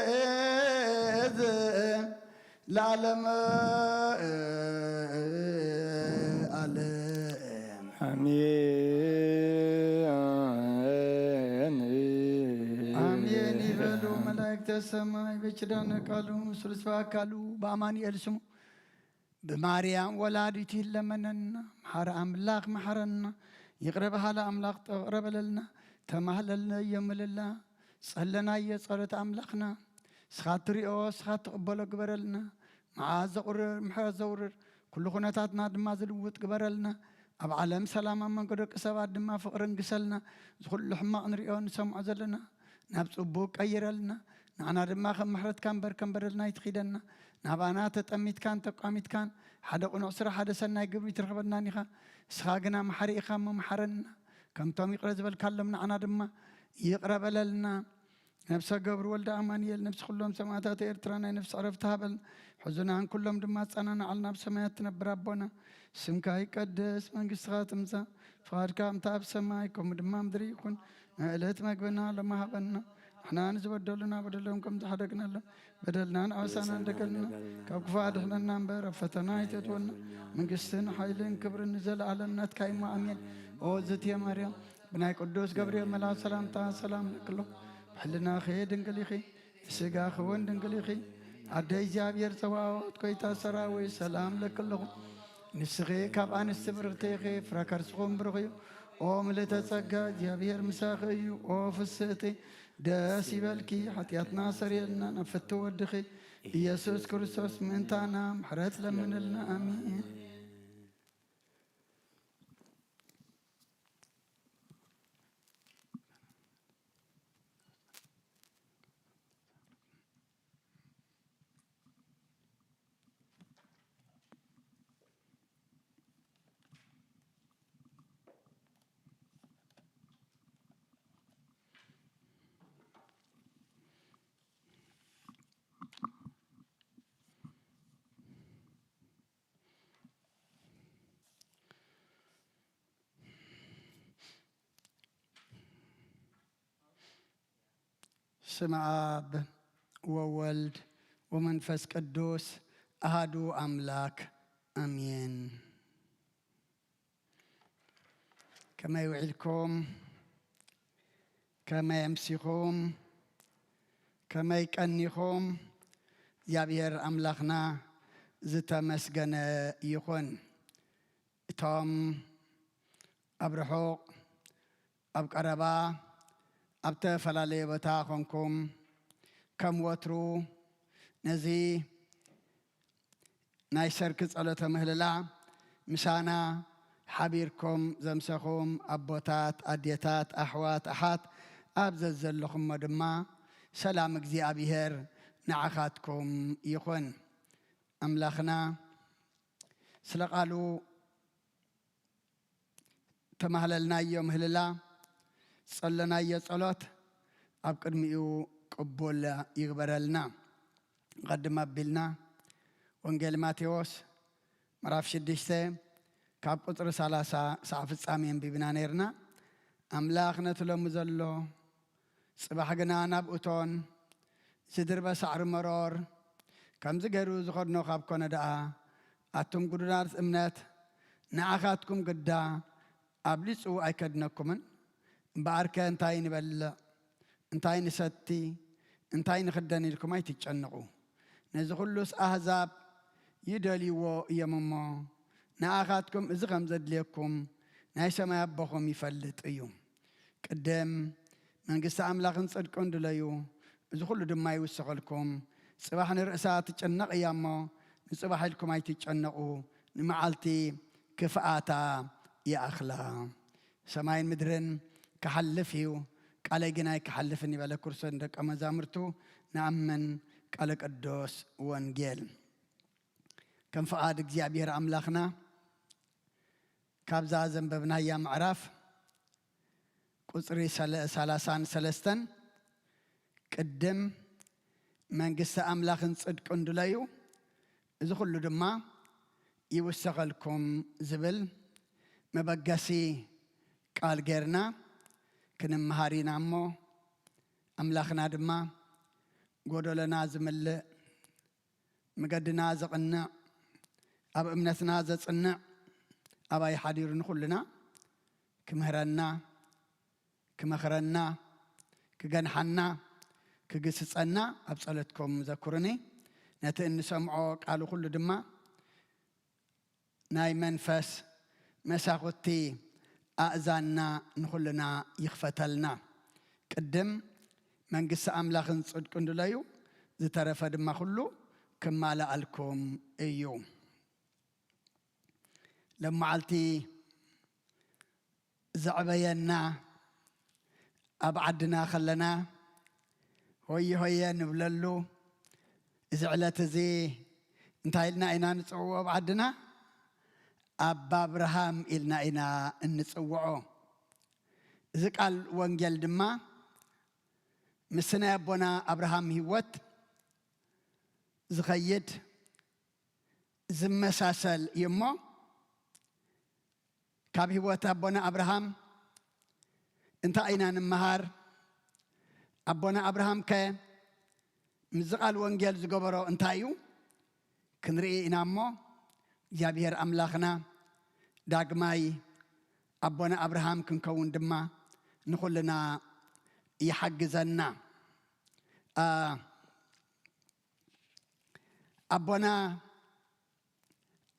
ወእዝ ለዓለመ ዓለም። ኣሜን። ኣሜን ይበሉ መላእክተ ሰማይ። በኪዳነ ቃሉ ስሉስ በአካሉ በአማኑኤል ስሙ ብማርያም ወላዲቱ ይለመነና። መሓሪ ኣምላኽ መሓረና። ይቕረ በሃሊ ኣምላኽ ይቕረ በለልና። ተማህለልናዮ ምልላ። ጸለናዮ ጸሎት ኣምላኽና። ንስኻ ትሪኦ፣ ንስኻ ትቕበሎ ግበረልና። መዓት ዘቑርር፣ ምሕረት ዘውርድ፣ ኩሉ ኩነታትና ድማ ዝልውጥ ግበረልና። ኣብ ዓለም ሰላም፣ ኣብ መንጎ ደቂ ሰባት ድማ ፍቕሪ እንግሰልና። እዚ ኩሉ ሕማቕ ንሪኦ ንሰምዖ ዘለና ናብ ጽቡቕ ቀይረልና። ንዓና ድማ ከም ምሕረትካ እምበር ከም በደልና ኣይትኺደና። ናባና ተጠሚትካን ተቋሚትካን ሓደ ቅኑዕ ስራሕ፣ ሓደ ሰናይ ግብሪ ኣይትረኽበናን ኢኻ። ንስኻ ግና መሓሪ ኢኻ እሞ መሓረና። ከምቶም ይቕረ ዝበልካሎም ንዓና ድማ ይቕረ በለልና። ነፍሰ ገብሩ ወልደ ኣማኑኤል፣ ነፍሲ ኩሎም ሰማእታት ኤርትራ ናይ ነፍሲ ዕረፍቲ ሃበልና። ሕዙናን ኩሎም ድማ ኣጸናንዓልና። ኣብ ሰማያት ትነብር ኣቦና፣ ስምካ ይቀደስ፣ መንግስትኻ ትምጻእ፣ ፍቓድካ ከምታ ኣብ ሰማይ ከምኡ ድማ ምድሪ ይኹን። ናይ ዕለት መግብና ሎሚ ሃበና። ንሕና ንዝበደሉና በደሎም ከም ዝሓደግናሎም በደልናን ኣበሳናን ደገልና፣ ካብ ክፉእ ኣድሕነና እምበር ኣብ ፈተና ኣይተእትወና። መንግስትን ሓይልን ክብርን ንዘለኣለም ናትካ እዩ እሞ ኣሜን። ኦ ዝትየ ማርያም፣ ብናይ ቅዱስ ገብርኤል መልኣክ ሰላምታ ሰላም እብለኪ ኣለኹ። ብሕልናኺ ድንግል ኢኺ፣ ብስጋኺ እውን ድንግል ኢኺ። ኣደ እግዚኣብሔር ጸባኦት፣ ጎይታ ሰራዊት፣ ሰላም እብለኪ ኣለኹ። ንስኺ ካብ ኣንስቲ ብርኽቲ ኢኺ፣ ፍረ ከርስኺ እውን ብሩኽ እዩ። ኦ ምልእተ ጸጋ፣ እግዚኣብሔር ምሳኺ እዩ። ኦ ፍስህቲ፣ ደስ ይበልኪ፣ ሓጢኣትና ሰርየልና፣ ናብ ፍትው ወድኺ ኢየሱስ ክርስቶስ ምእንታና ምሕረት ለምንልና። ኣሜን። በስመ አብ ወወልድ ወመንፈስ ቅዱስ አሃዱ አምላክ አሜን። ከመይ ውዒልኩም? ከመይ ኣምሲኹም? ከመይ ቀኒኹም? እግዚኣብሔር ኣምላኽና ዝተመስገነ ይኹን። እቶም ኣብ ርሑቕ፣ ኣብ ቀረባ፣ ኣብ ተፈላለየ ቦታ ኾንኩም፣ ከም ወትሩ ነዚ ናይ ሰርክ ጸሎተ ምህልላ ምሳና ሓቢርኩም ዘምሰኹም ኣቦታት፣ ኣዴታት፣ ኣሕዋት፣ ኣሓት፣ ኣብ ዘዘለኹሞ ድማ ሰላም እግዚኣብሔር ንዓኻትኩም ይኹን። ኣምላኽና ስለ ቃሉ ተማህለልናዮ ምህልላ፣ ጸለናዮ ጸሎት ኣብ ቅድሚኡ ቅቡል ይግበረልና። ቀድም ኣቢልና ወንጌል ማቴዎስ ምዕራፍ ሽዱሽተ ካብ ቁጽሪ ሰላሳ ክሳዕ ፍጻሜ ኣንቢብና ነይርና። ኣምላኽ ነቲ ሎሚ ዘሎ፣ ጽባሕ ግና ናብ እቶን ዝድርበ ሳዕሪ መሮር ከምዚ ገይሩ ዝኸድኖ ካብ ኮነ ደኣ፣ ኣቱም ግዱዳት እምነት፣ ንዓኻትኩም ግዳ ኣብሊጹ ኣይከድነኩምን? እምበኣርከ እንታይ ንበልዕ፣ እንታይ ንሰቲ፣ እንታይ ንኽደን ኢልኩም ኣይትጨንቑ። ነዚ ኹሉስ ኣህዛብ ይደልይዎ እዮም እሞ፣ ንኣኻትኩም እዚ ከም ዘድልየኩም ናይ ሰማይ ኣቦኹም ይፈልጥ እዩ። ቅድም መንግስቲ ኣምላኽን ጽድቁን ድለዩ፣ እዚ ኹሉ ድማ ይውሰኸልኩም። ጽባሕ ንርእሳ ትጨነቕ እያ እሞ፣ ንጽባሕ ኢልኩም ኣይትጨነቑ፣ ንመዓልቲ ክፍኣታ ይኣኽላ። ሰማይን ምድርን ክሓልፍ እዩ፣ ቃለይ ግን ኣይክሓልፍን እዩ በለ ክርስቶስ ንደቀ መዛሙርቱ። ንኣምን ቃለ ቅዱስ ወንጌል። ከም ፍቓድ እግዚኣብሔር ኣምላኽና፣ ካብዛ ዘንበብናያ ምዕራፍ ቁጽሪ ሰለ-፣ ሰላሳን ሰለስተን፣ ቅድም መንግስቲ ኣምላኽን ጽድቁን ድለዩ፣ እዚ ኹሉ ድማ ይውሰኸልኩም ዝብል መበገሲ ቃል ጌርና ክንመሃር ኢና እሞ፣ ኣምላኽና ድማ ጎደሎና ዝምልእ፣ መገድና ዘቕንዕ፣ ኣብ እምነትና ዘጽንዕ፣ ኣባይ ሓዲሩ ንኹልና ክምህረና፣ ክመኽረና፣ ክገንሓና፣ ክግስጸና ኣብ ጸሎትኩም ዘኩሩኒ። ነቲ እንሰምዖ ቃሉ ኩሉ ድማ ናይ መንፈስ መሳኹቲ ኣእዛንና ንኹልና ይኽፈተልና። ቅድም መንግስቲ ኣምላኽን ጽድቁን ድለዩ፣ ዝተረፈ ድማ ኩሉ ክማልኣልኩም እዩ። ሎመዓልቲ ዘዕበየና፣ ኣብ ዓድና ከለና ሆየ ሆየ ንብለሉ፣ እዚ ዕለት እዚ እንታይ ኢልና ኢና ንጽውዖ ኣብ ዓድና? ኣባ ኣብርሃም ኢልና ኢና እንጽውዖ። እዚ ቃል ወንጌል ድማ ምስ ናይ ኣቦና ኣብርሃም ህይወት ዝኸይድ ዝመሳሰል እዩ እሞ፣ ካብ ህይወት ኣቦና ኣብርሃም እንታይ ኢና ንምሃር? ኣቦና ኣብርሃም ከ ምስዚ ቃል ወንጌል ዝገበሮ እንታይ እዩ? ክንርኢ ኢና እሞ፣ እግዚኣብሔር ኣምላኽና ዳግማይ ኣቦና ኣብርሃም ክንከውን ድማ ንኹልና ይሓግዘና። ኣ-፣ ኣቦና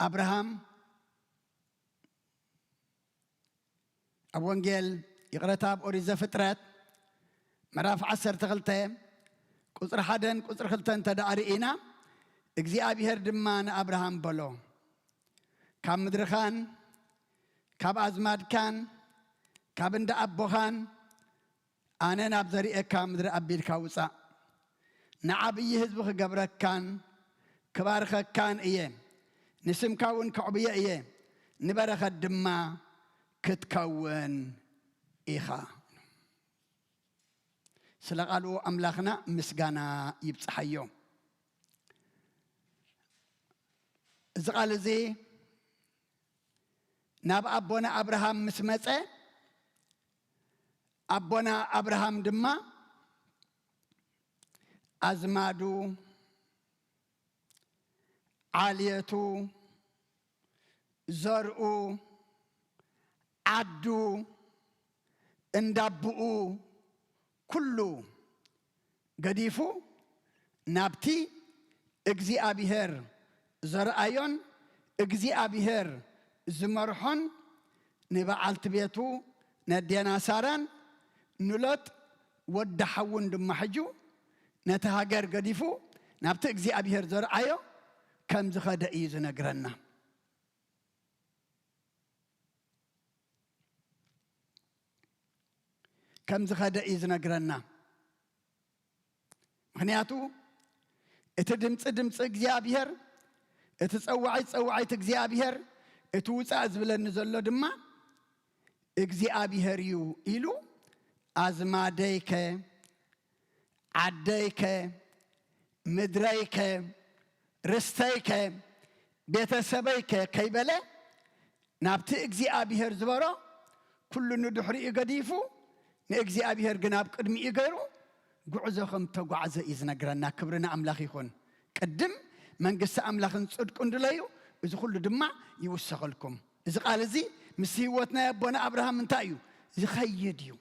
ኣብርሃም ኣብ ወንጌል፣ ይቕረታ፣ ኣብ ኦሪት ዘፍጥረት ምዕራፍ ዓሰርተ ክልተ ቁጽሪ ሓደን ቁጽሪ ክልተን እንተ ደኣ ርኢና፣ እግዚኣብሔር ድማ ንኣብርሃም በሎ፣ ካብ ምድርኻን ካብ ኣዝማድካን ካብ እንዳ ኣቦኻን ኣነ ናብ ዘርእየካ ምድሪ ኣቢልካ ውጻእ። ንዓብዪ ህዝቢ ክገብረካን ክባርኸካን እየ፣ ንስምካ እውን ከዕብዮ እየ፣ ንበረኸት ድማ ክትከውን ኢኻ። ስለ ቃሉ ኣምላኽና ምስጋና ይብጽሓዮ። እዚ ቃል እዚ ናብ ኣቦና ኣብርሃም ምስ መጸ፣ ኣቦና ኣብርሃም ድማ ኣዝማዱ፣ ዓልየቱ፣ ዘርኡ፣ ዓዱ፣ እንዳብኡ፣ ኩሉ ገዲፉ ናብቲ እግዚኣብሔር ዘርኣዮን እግዚኣብሔር ዝመርሖን ንበዓልቲ ቤቱ ነዴና ሳራን ንሎጥ ወዲ ሓዉን ድማ ሕጁ ነቲ ሃገር ገዲፉ ናብቲ እግዚኣብሔር ዘርኣዮ ከም ዝኸደ እዩ ዝነግረና። ከም ዝኸደ እዩ ዝነግረና። ምኽንያቱ እቲ ድምፂ ድምፂ እግዚኣብሔር፣ እቲ ጸዋዒት ጸዋዒት እግዚኣብሔር፣ እቲ ውፃእ ዝብለኒ ዘሎ ድማ እግዚኣብሔር እዩ ኢሉ ኣዝማደይከ፣ ዓደይከ፣ ምድረይከ፣ ርስተይከ፣ ቤተሰበይከ ከይበለ ናብቲ እግዚኣብሔር ዝበሮ ኩሉ ንድሕሪኡ ገዲፉ ንእግዚኣብሔር ግን ኣብ ቅድሚኡ ገይሩ ጉዕዞ ከም ተጓዕዘ እዩ ዝነግረና። ክብሪ ንኣምላኽ ይኹን። ቅድም መንግስቲ ኣምላኽን ጽድቁን ድለዩ፣ እዚ ኩሉ ድማ ይውሰኸልኩም። እዚ ቃል እዚ ምስ ህይወት ናይ ኣቦና ኣብርሃም እንታይ እዩ? ዝኸይድ እዩ።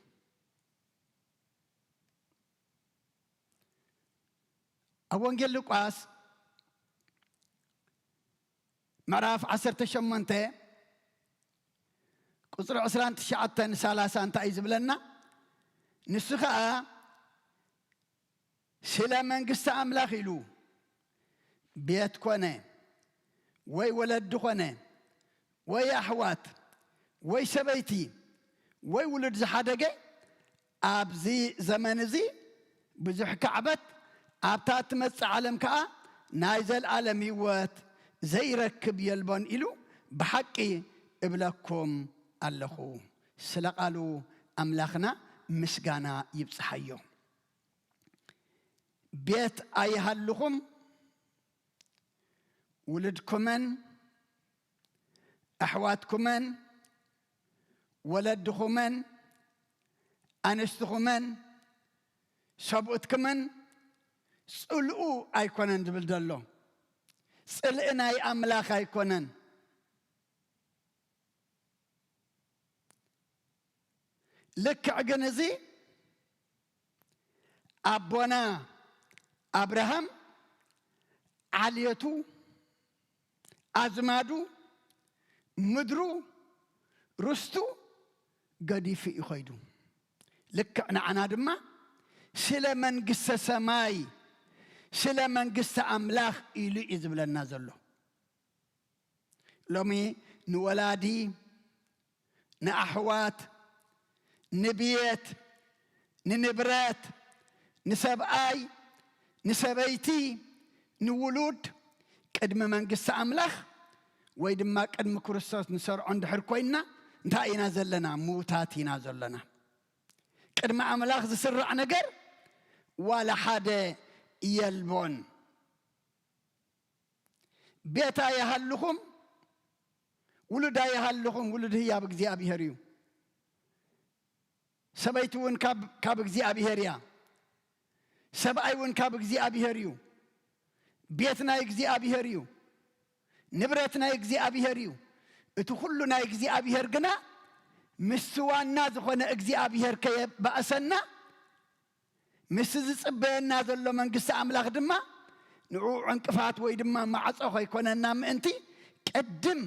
ኣብ ወንጌል ሉቃስ ምዕራፍ ዓሰርተ ሸሞንተ ቁጽሪ ዕስራን ትሽዓተን ሰላሳ እንታይ እዩ ዝብለና? ንሱ ኸኣ ስለ መንግስቲ ኣምላኽ ኢሉ ቤት ኮነ ወይ ወለዲ ኮነ ወይ ኣሕዋት ወይ ሰበይቲ ወይ ውሉድ ዝሓደገ ኣብዚ ዘመን እዚ ብዙሕ ካዕበት ኣብታ እትመጽእ ዓለም ከኣ ናይ ዘልኣለም ህይወት ዘይረክብ የልቦን ኢሉ ብሓቂ እብለኩም ኣለኹ። ስለ ቃሉ ኣምላኽና ምስጋና ይብጽሓዮ። ቤት ኣይሃልኹም፣ ውሉድኩምን ኣሕዋትኩምን ወለድኹምን ኣንስትኹምን ሰብኡትኩምን ጽልኡ ኣይኮነን ዝብል ዘሎ። ጽልኢ ናይ ኣምላኽ ኣይኮነን። ልክዕ ግን እዚ ኣቦና ኣብርሃም ዓልየቱ፣ ኣዝማዱ፣ ምድሩ፣ ርስቱ ገዲፉ እዩ ኸይዱ። ልክዕ ንዓና ድማ ስለ መንግስተ ሰማይ፣ ስለ መንግስተ ኣምላኽ ኢሉ እዩ ዝብለና ዘሎ። ሎሚ ንወላዲ፣ ንኣሕዋት፣ ንብየት፣ ንንብረት፣ ንሰብኣይ፣ ንሰበይቲ፣ ንውሉድ ቅድሚ መንግስቲ ኣምላኽ ወይ ድማ ቅድሚ ክርስቶስ ንሰርዖ እንድሕር ኮይንና እንታይ ኢና ዘለና? ምዉታት ኢና ዘለና። ቅድሚ ኣምላኽ ዝስራዕ ነገር ዋላ ሓደ የልቦን። ቤት ኣይሃልኹም፣ ውሉድ ኣይሃልኹም፣ ውሉድ ህያብ እግዚኣብሔር እዩ። ሰበይቲ እውን ካብ፣ ካብ እግዚኣብሔር እያ። ሰብኣይ እውን ካብ እግዚኣብሔር እዩ። ቤት ናይ እግዚኣብሔር እዩ። ንብረት ናይ እግዚኣብሔር እዩ። እቲ ኩሉ ናይ እግዚኣብሔር ግና ምስቲ ዋና ዝኾነ እግዚኣብሔር ከየባእሰና፣ ምስቲ ዝጽበየና ዘሎ መንግስቲ ኣምላኽ ድማ ንዕኡ ዕንቅፋት ወይ ድማ ማዕጾ ከይኮነና ምእንቲ ቅድም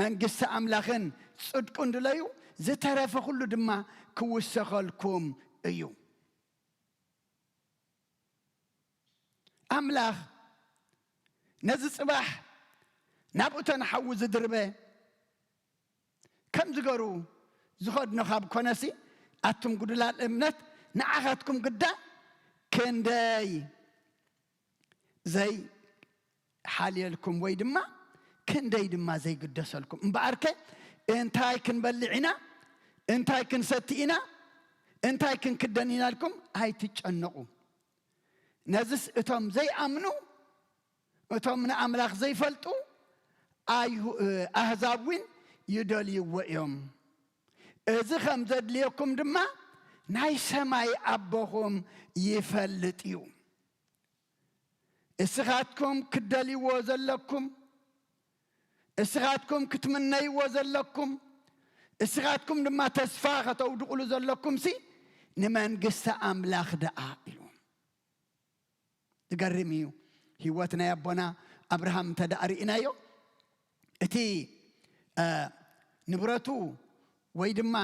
መንግስቲ ኣምላኽን ጽድቁን ድለዩ፣ ዝተረፈ ኩሉ ድማ ክውሰኸልኩም እዩ። ኣምላኽ ነዚ ጽባሕ ናብ እቶን ሓዊ ዝድርበ ከም ዝገሩ ዝኸድኖ ካብ ኮነሲ፣ ኣቱም ጉዱላት እምነት ንዓኻትኩም ግዳ ክንደይ ዘይሓልየልኩም ወይ ድማ ክንደይ ድማ ዘይግደሰልኩም። እምበኣርከ እንታይ ክንበልዕ ኢና፣ እንታይ ክንሰቲ ኢና፣ እንታይ ክንክደን ኢና ኢልኩም ኣይትጨነቑ። ነዝስ እቶም ዘይኣምኑ፣ እቶም ንኣምላኽ ዘይፈልጡ ኣይሁ-፣ ኣህዛብ እውን ይደልይዎ እዮም። እዚ ከም ዘድልየኩም ድማ ናይ ሰማይ ኣቦኹም ይፈልጥ እዩ። እስኻትኩም ክትደልይዎ ዘለኩም፣ እስኻትኩም ክትምነይዎ ዘለኩም፣ እስኻትኩም ድማ ተስፋ ከተውድቑሉ ዘለኩም ሲ ንመንግስቲ ኣምላኽ ደኣ ኢሉ። ዝገርም እዩ። ህይወት ናይ ኣቦና ኣብርሃም እንተ ደኣ ርኢናዮ፣ እቲ እ፣ ንብረቱ ወይ ድማ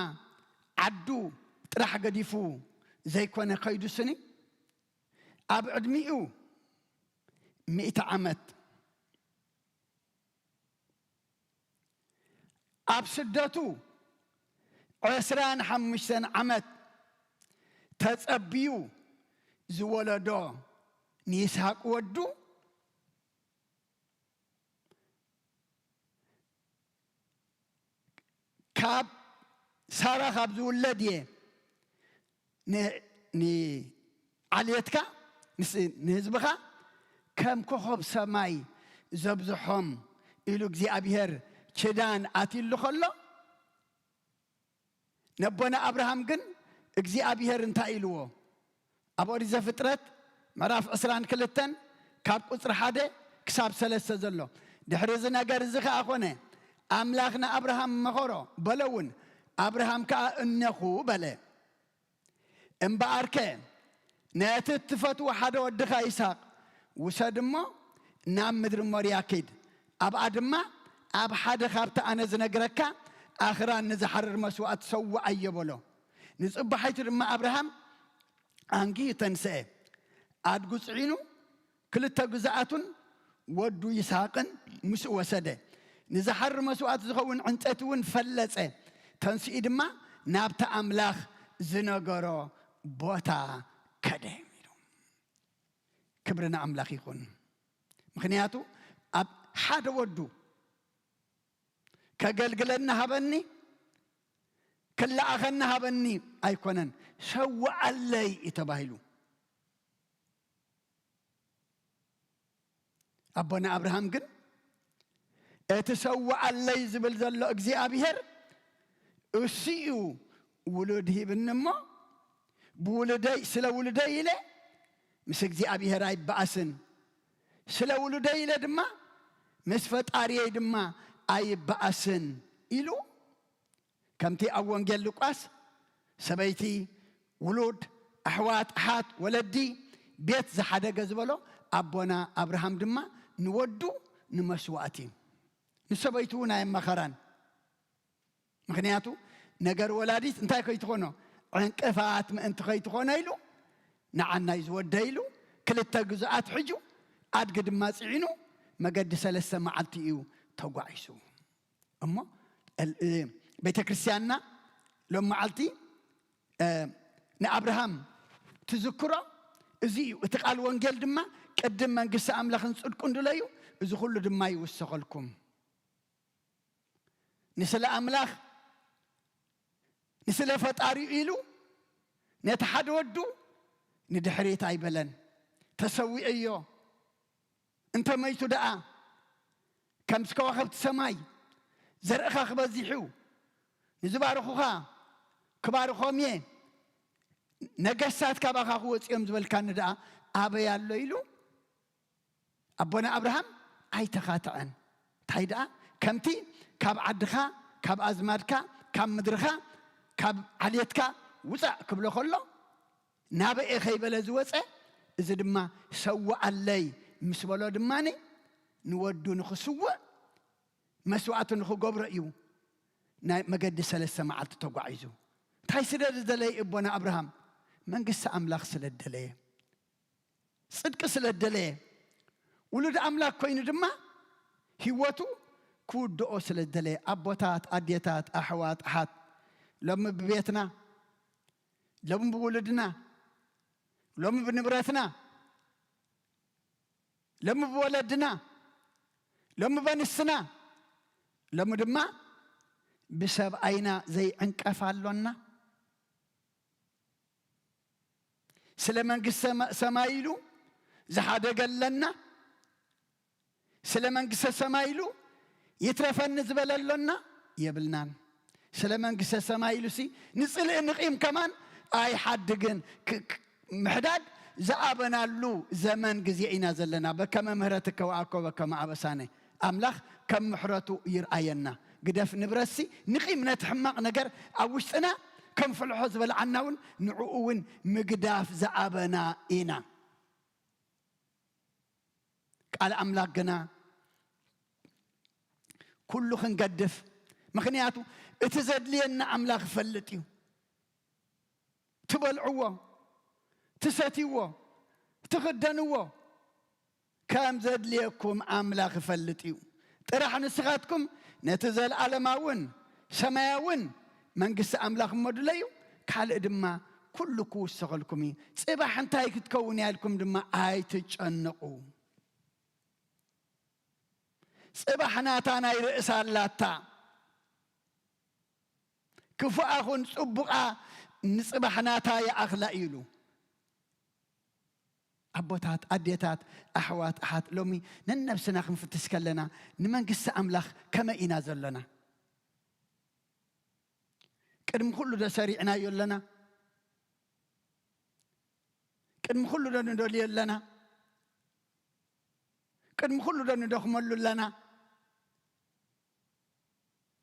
ዓዱ ጥራሕ ገዲፉ ዘይኮነ ከይዱ ስኒ፣ ኣብ ዕድሚኡ ሚእቲ ዓመት፣ ኣብ ስደቱ ዕስራን ሓሙሽተን ዓመት ተጸብዩ ዝወለዶ ንይስሃቅ ወዱ፣ ካብ ሳራ ካብ ዝውለድ እየ ን-፣ ንዓልየትካ፣ ንስ-፣ ንህዝብኻ ከም ኮኸብ ሰማይ ዘብዝሖም ኢሉ እግዚኣብሔር ኪዳን ኣትይሉ ከሎ፣ ነቦና ኣብርሃም ግን እግዚኣብሔር እንታይ ኢልዎ? ኣብ ኦሪት ዘፍጥረት ምዕራፍ ዕስራን ክልተን ካብ ቁጽሪ ሓደ ክሳብ ሰለስተ ዘሎ። ድሕሪ እዚ ነገር እዚ ኸኣ ኾነ፣ ኣምላኽ ንኣብርሃም መኸሮ፣ በሎ እውን፣ ኣብርሃም ከኣ እነኹ በለ። እምበኣርከ ነቲ እትፈትዎ ሓደ ወድኻ ይስሐቅ ውሰድ እሞ ናብ ምድሪ ሞርያ ኪድ፣ ኣብኣ ድማ ኣብ ሓደ ካብቲ ኣነ ዝነግረካ ኣኽራን ንዝሓርር መስዋእቲ ሰውዓዮ በሎ። ንጽባሒቱ ድማ ኣብርሃም ኣንጊሁ ተንስአ፣ ኣድጉ ጽዒኑ ክልተ ግዙኣቱን ወዱ ይስሃቅን ምስኡ ወሰደ። ንዝሓርር መስዋእቲ ዝኸውን ዕንጸይቲ እውን ፈለጸ። ተንሲኡ ድማ ናብቲ ኣምላኽ ዝነገሮ ቦታ ከደ። ክብሪ ንኣምላኽ ይኹን። ምኽንያቱ ኣብ ሓደ ወዱ ከገልግለኒ ሃበኒ፣ ክለኣኸኒ ሃበኒ ኣይኮነን፣ ሰውዓለይ እዩ ተባሂሉ። ኣቦና ኣብርሃም ግን እቲ ሰውዓለይ ዝብል ዘሎ እግዚኣብሔር እሱ እዩ ውሉድ ሂብኒ እሞ ብውሉደይ፣ ስለ ውሉደይ ኢለ ምስ እግዚኣብሔር ኣይበኣስን፣ ስለ ውሉደይ ኢለ ድማ ምስ ፈጣሪየይ ድማ ኣይበኣስን ኢሉ። ከምቲ ኣብ ወንጌል ሉቃስ ሰበይቲ፣ ውሉድ፣ ኣሕዋት፣ ኣሓት፣ ወለዲ፣ ቤት ዝሓደገ ዝበሎ፣ ኣቦና ኣብርሃም ድማ ንወዱ ንመስዋእቲ፣ ንሰበይቱ እውን ኣየመኸራን። ምኽንያቱ ነገር ወላዲት እንታይ ከይትኾኖ፣ ዕንቅፋት ምእንቲ ከይትኾኖ ኢሉ፣ ንዓናይ ዝወደ ኢሉ ክልተ ግዙኣት ሒዙ፣ ኣድጊ ድማ ጽዒኑ መገዲ ሰለስተ መዓልቲ እዩ ተጓዒሱ። እሞ እል-፣ እ፣ ቤተ ክርስቲያንና ሎም መዓልቲ፣ እ፣ ንኣብርሃም ትዝክሮ እዚ እዩ። እቲ ቃል ወንጌል ድማ ቅድም መንግስቲ ኣምላኽን ጽድቁን ድለዩ፣ እዚ ኩሉ ድማ ይውሰኸልኩም። ንስለ ኣምላኽ፣ ንስለ ፈጣሪኡ ኢሉ ነቲ ሓደ ወዱ ንድሕሪት ኣይበለን። ተሰዊእዮ እንተ መይቱ ደኣ ከምዚ ከዋኽብቲ ሰማይ ዘርእኻ ክበዚሑ፣ ንዝባርኹኻ ክባርኾም እየ፣ ነገስታት ካባኻ ክወጽኦም ዝበልካኒ ደኣ ኣበይ ኣሎ ኢሉ ኣቦና ኣብርሃም ኣይተኻትዐን። እንታይ ደኣ ከምቲ ካብ ዓድኻ፣ ካብ ኣዝማድካ፣ ካብ ምድርኻ፣ ካብ ዓሌትካ ውጻእ ክብሎ ከሎ ናበኤ ከይበለ ዝወጸ፣ እዚ ድማ ሰውኣለይ ምስ በሎ ድማ ንወዱ ንኽስውእ መስዋእቲ ንኽገብሮ እዩ ናይ መገዲ ሰለስተ መዓልቲ ተጓዒዙ። እንታይ ስለ ዝደለየ ኣቦና ኣብርሃም? መንግስቲ ኣምላኽ ስለ ዝደለየ፣ ጽድቂ ስለ ዝደለየ፣ ውሉድ ኣምላኽ ኮይኑ ድማ ህይወቱ ክውድኦ ስለ ዝደለየ፣ ኣቦታት፣ ኣዴታት፣ ኣሕዋት፣ ኣሓት፣ ሎሚ ብቤትና፣ ሎሚ ብውሉድና፣ ሎሚ ብንብረትና፣ ሎሚ ብወለድና፣ ሎሚ በንስና፣ ሎሚ ድማ ብሰብኣይና ዘይዕንቀፍ ኣሎና። ስለ መንግስተ ሰማ-፣ ሰማይ ኢሉ ዝሓደገ ኣለና። ስለ መንግስተ ሰማይ ኢሉ ይትረፈኒ ዝበለ ኣሎና የብልናን። ስለ መንግስተ ሰማይ ኢሉሲ ንጽልኢ ንቂም ከማን ኣይሓድግን። ክ-፣ ክ-፣ ምሕዳግ ዝኣበናሉ ዘመን ግዜ ኢና ዘለና። በከመ ምህረትከ ወአኮ በከመ አበሳነ። ኣምላኽ ከም ምሕረቱ ይርኣየና። ግደፍ ንብረትሲ ንቂም ነቲ ሕማቕ ነገር ኣብ ውሽጥና ከም ፍልሖ ዝበልዓና እውን ንዕኡ እውን ምግዳፍ ዝኣበና ኢና። ቃል ኣምላኽ ግና ኩሉ ክንገድፍ፣ ምኽንያቱ እቲ ዘድልየና ኣምላኽ ይፈልጥ እዩ። ትበልዕዎ፣ ትሰትይዎ፣ ትኽደንዎ ከም ዘድልየኩም ኣምላኽ ይፈልጥ እዩ። ጥራሕ ንስኻትኩም ነቲ ዘለኣለማውን ሰማያውን መንግስቲ ኣምላኽ እሞ ድለዩ፣ ካልእ ድማ ኩሉ ክውሰኸልኩም እዩ። ጽባሕ እንታይ ክትከውን እያ ኢልኩም ድማ ኣይትጨነቑ። ጽባሕ ናታ ናይ ርእሳ ኣላታ። ክፉኣ ኹን ጽቡቓ ንጽባሕ ናታ ይኣኽላ ኢሉ። ኣቦታት፣ ኣዴታት፣ ኣሕዋት፣ ኣሓት፣ ሎሚ ነነብስና ክንፍትሽ ከለና ንመንግስቲ ኣምላኽ ከመይ ኢና ዘሎና? ቅድሚ ኩሉ ዶ ሰሪዕናዮ ኣለና? ቅድሚ ኩሉ ዶ ንደልዮ ኣለና? ቅድሚ ኩሉ ዶ ንደኽመሉ ኣለና?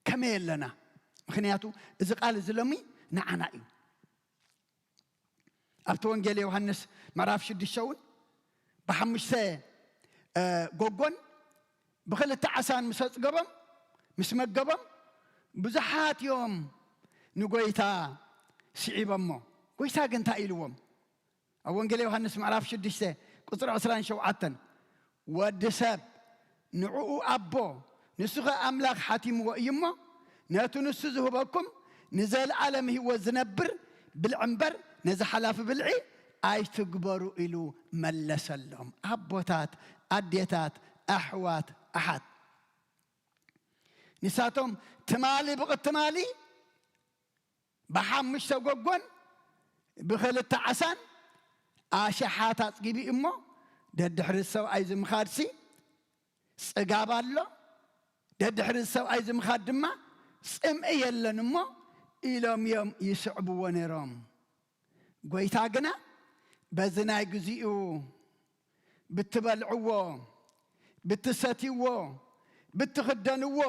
ከመይ ኣለና? ምኽንያቱ እዚ ቃል እዚ ሎሚ ንዓና እዩ። ኣብቲ ወንጌል ዮሃንስ ምዕራፍ ሽዱሽተ እውን ብሓሙሽተ፣ እ፣ ጎጎን ብኽልተ ዓሳን ምስ ኣጽገቦም፣ ምስ መገቦም፣ ብዙሓት እዮም ንጎይታ ስዒቦሞ። ጎይታ ግን እንታይ ኢልዎም? ኣብ ወንጌል ዮሃንስ ምዕራፍ ሽዱሽተ ቁጽሪ ዕስራን ሸውዓተን፣ "ወዲ ሰብ ንዕኡ ኣቦ፣ ንሱ ኸ ኣምላኽ ሓቲምዎ እዩ እሞ፣ ነቲ ንሱ ዝህበኩም ንዘለኣለም ህይወት ዝነብር ብልዒ እምበር ነዚ ሓላፊ ብልዒ ኣይትግበሩ" ኢሉ መለሰሎም። ኣቦታት፣ ኣዴታት፣ ኣሕዋት፣ ኣሓት፣ ንሳቶም ትማሊ ብቕትማሊ ብሓሙሽተ ጎጎን ብኽልተ ዓሳን ኣሽሓት ኣጽጊቡ እሞ፣ ደድሕሪ ሰብኣይ ዝምኻድሲ ጽጋብ ኣሎ፣ ደድሕሪ ሰብኣይ ዝምኻድ ድማ ጽምኢ የለን እሞ ኢሎም እዮም ይስዕብዎ ነይሮም። ጎይታ ግና በዚ ናይ ግዚኡ ብትበልዕዎ፣ ብትሰትይዎ፣ ብትኽደንዎ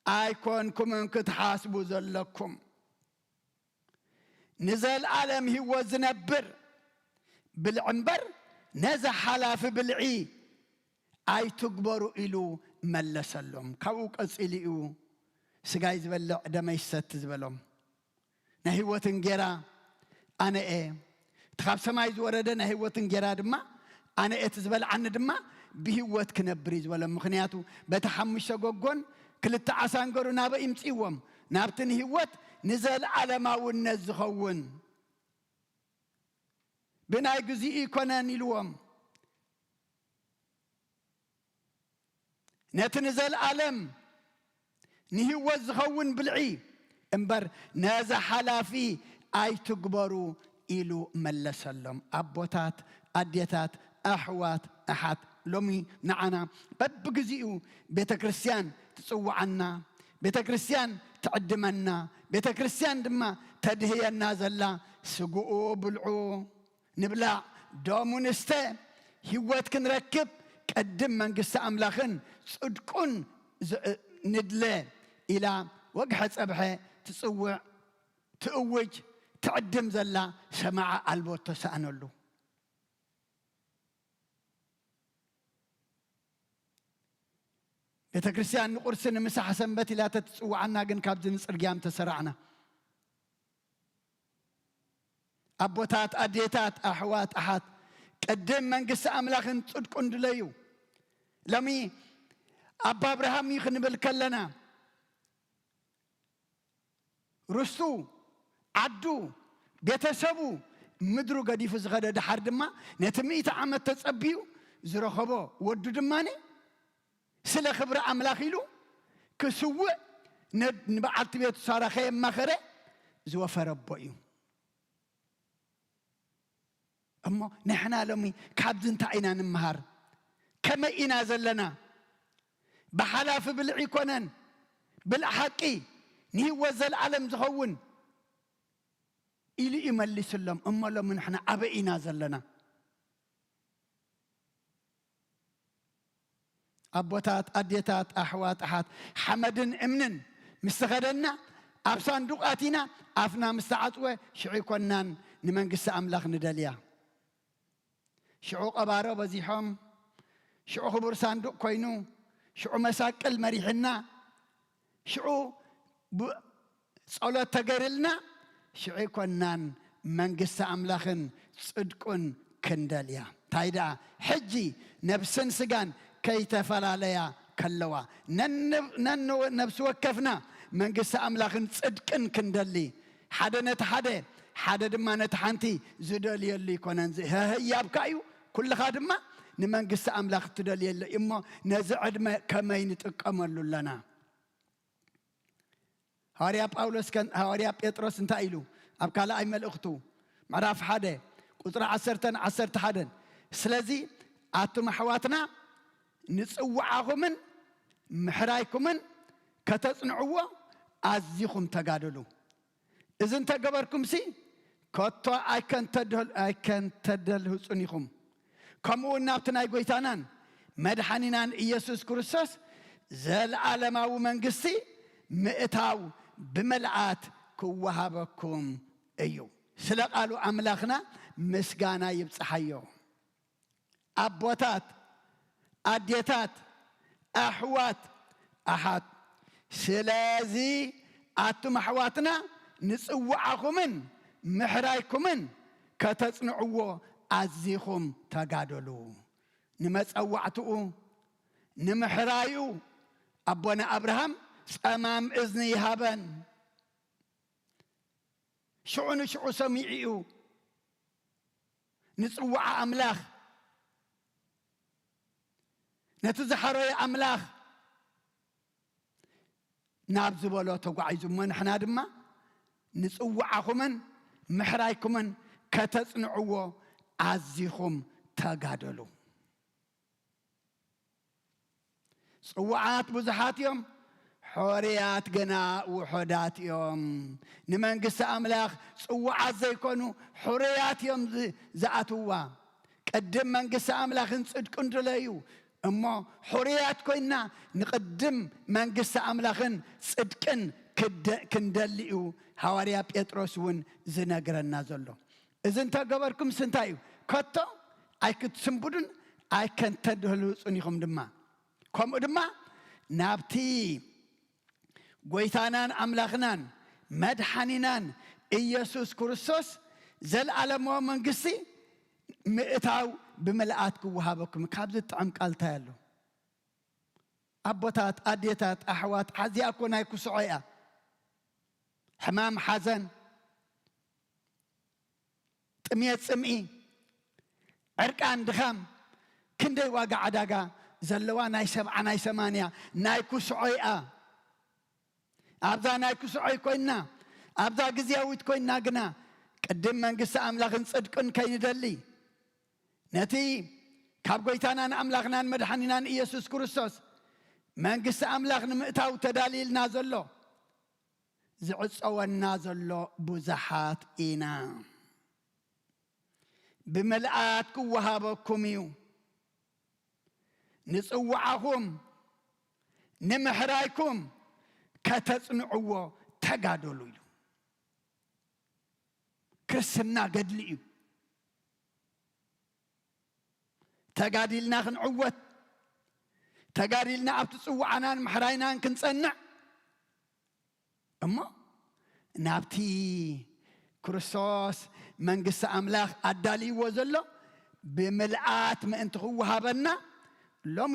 ኣይኮንኩምን ክትሓስቡ ዘለኩም። ንዘለኣለም ህይወት ዝነብር ብልዒ እምበር ነዚ ሓላፊ ብልዒ ኣይትግበሩ ኢሉ መለሰሎም። ካብኡ ቀጺሉ እዩ ስጋይ ዝበልዕ ደመይ ዝሰቲ ዝበሎም። ናይ ህይወት እንጌራ ኣነ እየ። እቲ ካብ ሰማይ ዝወረደ ናይ ህይወት እንጌራ ድማ ኣነ እየ፣ እቲ ዝበልዓኒ ድማ ብህይወት ክነብር እዩ ዝበሎም። ምኽንያቱ በቲ ሓሙሽተ ጎጎን ክልተ ዓሳን ገሩ ናበይ ይምጽእዎም? ናብቲ ንህይወት ንዘለኣለማውነት ዝኸውን። ብናይ ግዚኡ ይኮነን ኢልዎም። ነቲ ንዘለኣለም ንህይወት ዝኸውን ብልዒ እምበር ነዚ ሓላፊ ኣይትግበሩ ኢሉ መለሰሎም። ኣቦታት፣ ኣዴታት፣ ኣሕዋት፣ ኣሓት፣ ሎሚ ንዓና በብግዚኡ ቤተ ክርስቲያን ትጽውዓና፣ ቤተ ክርስቲያን ትዕድመና፣ ቤተ ክርስቲያን ድማ ተድህየና ዘላ፣ ስግኡ ብልዑ ንብላዕ፣ ደሙ ንስተ፣ ህይወት ክንረክብ ቅድም መንግስቲ ኣምላኽን ጽድቁን ዝ-፣ ንድለ ኢላ ወግሐ ጸብሐ ትጽውዕ፣ ትእውጅ፣ ትዕድም ዘላ ሰማዓ ኣልቦ እተሳእነሉ። ቤተ ክርስቲያን ንቁርሲ ንምሳሕ ሰንበት ኢላ ተትጽውዓና ግን ካብዚ ንጽርግያም ተሰራዕና። ኣቦታት፣ ኣዴታት፣ ኣሕዋት፣ ኣሓት፣ ቅድም መንግስቲ ኣምላኽን ጽድቁን ድለዩ። ሎሚ ኣባ ኣብርሃም እዩ ክንብል ከለና፣ ርስቱ፣ ዓዱ፣ ቤተሰቡ፣ ምድሩ ገዲፉ ዝኸደ፣ ደሓር ድማ ነቲ ሚእቲ ዓመት ተጸቢዩ ዝረኸቦ ወዱ ድማኒ ስለ ክብሪ ኣምላኽ ኢሉ ክስውእ፣ ነ-፣ ንበዓልቲ ቤቱ ሳራ ከየማኸረ ዝወፈረ ኣቦ እዩ። እሞ ንሕና ሎሚ ካብዚ እንታይ ኢና ንምሃር? ከመይ ኢና ዘለና? ብሓላፊ ብልዒ ኣይኮነን፣ ብልዒ ሓቂ፣ ንህይወት ዘለኣለም ዝኸውን ኢሉ እዩ መሊስሎም። እሞ ሎሚ ንሕና ኣበይ ኢና ዘለና? ኣቦታት፣ ኣዴታት፣ ኣሕዋት፣ ኣሓት፣ ሓመድን እምንን ምስ ተኸደና፣ ኣብ ሳንዱቕ ኣቲና፣ ኣፍና ምስ ተዓጽወ፣ ሽዑ ይኮናን ንመንግስቲ ኣምላኽ ንደልያ። ሽዑ ቀባሮ በዚሖም፣ ሽዑ ክቡር ሳንዱቕ ኮይኑ፣ ሽዑ መሳቅል መሪሕና፣ ሽዑ ብ-፣ ጸሎት ተገይርልና፣ ሽዑ ይኮናን መንግስቲ ኣምላኽን ጽድቁን ክንደልያ። እንታይ ደኣ፣ ሕጂ ነብስን ስጋን ከይተፈላለያ ከለዋ፣ ነን-፣ ነን-፣ ነብሲ ወከፍና መንግስቲ ኣምላኽን ጽድቅን ክንደሊ፣ ሓደ ነቲ ሓደ፣ ሓደ ድማ ነቲ ሓንቲ ዝደልየሉ ይኮነን። ዝ-፣ ህያብካ እዩ። ኩልኻ ድማ ንመንግስቲ ኣምላኽ ትደልየሉ እሞ፣ ነዚ ዕድመ ከመይ ንጥቀመሉ ኣለና? ሃዋርያ ጳውሎስ ከን-፣ ሃዋርያ ጴጥሮስ እንታይ ኢሉ? ኣብ ካልኣይ መልእኽቱ ምዕራፍ ሓደ ቁጽሪ ዓሰርተን ዓሰርተ ሓደን፣ "ስለዚ ኣቱም ኣሕዋትና ንጽውዓኹምን ምሕራይኩምን ከተጽንዕዎ ኣዚኹም ተጋደሉ። እዚ እንተገበርኩምሲ ከቶ ኣይከንተደል-፣ ኣይከንተደልህጹን ኢኹም። ከምኡ እውን ናብቲ ናይ ጐይታናን መድሓኒናን ኢየሱስ ክርስቶስ ዘለዓለማዊ መንግስቲ ምእታው ብምልኣት ክወሃበኩም እዩ።" ስለ ቃሉ ኣምላኽና ምስጋና ይብጽሓዮ። ኣቦታት፣ ኣዴታት፣ ኣሕዋት፣ ኣሓት፣ ስለዚ ኣቱም ኣሕዋትና ንጽውዓኹምን ምሕራይኩምን ከተጽንዕዎ ኣዚኹም ተጋደሉ። ንመጸዋዕትኡ፣ ንምሕራዩ ኣቦና ኣብርሃም ጸማም እዝኒ ይሃበን። ሽዑ ንሽዑ ሰሚዑ እዩ። ንጽውዓ ኣምላኽ፣ ነቲ ዝሓረየ ኣምላኽ ናብ ዝበሎ ተጓዒዙ። እሞ ንሕና ድማ ንጽውዓኹምን ምሕራይኩምን ከተጽንዕዎ ኣዚኹም ተጋደሉ። ጽውዓት ብዙሓት እዮም፣ ሕሩያት ግና ውሑዳት እዮም። ንመንግስቲ ኣምላኽ ጽውዓት ዘይኮኑ ሕሩያት እዮም ዝ-፣ ዝኣትውዋ። ቅድም መንግስቲ ኣምላኽን ጽድቅን ድለዩ እሞ፣ ሕሩያት ኮይንና ንቅድም መንግስቲ ኣምላኽን ጽድቅን ክደ-፣ ክንደሊ እዩ ሃዋርያ ጴጥሮስ እውን ዝነግረና ዘሎ። እዚ እንተገበርኩምስ እንታይ እዩ? ከቶ ኣይክትስንብዱን ኣይከንተድህልጹን ኢኹም ድማ። ከምኡ ድማ ናብቲ ጐይታናን ኣምላኽናን መድሓኒናን ኢየሱስ ክርስቶስ ዘለኣለማዊ መንግስቲ ምእታው ብምልኣት ክወሃበኩም። ካብዚ ጥዑም ቃል እንታይ ኣሎ? ኣቦታት፣ ኣዴታት፣ ኣሕዋት፣ ሓዚኣ እኮ ናይ ኩስዖ እያ። ሕማም፣ ሓዘን፣ ጥሜት፣ ጽምኢ፣ ዕርቃን፣ ድኻም፣ ክንደይ ዋጋ ዕዳጋ ዘለዋ ናይ ሰብዓ ናይ ሰማንያ ናይ ኩስዖ እያ። ኣብዛ ናይ ኩስዖይ ኮይና፣ ኣብዛ ግዝያዊት ኮይና ግና ቅድም መንግስቲ ኣምላኽን ጽድቅን ከይንደሊ፣ ነቲ ካብ ጐይታናን ኣምላኽናን መድሓኒናን ኢየሱስ ክርስቶስ መንግስቲ ኣምላኽ ንምእታው ተዳልይልና ዘሎ፣ ዝዕጸወና ዘሎ ብዙሓት ኢና። ብምልኣት ክወሃበኩም እዩ። ንጽውዓኹም ንምሕራይኩም ከተጽንዕዎ ተጋደሉ ኢሉ። ክርስትና ገድሊ እዩ። ተጋዲልና ክንዕወት፣ ተጋዲልና ኣብቲ ጽውዓናን ምሕራይናን ክንጸንዕ እሞ ናብቲ ክርስቶስ መንግስቲ ኣምላኽ ኣዳልይዎ ዘሎ ብምልኣት ምእንቲ ክወሃበና ሎሚ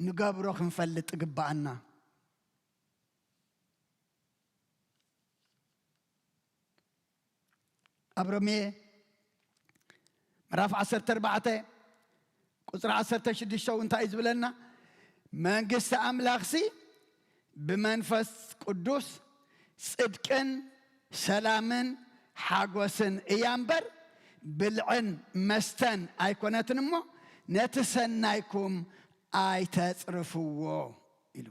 ንገብሮ ክንፈልጥ ይግብኣና። ኣብ ሮሜ ምዕራፍ ዓሰርተ ኣርባዕተ ቁጽሪ ዓሰርተ ሽዱሽተ እውን እንታይ እዩ ዝብለና? መንግስቲ ኣምላኽሲ ብመንፈስ ቅዱስ ጽድቅን ሰላምን ሓጎስን እያ እምበር፣ ብልዕን መስተን ኣይኮነትን እሞ፣ ነቲ ሰናይኩም ኣይተጽርፍዎ ኢሉ።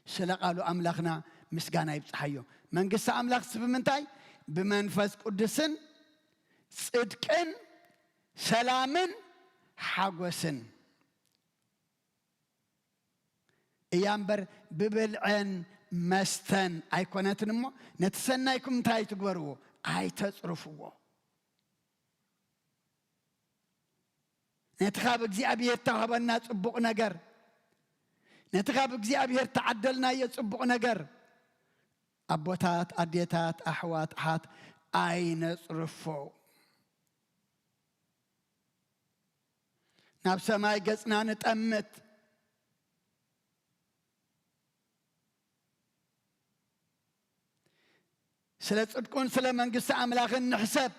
ስለ ቃሉ ኣምላኽና ምስጋና ይብጽሓዮ። መንግስቲ ኣምላኽ ብምንታይ? ብመንፈስ ቅዱስን ጽድቅን ሰላምን ሓጎስን እያ እምበር፣ ብብልዕን መስተን ኣይኮነትን እሞ፣ ነቲ ሰናይኩም እንታይ ትግበርዎ? ኣይተጽርፍዎ። ነቲ ካብ እግዚኣብሔር ተዋህበና ጽቡቕ ነገር፣ ነቲ ካብ እግዚኣብሔር ተዓደልናዮ ጽቡቕ ነገር፣ ኣቦታት፣ ኣዴታት፣ ኣሕዋት፣ ኣሓት፣ ኣይነጽርፎ። ናብ ሰማይ ገጽና ንጠምት። ስለ ጽድቁን ስለ መንግስቲ ኣምላኽን ንሕሰብ።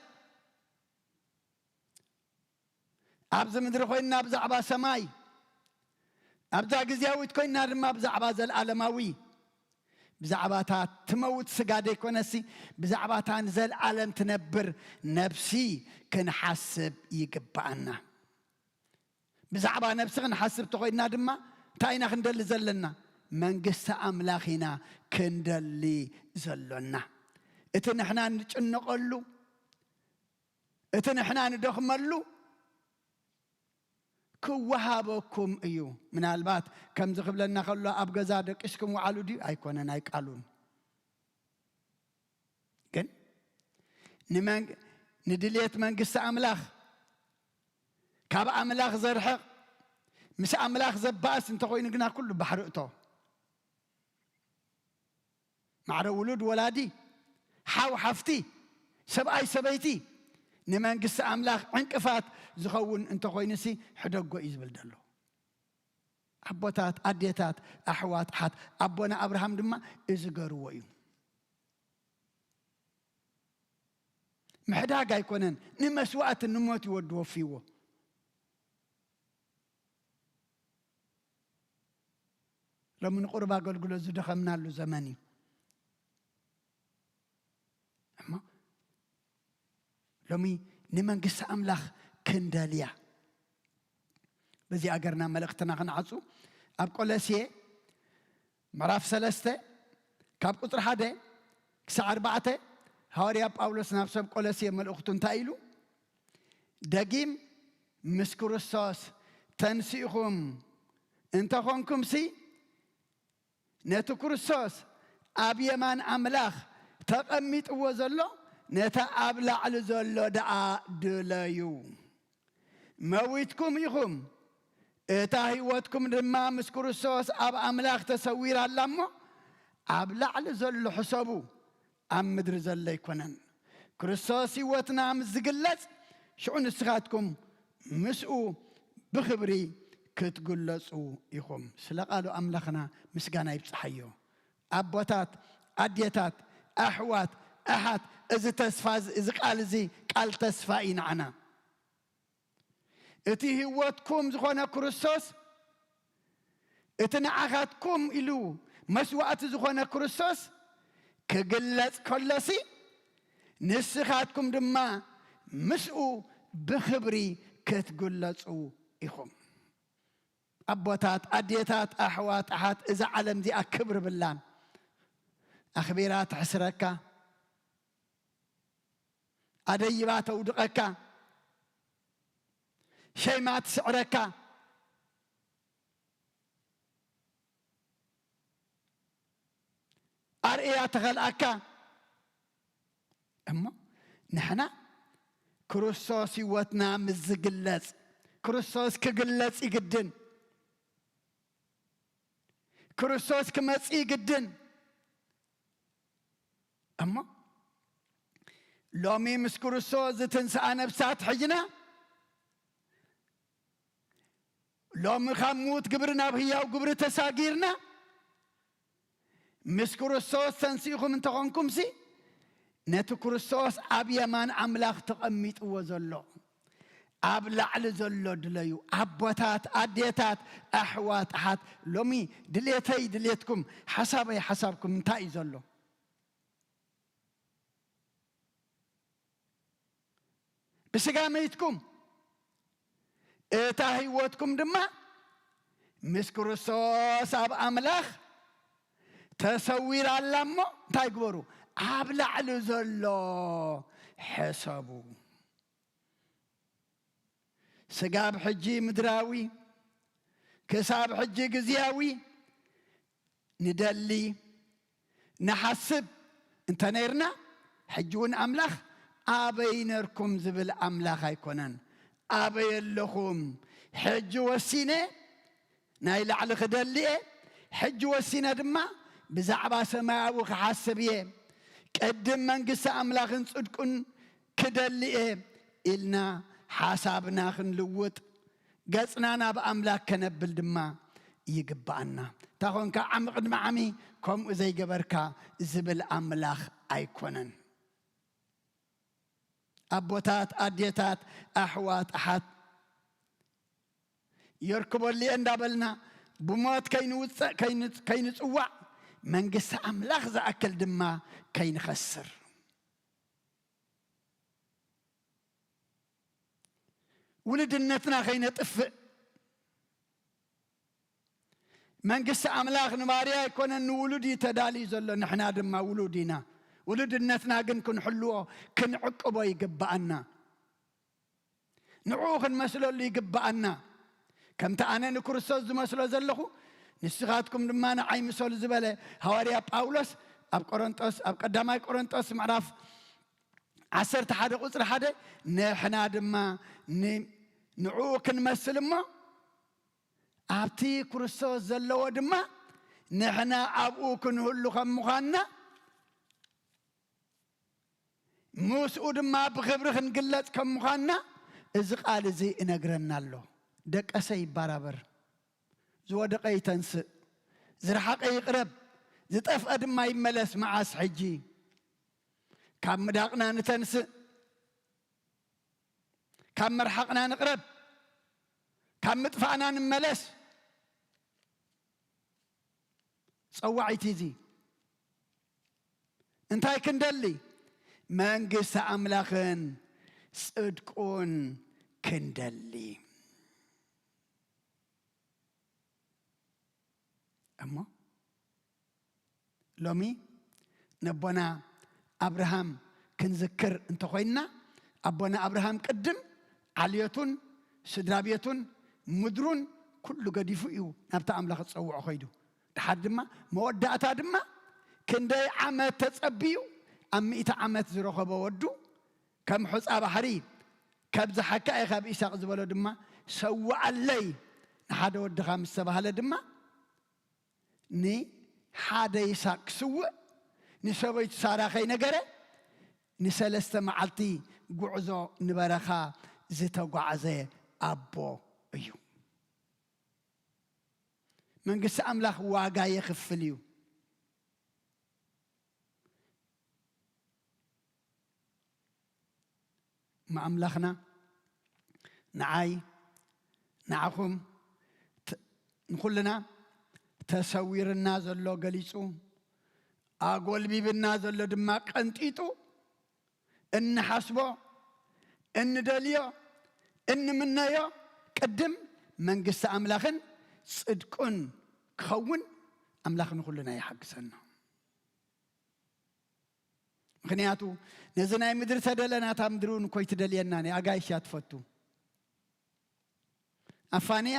ኣብዚ ምድሪ ኮይንና ብዛዕባ ሰማይ፣ ኣብዛ ግዝያዊት ኮይንና ድማ ብዛዕባ ዘለኣለማዊ፣ ብዛዕባታ ትመውት ስጋ ደይኮነሲ፣ ብዛዕባታ ንዘለኣለም ትነብር ነብሲ ክንሓስብ ይግብኣና። ብዛዕባ ነብሲ ክንሓስብ ተኾይንና ድማ እንታይ ኢና ክንደሊ ዘለና? መንግስቲ ኣምላኽ ኢና ክንደሊ ዘሎና። እቲ ንሕና ንጭነቐሉ፣ እቲ ንሕና ንደኽመሉ ክወሃበኩም እዩ። ምናልባት ከምዚ ክብለና ከሎ ኣብ ገዛ ደቂስኩም ወዓሉ ድዩ? ኣይኮነን፣ ኣይቃሉን። ግን ንመን-፣ ንድልየት መንግስቲ ኣምላኽ ካብ ኣምላኽ ዘርሕቕ፣ ምስ ኣምላኽ ዘባእስ እንተኾይኑ ግና ኩሉ ባሕሪ እቶ። ማዕረ ውሉድ ወላዲ፣ ሓው ሓፍቲ፣ ሰብኣይ ሰበይቲ ንመንግስቲ ኣምላኽ ዕንቅፋት ዝኸውን እንተኾይኑሲ ሕደጎ እዩ ዝብል ዘሎ። ኣቦታት፣ ኣዴታት፣ ኣሕዋት፣ ኣሓት፣ ኣቦና ኣብርሃም ድማ እዚ ገርዎ እዩ። ምሕዳግ ኣይኮነን፣ ንመስዋእቲ ንሞት እዩ ወዲ ወፍይዎ። ሎሚ ንቁሩብ ኣገልግሎት ዝደኸምናሉ ዘመን እዩ። እሞ ሎሚ ንመንግስቲ ኣምላኽ ክንደልያ፣ በዚ ኣገርና መልእኽትና ክንዓጹ ኣብ ቆለስየ ምዕራፍ ሰለስተ ካብ ቁጽሪ ሓደ ክሳዕ ኣርባዕተ ሃዋርያ ጳውሎስ ናብ ሰብ ቆለስየ መልእኽቱ እንታይ ኢሉ? ደጊም ምስ ክርስቶስ ተንሲእኹም እንተኾንኩምሲ፣ ነቲ ክርስቶስ ኣብ የማን ኣምላኽ ተቐሚጥዎ ዘሎ፣ ነቲ ኣብ ላዕሊ ዘሎ ደኣ ድለዩ። መዊትኩም ኢኹም፣ እታ ህይወትኩም ድማ ምስ ክርስቶስ ኣብ ኣምላኽ ተሰዊራ ኣላ እሞ፣ ኣብ ላዕሊ ዘሎ ሕሰቡ፣ ኣብ ምድሪ ዘሎ ኣይኮነን። ክርስቶስ ህይወትና ምስ ዝግለጽ፣ ሽዑ ንስኻትኩም ምስኡ ብኽብሪ ክትግለጹ ኢኹም። ስለ ቃሉ ኣምላኽና ምስጋና ይብጽሓዮ። ኣቦታት፣ ኣዴታት፣ ኣሕዋት፣ ኣሓት፣ እዚ ተስፋ እዚ፣ እዚ ቃል እዚ ቃል ተስፋ እዩ ንዓና። እቲ ህይወትኩም ዝኾነ ክርስቶስ፣ እቲ ንዓኻትኩም ኢሉ መስዋእቲ ዝኾነ ክርስቶስ ክግለጽ ከሎሲ፣ ንስኻትኩም ድማ ምስኡ ብኽብሪ ክትግለጹ ኢኹም። ኣቦታት፣ ኣዴታት፣ ኣሕዋት፣ ኣሓት፣ እዛ ዓለም እዚኣ ክብሪ ብላን። ኣኽቢራ ተሕስረካ፣ ኣደይባ ተውድቐካ፣ ሸይማ ትስዕረካ፣ ኣርእያ ተኸልኣካ። እሞ ንሕና ክርስቶስ ህይወትና ምስ ዝግለጽ፣ ክርስቶስ ክግለጽ ይግድን። ክርስቶስ ክመጽእ ይግድን። እሞ ሎሚ ምስ ክርስቶስ ዝትንስኣ ነብሳት ሕጅና፣ ሎሚ ካብ ምዉት ግብሪ ናብ ህያው ግብሪ ተሳጊርና፣ ምስ ክርስቶስ ተንሲእኹም እንተኾንኩምሲ፣ ነቲ ክርስቶስ ኣብ የማን ኣምላኽ ተቐሚጥዎ ዘሎ፣ ኣብ ላዕሊ ዘሎ ድለዩ። ኣቦታት፣ ኣዴታት፣ ኣሕዋት፣ ኣሓት፣ ሎሚ ድሌተይ ድሌትኩም፣ ሓሳበይ ሓሳብኩም እንታይ እዩ ዘሎ? ብስጋ መይትኩም፣ እታ ህይወትኩም ድማ ምስ ክርስቶስ ኣብ ኣምላኽ ተሰዊራ ኣላ እሞ፣ እንታይ ግበሩ? ኣብ ላዕሊ ዘሎ ሕሰቡ። ስጋብ ሕጂ ምድራዊ፣ ክሳብ ሕጂ ግዝያዊ ንደሊ፣ ንሓስብ እንተ ነርና፣ ሕጂ እውን ኣምላኽ ኣበይ ነርኩም ዝብል ኣምላኽ ኣይኮነን። ኣበይ ኣለኹም? ሕጂ ወሲነ ናይ ላዕሊ ክደሊ እየ፣ ሕጂ ወሲነ ድማ ብዛዕባ ሰማያዊ ክሓስብ እየ። ቅድም መንግስቲ ኣምላኽን ጽድቁን ክደሊ እየ ኢልና ሓሳብና ክንልውጥ፣ ገጽና ናብ ኣምላኽ ከነብል ድማ ይግብኣና። እንታ ኾንካ ዓሚ ቅድሚ ዓሚ ከምኡ ዘይገበርካ ዝብል ኣምላኽ ኣይኮነን። ኣቦታት፣ ኣዴታት፣ ኣሕዋት፣ ኣሓት፣ የርክበሉ እየ እንዳበልና ብሞት ከይንውፀእ፣ ከይን-፣ ከይንፅዋዕ፣ መንግስቲ ኣምላኽ ዝኣክል ድማ ከይንኸስር፣ ውልድነትና ከይነጥፍእ። መንግስቲ ኣምላኽ ንባርያ ኣይኮነን፣ ንውሉድ እዩ ተዳልዩ ዘሎ። ንሕና ድማ ውሉድ ኢና። ውሉድነትና ግን ክንሕልዎ፣ ክንዕቅቦ ይግብኣና። ንዕኡ ክንመስለሉ ይግብኣና። ከምቲ ኣነ ንክርስቶስ ዝመስሎ ዘለኹ፣ ንስኻትኩም ድማ ንዓይ ምሰሉ ዝበለ ሃዋርያ ጳውሎስ ኣብ ቆሮንጦስ፣ ኣብ ቀዳማይ ቆሮንጦስ ምዕራፍ ዓሰርተ ሓደ ቁጽሪ ሓደ፣ ንሕና ድማ ን-፣ ንዕኡ ክንመስል እሞ፣ ኣብቲ ክርስቶስ ዘለዎ ድማ ንሕና ኣብኡ ክንህሉ ከም ምዃንና፣ ምስኡ ድማ ብኽብሪ ክንግለጽ ከም ምዃንና እዚ ቃል እዚ እነግረና ኣሎ። ደቀሰ ይባራበር፣ ዝወደቐ ይተንስእ፣ ዝረሓቐ ይቕረብ፣ ዝጠፍአ ድማ ይመለስ። መዓስ? ሕጂ። ካብ ምዳቕና ንተንስእ፣ ካብ መርሓቕና ንቕረብ፣ ካብ ምጥፋእና ንመለስ። ጸዋዒት እዚ እንታይ ክንደሊ? መንግስቲ ኣምላኽን ጽድቁን ክንደሊ። እሞ ሎሚ ነቦና ኣብርሃም ክንዝክር እንተኾይንና፣ ኣቦና ኣብርሃም ቅድም ዓልየቱን ስድራ ቤቱን ምድሩን ኩሉ ገዲፉ እዩ ናብቲ ኣምላኽ ዝጸውዖ ኸይዱ። ድሓር ድማ መወዳእታ ድማ ክንደይ ዓመት ተጸብዩ ኣብ ሚእቲ ዓመት ዝረኸቦ ወዱ ከም ሑጻ ባሕሪ ከብዝሓካ እየ ካብ ኢሳቅ ዝበሎ ድማ ሰውኣለይ ንሓደ ወድኻ ምስ ተባህለ ድማ ንሓደ ይስሓቅ ክስውእ ንሰበይቱ ሳራ ከይነገረ ንሰለስተ መዓልቲ ጉዕዞ ንበረኻ ዝተጓዕዘ ኣቦ እዩ። መንግስቲ ኣምላኽ ዋጋ የኽፍል እዩ። እሞ ኣምላኽና ንዓይ ንዓኹም ተ-፣ ንኹልና ተሰዊርና ዘሎ ገሊጹ፣ ኣጎልቢብና ዘሎ ድማ ቀንጢጡ፣ እንሓስቦ፣ እንደልዮ፣ እንምነዮ ቅድም መንግስቲ ኣምላኽን ጽድቁን ክኸውን ኣምላኽ ንኹልና ይሓግዘና። ምኽንያቱ ነዚ ናይ ምድሪ ተደለ ናታ ምድሪ እውን እኮ ኣይትደልየናን እያ። ኣጋይሽ እያ ትፈቱ። ኣፋንያ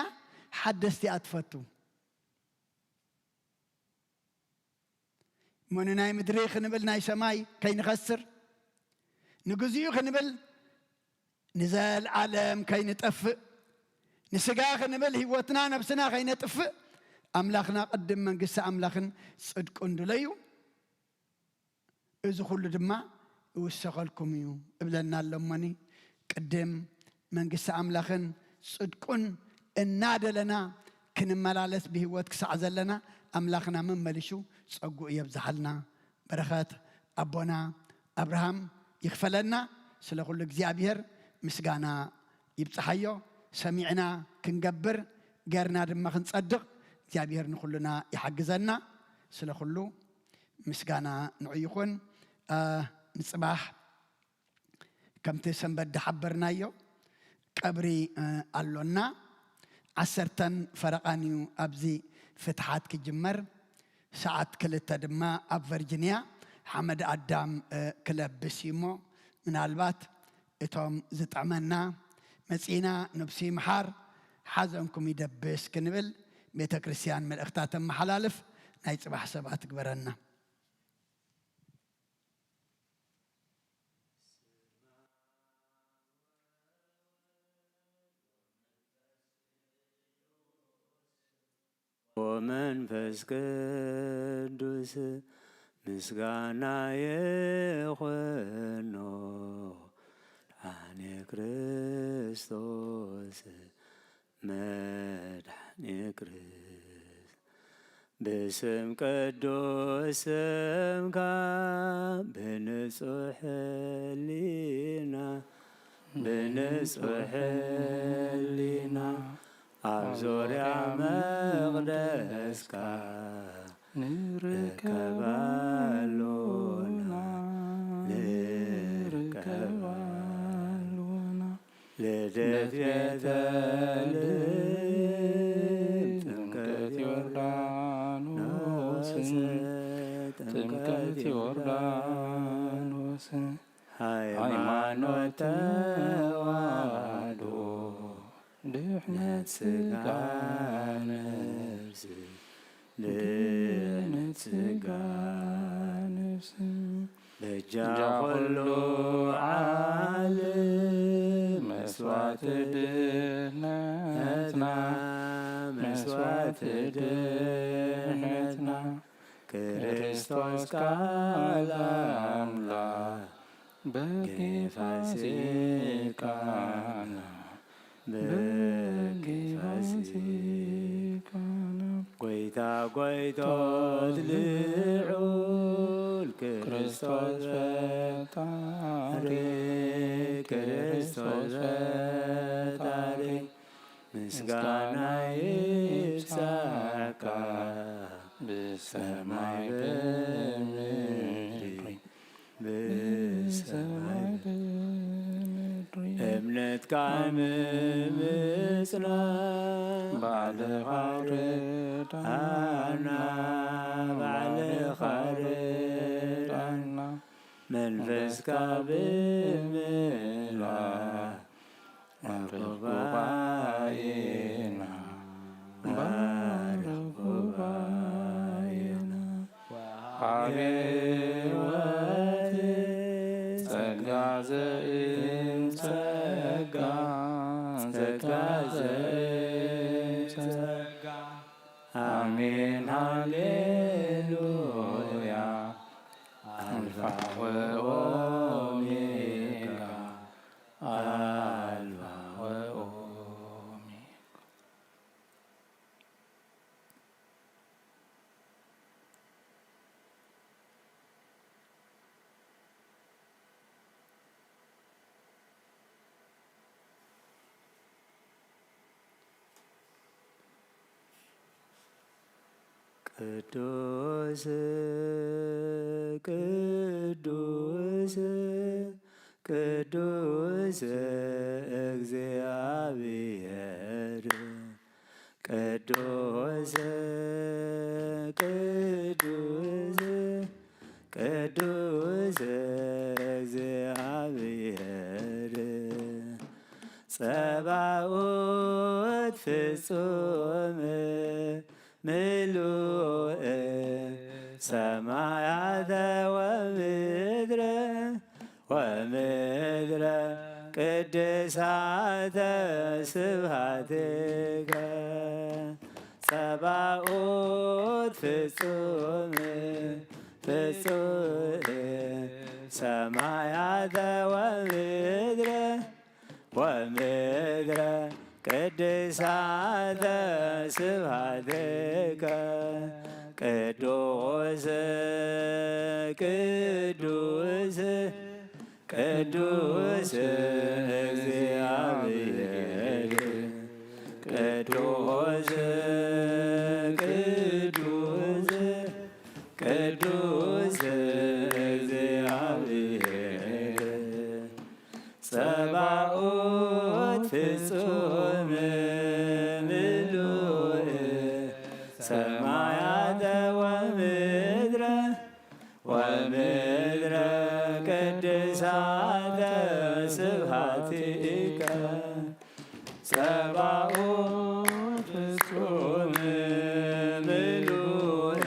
ሓደስቲ እያ ትፈቱ። እሞ ንናይ ምድሪ ክንብል ናይ ሰማይ ከይንኸስር፣ ንግዚኡ ክንብል ንዘለኣለም ከይንጠፍእ፣ ንስጋ ክንብል ህይወትና ነብስና ከይነጥፍእ፣ ኣምላኽና ቅድም መንግስቲ ኣምላኽን ጽድቁን ድለዩ። እዚ ኩሉ ድማ ይውሰኸልኩም እዩ እብለና ኣሎ። እሞኒ ቅድም መንግስቲ ኣምላኽን ጽድቁን እናደለና ክንመላለስ ብህይወት ክሳዕ ዘለና ኣምላኽና መመሊሹ ጸጉኡ የብዝሓልና። በረኸት ኣቦና ኣብርሃም ይኽፈለና። ስለ ኩሉ እግዚኣብሔር ምስጋና ይብጽሓዮ። ሰሚዕና ክንገብር፣ ገርና ድማ ክንጸድቕ እግዚኣብሔር ንኹልና ይሓግዘና። ስለ ኩሉ ምስጋና ንዑ ይኹን። እ፣ ንጽባሕ ከምቲ ሰንበት ድሓበርናዮ ቀብሪ፣ እ፣ ኣሎና። ዓሰርተን ፈረቓን እዩ ኣብዚ ፍትሓት ክጅመር። ሰዓት ክልተ ድማ ኣብ ቨርጂንያ ሓመድ ኣዳም፣ እ፣ ክለብስ እዩ እሞ፣ ምናልባት እቶም ዝጥዕመና መጺና፣ ነብሱ ይምሓር፣ ሓዘንኩም ይደብስ ክንብል፣ ቤተ ክርስቲያን መልእኽታ ተመሓላልፍ፣ ናይ ጽባሕ ሰባት ግበረና። ወመንፈስ ቅዱስ ምስጋና ይኹኖ፣ ዳኒ ክርስቶስ መድሓኒ ክርስ-፣ ብስም ቅዱስ ስምካ ብንጹሕ ህሊና፣ ብንጹሕ ህሊና ኣብ ዙርያ መቕደስካ ንርከብ ኣሎና፣ ንርከብ ኣሎና። ልደት ቤተ ልል፣ ጥምቀት ዮርዳኖስ፣ ጥምቀት ዮርዳኖስ፣ ሃይማኖት ተዋህዶ፣ ድሕነት ስጋ ነፍስ፣ ድሕነት ስጋ ነፍስ፣ በጃ ኩሉ ዓለም መስዋዕቲ ድሕነትና፣ መስዋዕቲ ድሕነትና፣ ክርስቶስ ቃል ኣምላኽ በጊ ፋሲካና፣ በጊ ፋሲካና። ጎይታ ጎይቶት ልዑል ክርስቶስ ፈጣሪ፣ ክርስቶስ ፈጣሪ፣ ምስጋና ይብጻሕካ ብሰማይ ብምድሪ፣ ብሰማይ ብምድሪ። እምነትካ ንምጽናዕ ባዕልኻ ርዳና፣ ባዕልኻ ርዳና። መንፈስካ ብምልኣት ባርኽ ጉባኤና፣ ባርኽ ጉባኤና። ወሃቤ ሕይወት ጸጋ ዘእም ጸጋ፣ ጸጋ ዘእም ጸጋ። ኣሜን ሃሌሉያ። ኣልፋ ወኦሜጋ፣ ኣልፋ ወኦሜጋ። ቅዱስ፣ ቅዱስ፣ ቅዱስ እግዚኣብሔር፣ ቅዱስ፣ ቅዱስ፣ ቅዱስ እግዚኣብሔር፣ ጸባኦት ፍጹም ምሉእ ሰማያተ ወምድረ፣ ወምድረ ቅድሳተ ስብሐትከ። ጸባኦት ፍጹም ፍጹም ሰማያተ ወምድረ፣ ወምድረ ቅድሳተ ስብሐትከ። ቅዱስ፣ ቅዱስ፣ ቅዱስ እግዚኣብሔር፣ ቅዱስ፣ ቅዱስ፣ ቅዱስ እግዚኣብሔር፣ ጸባኦት ፍጹም ምሉእ ሰማያተ ወምድረ ወምድረ ጸባኦት ፍጹም ምሉእ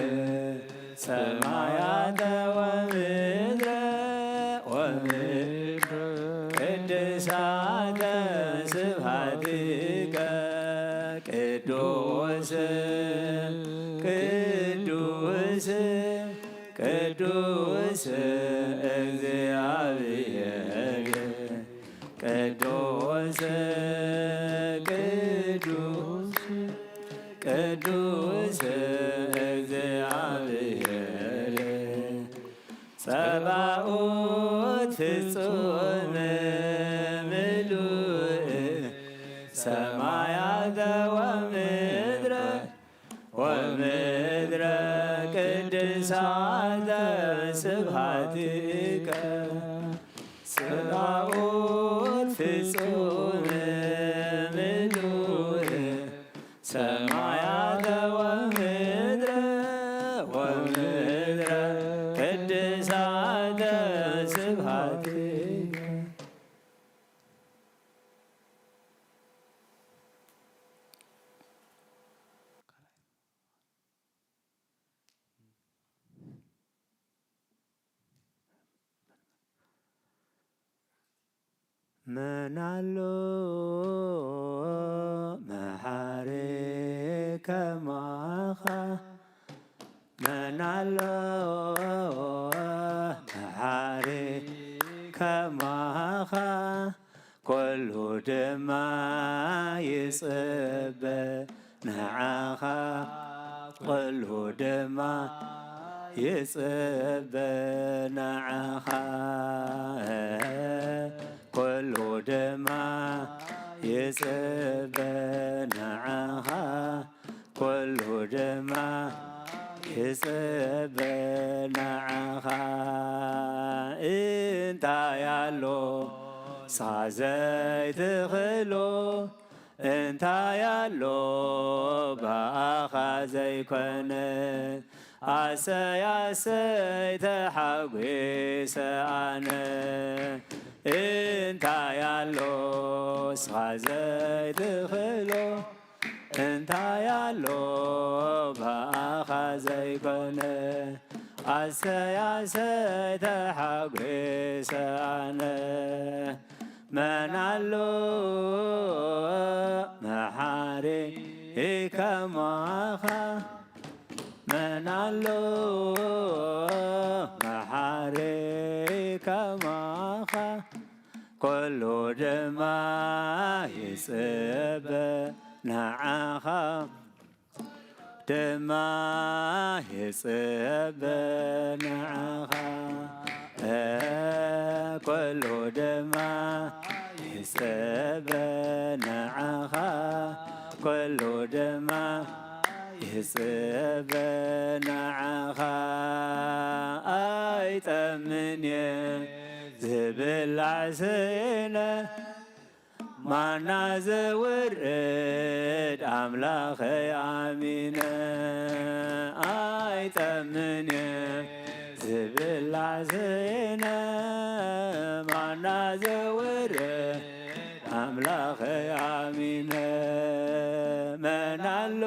ሰማያተ ወምድረ ወምድረ ቅድሳተ ስብሐቲከ ቅዱስ ቅዱስ ቅዱስ እግዚአብሔር ቅዱስ ቅዱስ ቅዱስ እግዚአብሔር ጸባኦት ፍጹም ምሉእ ሰማያተ ወምድረ ወምድረ ቅድሳተ ስብሐቲከ ጸባኦት ፍጹም ምሉእ ሰማያተ ወምድረ ወምድረ ቅድሳተ ስብሐቲከ። መን ኣሎ መሓሪ ከማኻ? መን ኣሎ መሓሪ ከማኻ? ኩሉ ድማ ይጽበ ንዓኻ፣ ኩሉ ድማ ይጽበ ንዓኻ፣ ኩሉ ድማ ይጽበ ንዓኻ፣ ኩሉ ድማ ይጽበ ንዓኻ። እንታይ ኣሎ ንስኻ ዘይትኽእሎ እንታይ ኣሎ ብኣኻ ዘይኮነ? ኣሰይ ኣሰይ ተሓጒሰ ኣነ። እንታይ ኣሎ ንስኻ ዘይትኽእሎ? እንታይ ኣሎ ብኣኻ ዘይኮነ? ኣሰይ ኣሰይ ተሓጒሰ ኣነ። መን ኣሎ መሓሪ ከማኻ? መን ኣሎ መሓሪ ከማኻ? ኩሉ ድማ ይጽበ ንዓኻ፣ ድማ ይጽበ ንዓኻ፣ ኩሉ ድማ ይጽበ ንዓኻ፣ ኩሉ ድማ ይጽበ ንዓኻ። ኣይጠምን እየ ዝብላዕ ስእነ ማና ዘውርድ ኣምላኸይ ኣሚነ። ኣይጠምን እየ ዝብላዕ ስእነ ማና ዘውርድ ኣምላኸይ ኣሚነ። መን ኣሎ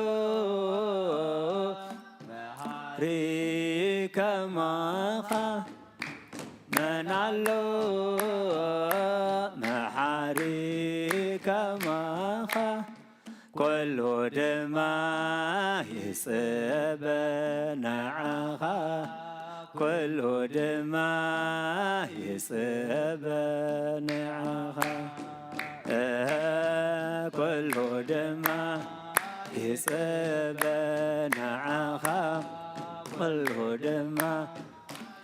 መሓሪ ከማኻ? መን ኣሎ መሓሪ ከማኻ? ኩሉ ድማ ይጽበ ንዓኻ፣ ኩሉ ድማ ይጽበ ንዓኻ። እህ፣ ኩሉ ድማ ይጽበ ንዓኻ፣ ኩሉ ድማ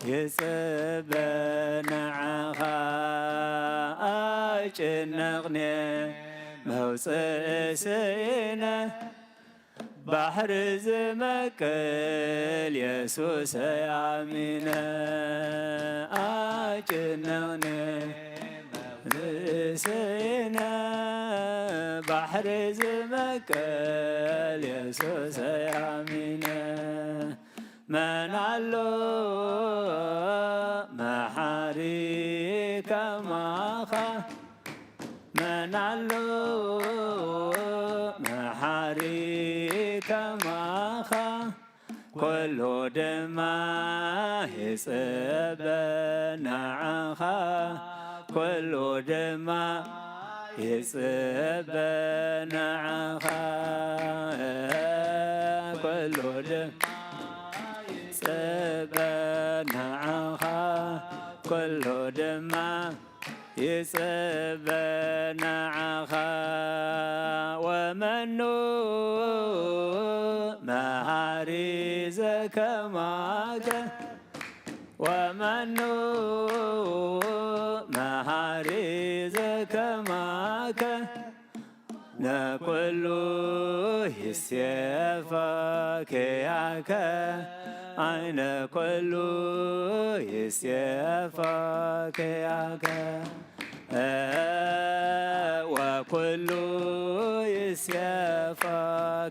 ይጽበ ንዓኻ። ኣይጭነቕን መውጽኢ ስኢነ፣ ባሕሪ ዝመቅል የሱሰይ ኣሚነ። ኣይጭነቕን መውጽኢ ስኢነ፣ ባሕሪ ዝመቅል የሱሰይ ኣሚነ። መን ኣሎ መሓሪ ከማኻ? መን ኣሎ መሓሪ ከማኻ፣ ኩሉ ድማ ይጽበ ንዓኻ፣ ኩሉ ድማ ይጽበ ንዓኻ፣ ኩሉ ድማ ይጽበ ንዓኻ፣ ኩሉ ድማ ይጽበ ንዓኻ። ወመኑ መሃሪ ዘከማከ፣ ወመኑ መሃሪ ዘከማከ፣ ነኩሉ ይሴፋ ኪያከ፣ ዓይነ ኩሉ ይሴፋ ኪያከ፣ ወኩሉ ይሴፋ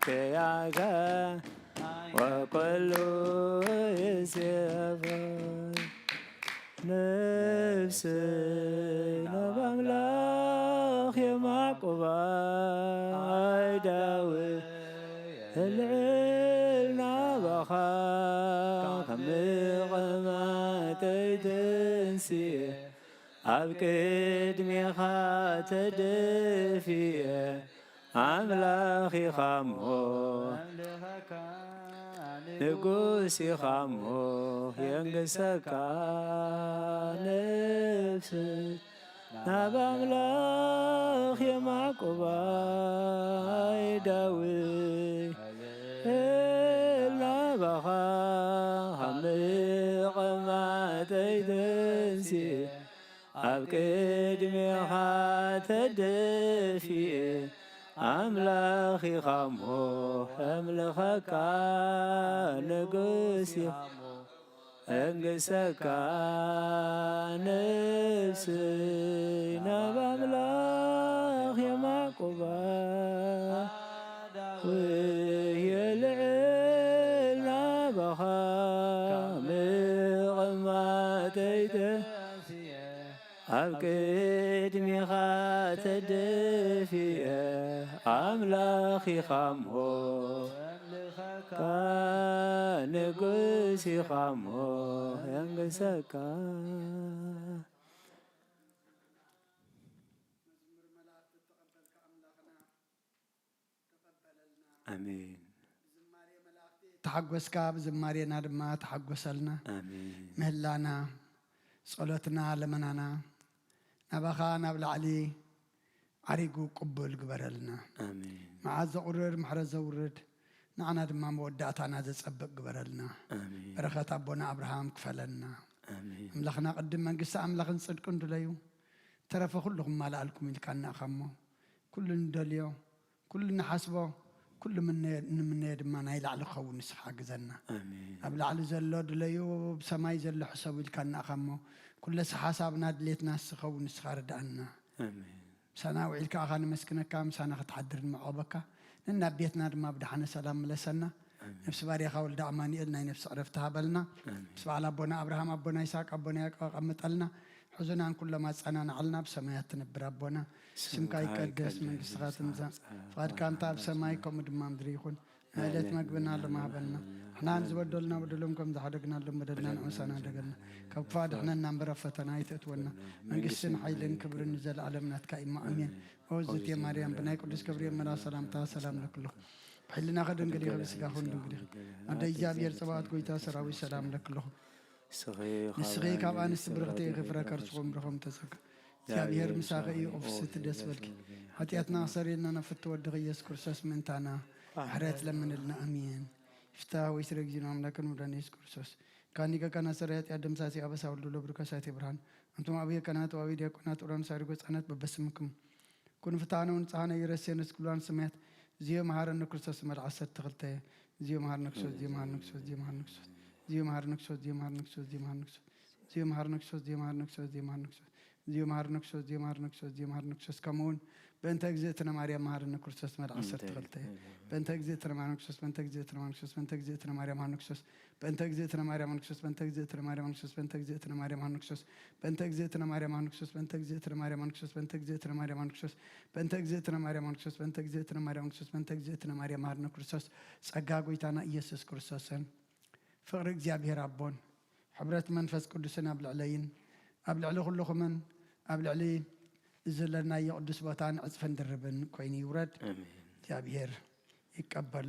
ኪያከ፣ ወኩሉ ይሴፋ። ነፍሰይ ናብ ኣምላኽ የማዕቁባ፣ ኣይዳዊ እልዕል ናባኻ፣ ካብ ምቕማጠይ ተንስየ፣ ኣብ ቅድሜኻ ተደፍየ፣ ኣምላኽ ኢኻ እሞ፣ ንጉስ ኢኻ እሞ፣ የንግሰካ ነፍሰይ ናብ ኣምላኽ የማዕቁባ፣ ኣይዳዊ እልዕል ናባኻ፣ ካብ ምቕማጠይ ተንስየ፣ ኣብ ቅድሜኻ ተደፊኤ፣ ኣምላኽ ኢኻ እሞ፣ ኣምልኸካ፣ ንጉስ ኢኻ እሞ፣ እንግሰካ። ነፍሰይ ናብ ኣምላኽ የማዕቁባ፣ የልዕል ናባኻ፣ ምቕማጠይ ተንስየ፣ ኣብ ቅድሜኻ ተደፊኤ፣ ኣምላኽ ኢኻ እሞ፣ ኣምልኸካ፣ ንጉስ ኢኻ እሞ፣ የንግሰካ። ኣሜን። ተሓጎስካ፣ ብዝማሬና ድማ ተሓጎሰልና። ኣሜን። ምህላና፣ ጸሎትና፣ ለመናና ናባኻ ናብ ላዕሊ ዓሪጉ ቅቡል ግበረልና። ኣሜን። መዓት ዘቑርር፣ ምሕረት ዘውርድ፣ ንዓና ድማ መወዳእታና ዘጸብቕ ግበረልና። ኣሜን። በረኸት ኣቦና ኣብርሃም ክፈለና። ኣሜን። ኣምላኽና፣ ቅድም መንግስቲ ኣምላኽን ጽድቅን ድለዩ፣ ተረፈ ኩሉ ክማልኣልኩም ኢልካና ኢኻ እሞ፣ ኩሉ ንደልዮ፣ ኩሉ ንሓስቦ፣ ኩሉ ምነ-፣ ንምነዮ ድማ ናይ ላዕሊ ክኸውን ንስኻ ሓግዘና። ኣሜን። ኣብ ላዕሊ ዘሎ ድለዩ፣ ኣብ ሰማይ ዘሎ ሕሰቡ ኢልካና ኢኻ እሞ፣ ኩለስ ሓሳብና ድሌትና ንሱ ክኸውን ንስኻ ርድኣና። ኣሜን። ምሳና ውዒልካ ኢኻ ነመስግነካ፣ ምሳና ክትሓድር ንመዕቆበካ፣ ነናብ ቤትና ድማ ብደሓነ ሰላም ምለሰና። ኣሜን። ነፍሲ ባርያኻ ወልደ ኣማኑኤል ናይ ነፍሲ ዕረፍቲ ሃበልና። ኣሜን። ምስ በዓል ኣቦና ኣብርሃም፣ ኣቦና ይስሐቅ፣ ኣቦና ያዕቆብ ኣቐምጠልና። ሕዙናን ኩሎም ኣጸናንዓልና። ብሰማያት ትነብር ኣቦና፣ ስምካ ስምካ ይቀደስ፣ ይቀደስ፣ መንግስትኻ ትምጻእ፣ ትምጻእ፣ ፍቓድካ እንተ ኣብ ፍቓድካ ሰማይ ከምኡ ድማ ምድሪ ይኹን። ናይ ዕለት መግብና ሎሚ ሃበና። ንሕና ንዝበደሉና በደሎም ከም ዝሓደግናሎም በደልና ንሕና ንሕና ንሕና ንሓደገልና። ካብ ክፉእ ኣድሕነና እምበር ኣብ ፈተና ኣይተእትወና። መንግስትን መንግስትን ሓይልን ሓይልን ክብርን ክብርን ንዘለኣለም ናትካ እዩ እሞ። ኣሜን። ኣሜን። ኦ እግዝእትየ ማርያም፣ ብናይ ቅዱስ ገብርኤል መልኣክ ሰላምታ ሰላም ለኪ ኣለኹ። ብሕልናኺ ድንግል ኢኺ፣ ብስጋኺ እውን ድንግል ኢኺ። ኣደ እግዚኣብሔር ጸባኦት ጎይታ ሰራዊት ሰላም ለኪ ኣለኹ። ንስኺ ካብ ኣንስቲ ብርኽቲ ኢኺ፣ ፍረ ከርስኹም ብሩኽ ተጸጋ። እግዚኣብሔር ምሳኺ እዩ፣ ኦ ፍስሕቲ ደስ በልኪ። ሓጢኣትና ክሰርየልና ናብ ፍትወ ወድኺ ኢየሱስ ክርስቶስ ምእንታና ምሕረት ለምንልና። ኣሜን። ይፍታ ወይ ስረ ጊዜና ኣምላክን መድኃኒነ ኢየሱስ ክርስቶስ። ካኒ ገቃና ሰሪ ኃጢአት ደምሳሲ አበሳ ሁሉ ለብሩ ከሳቴ ብርሃን። አንቱም አብየ ካህናት ወአብየ ዲያቆናት ኡራን ሳሪጎ ሕፃናት በበስምክም ኩን ፍትሐነ ወንጽሐነ ኢረሴነ እስክብላን ሰማያት። ዚዮ መሐረነ ክርስቶስ መርዓ ዐሰርተ ክልተ። ዚዮ መሐረነ ክርስቶስ፣ ዚዮ መሐረነ ክርስቶስ፣ ዚዮ መሐረነ ክርስቶስ፣ ዚዮ መሐረነ ክርስቶስ፣ ዚዮ መሐረነ ክርስቶስ፣ ዚዮ መሐረነ ክርስቶስ፣ ዚዮ መሐረነ ክርስቶስ፣ ዚዮ መሐረነ ክርስቶስ፣ ዚዮ መሐረነ ክርስቶስ፣ እዚኦ መሃርነ ክርስቶስ፣ እዚኦ መሃርነ ክርስቶስ፣ እዚኦ መሃርነ ክርስቶስ፣ ከምኡ እውን በእንተ እግዝእትነ ማርያም መሃርነ ክርስቶስ መል ዓሰርተ ክልተ። በእንተ እግዝእትነ ማርያም ክርስቶስ፣ በእንተ እግዝእትነ ማርያም ክርስቶስ፣ በእንተ እግዝእትነ ማርያም መሃርነ ክርስቶስ፣ በእንተ እግዝእትነ ማርያም መሃርነ ክርስቶስ፣ በእንተ እግዝእትነ ማርያም መሃርነ ክርስቶስ፣ በእንተ እግዝእትነ ማርያም መሃርነ ክርስቶስ፣ በእንተ እግዝእትነ ማርያም መሃርነ ክርስቶስ፣ በእንተ እግዝእትነ ማርያም መሃርነ ክርስቶስ፣ በእንተ እግዝእትነ ማርያም መሃርነ ክርስቶስ፣ በእንተ እግዝእትነ ማርያም መሃርነ ክርስቶስ፣ በእንተ እግዝእትነ ማርያም መሃርነ ክርስቶስ፣ በእንተ እግዝእትነ ማርያም መሃርነ ክርስቶስ፣ ጸጋ ጎይታና ኢየሱስ ክርስቶስን ፍቕሪ እግዚኣብሔር ኣቦን ሕብረት መንፈስ ቅዱስን ኣብ ልዕለይን ኣብ ልዕሊ ኩልኹምን ኣብ ልዕሊ እዚ ዘለናዮ ቅዱስ ቦታን ዕጽፍን ድርብን ኮይኑ ይውረድ። ኣሜን። እግዚኣብሔር ይቀበል።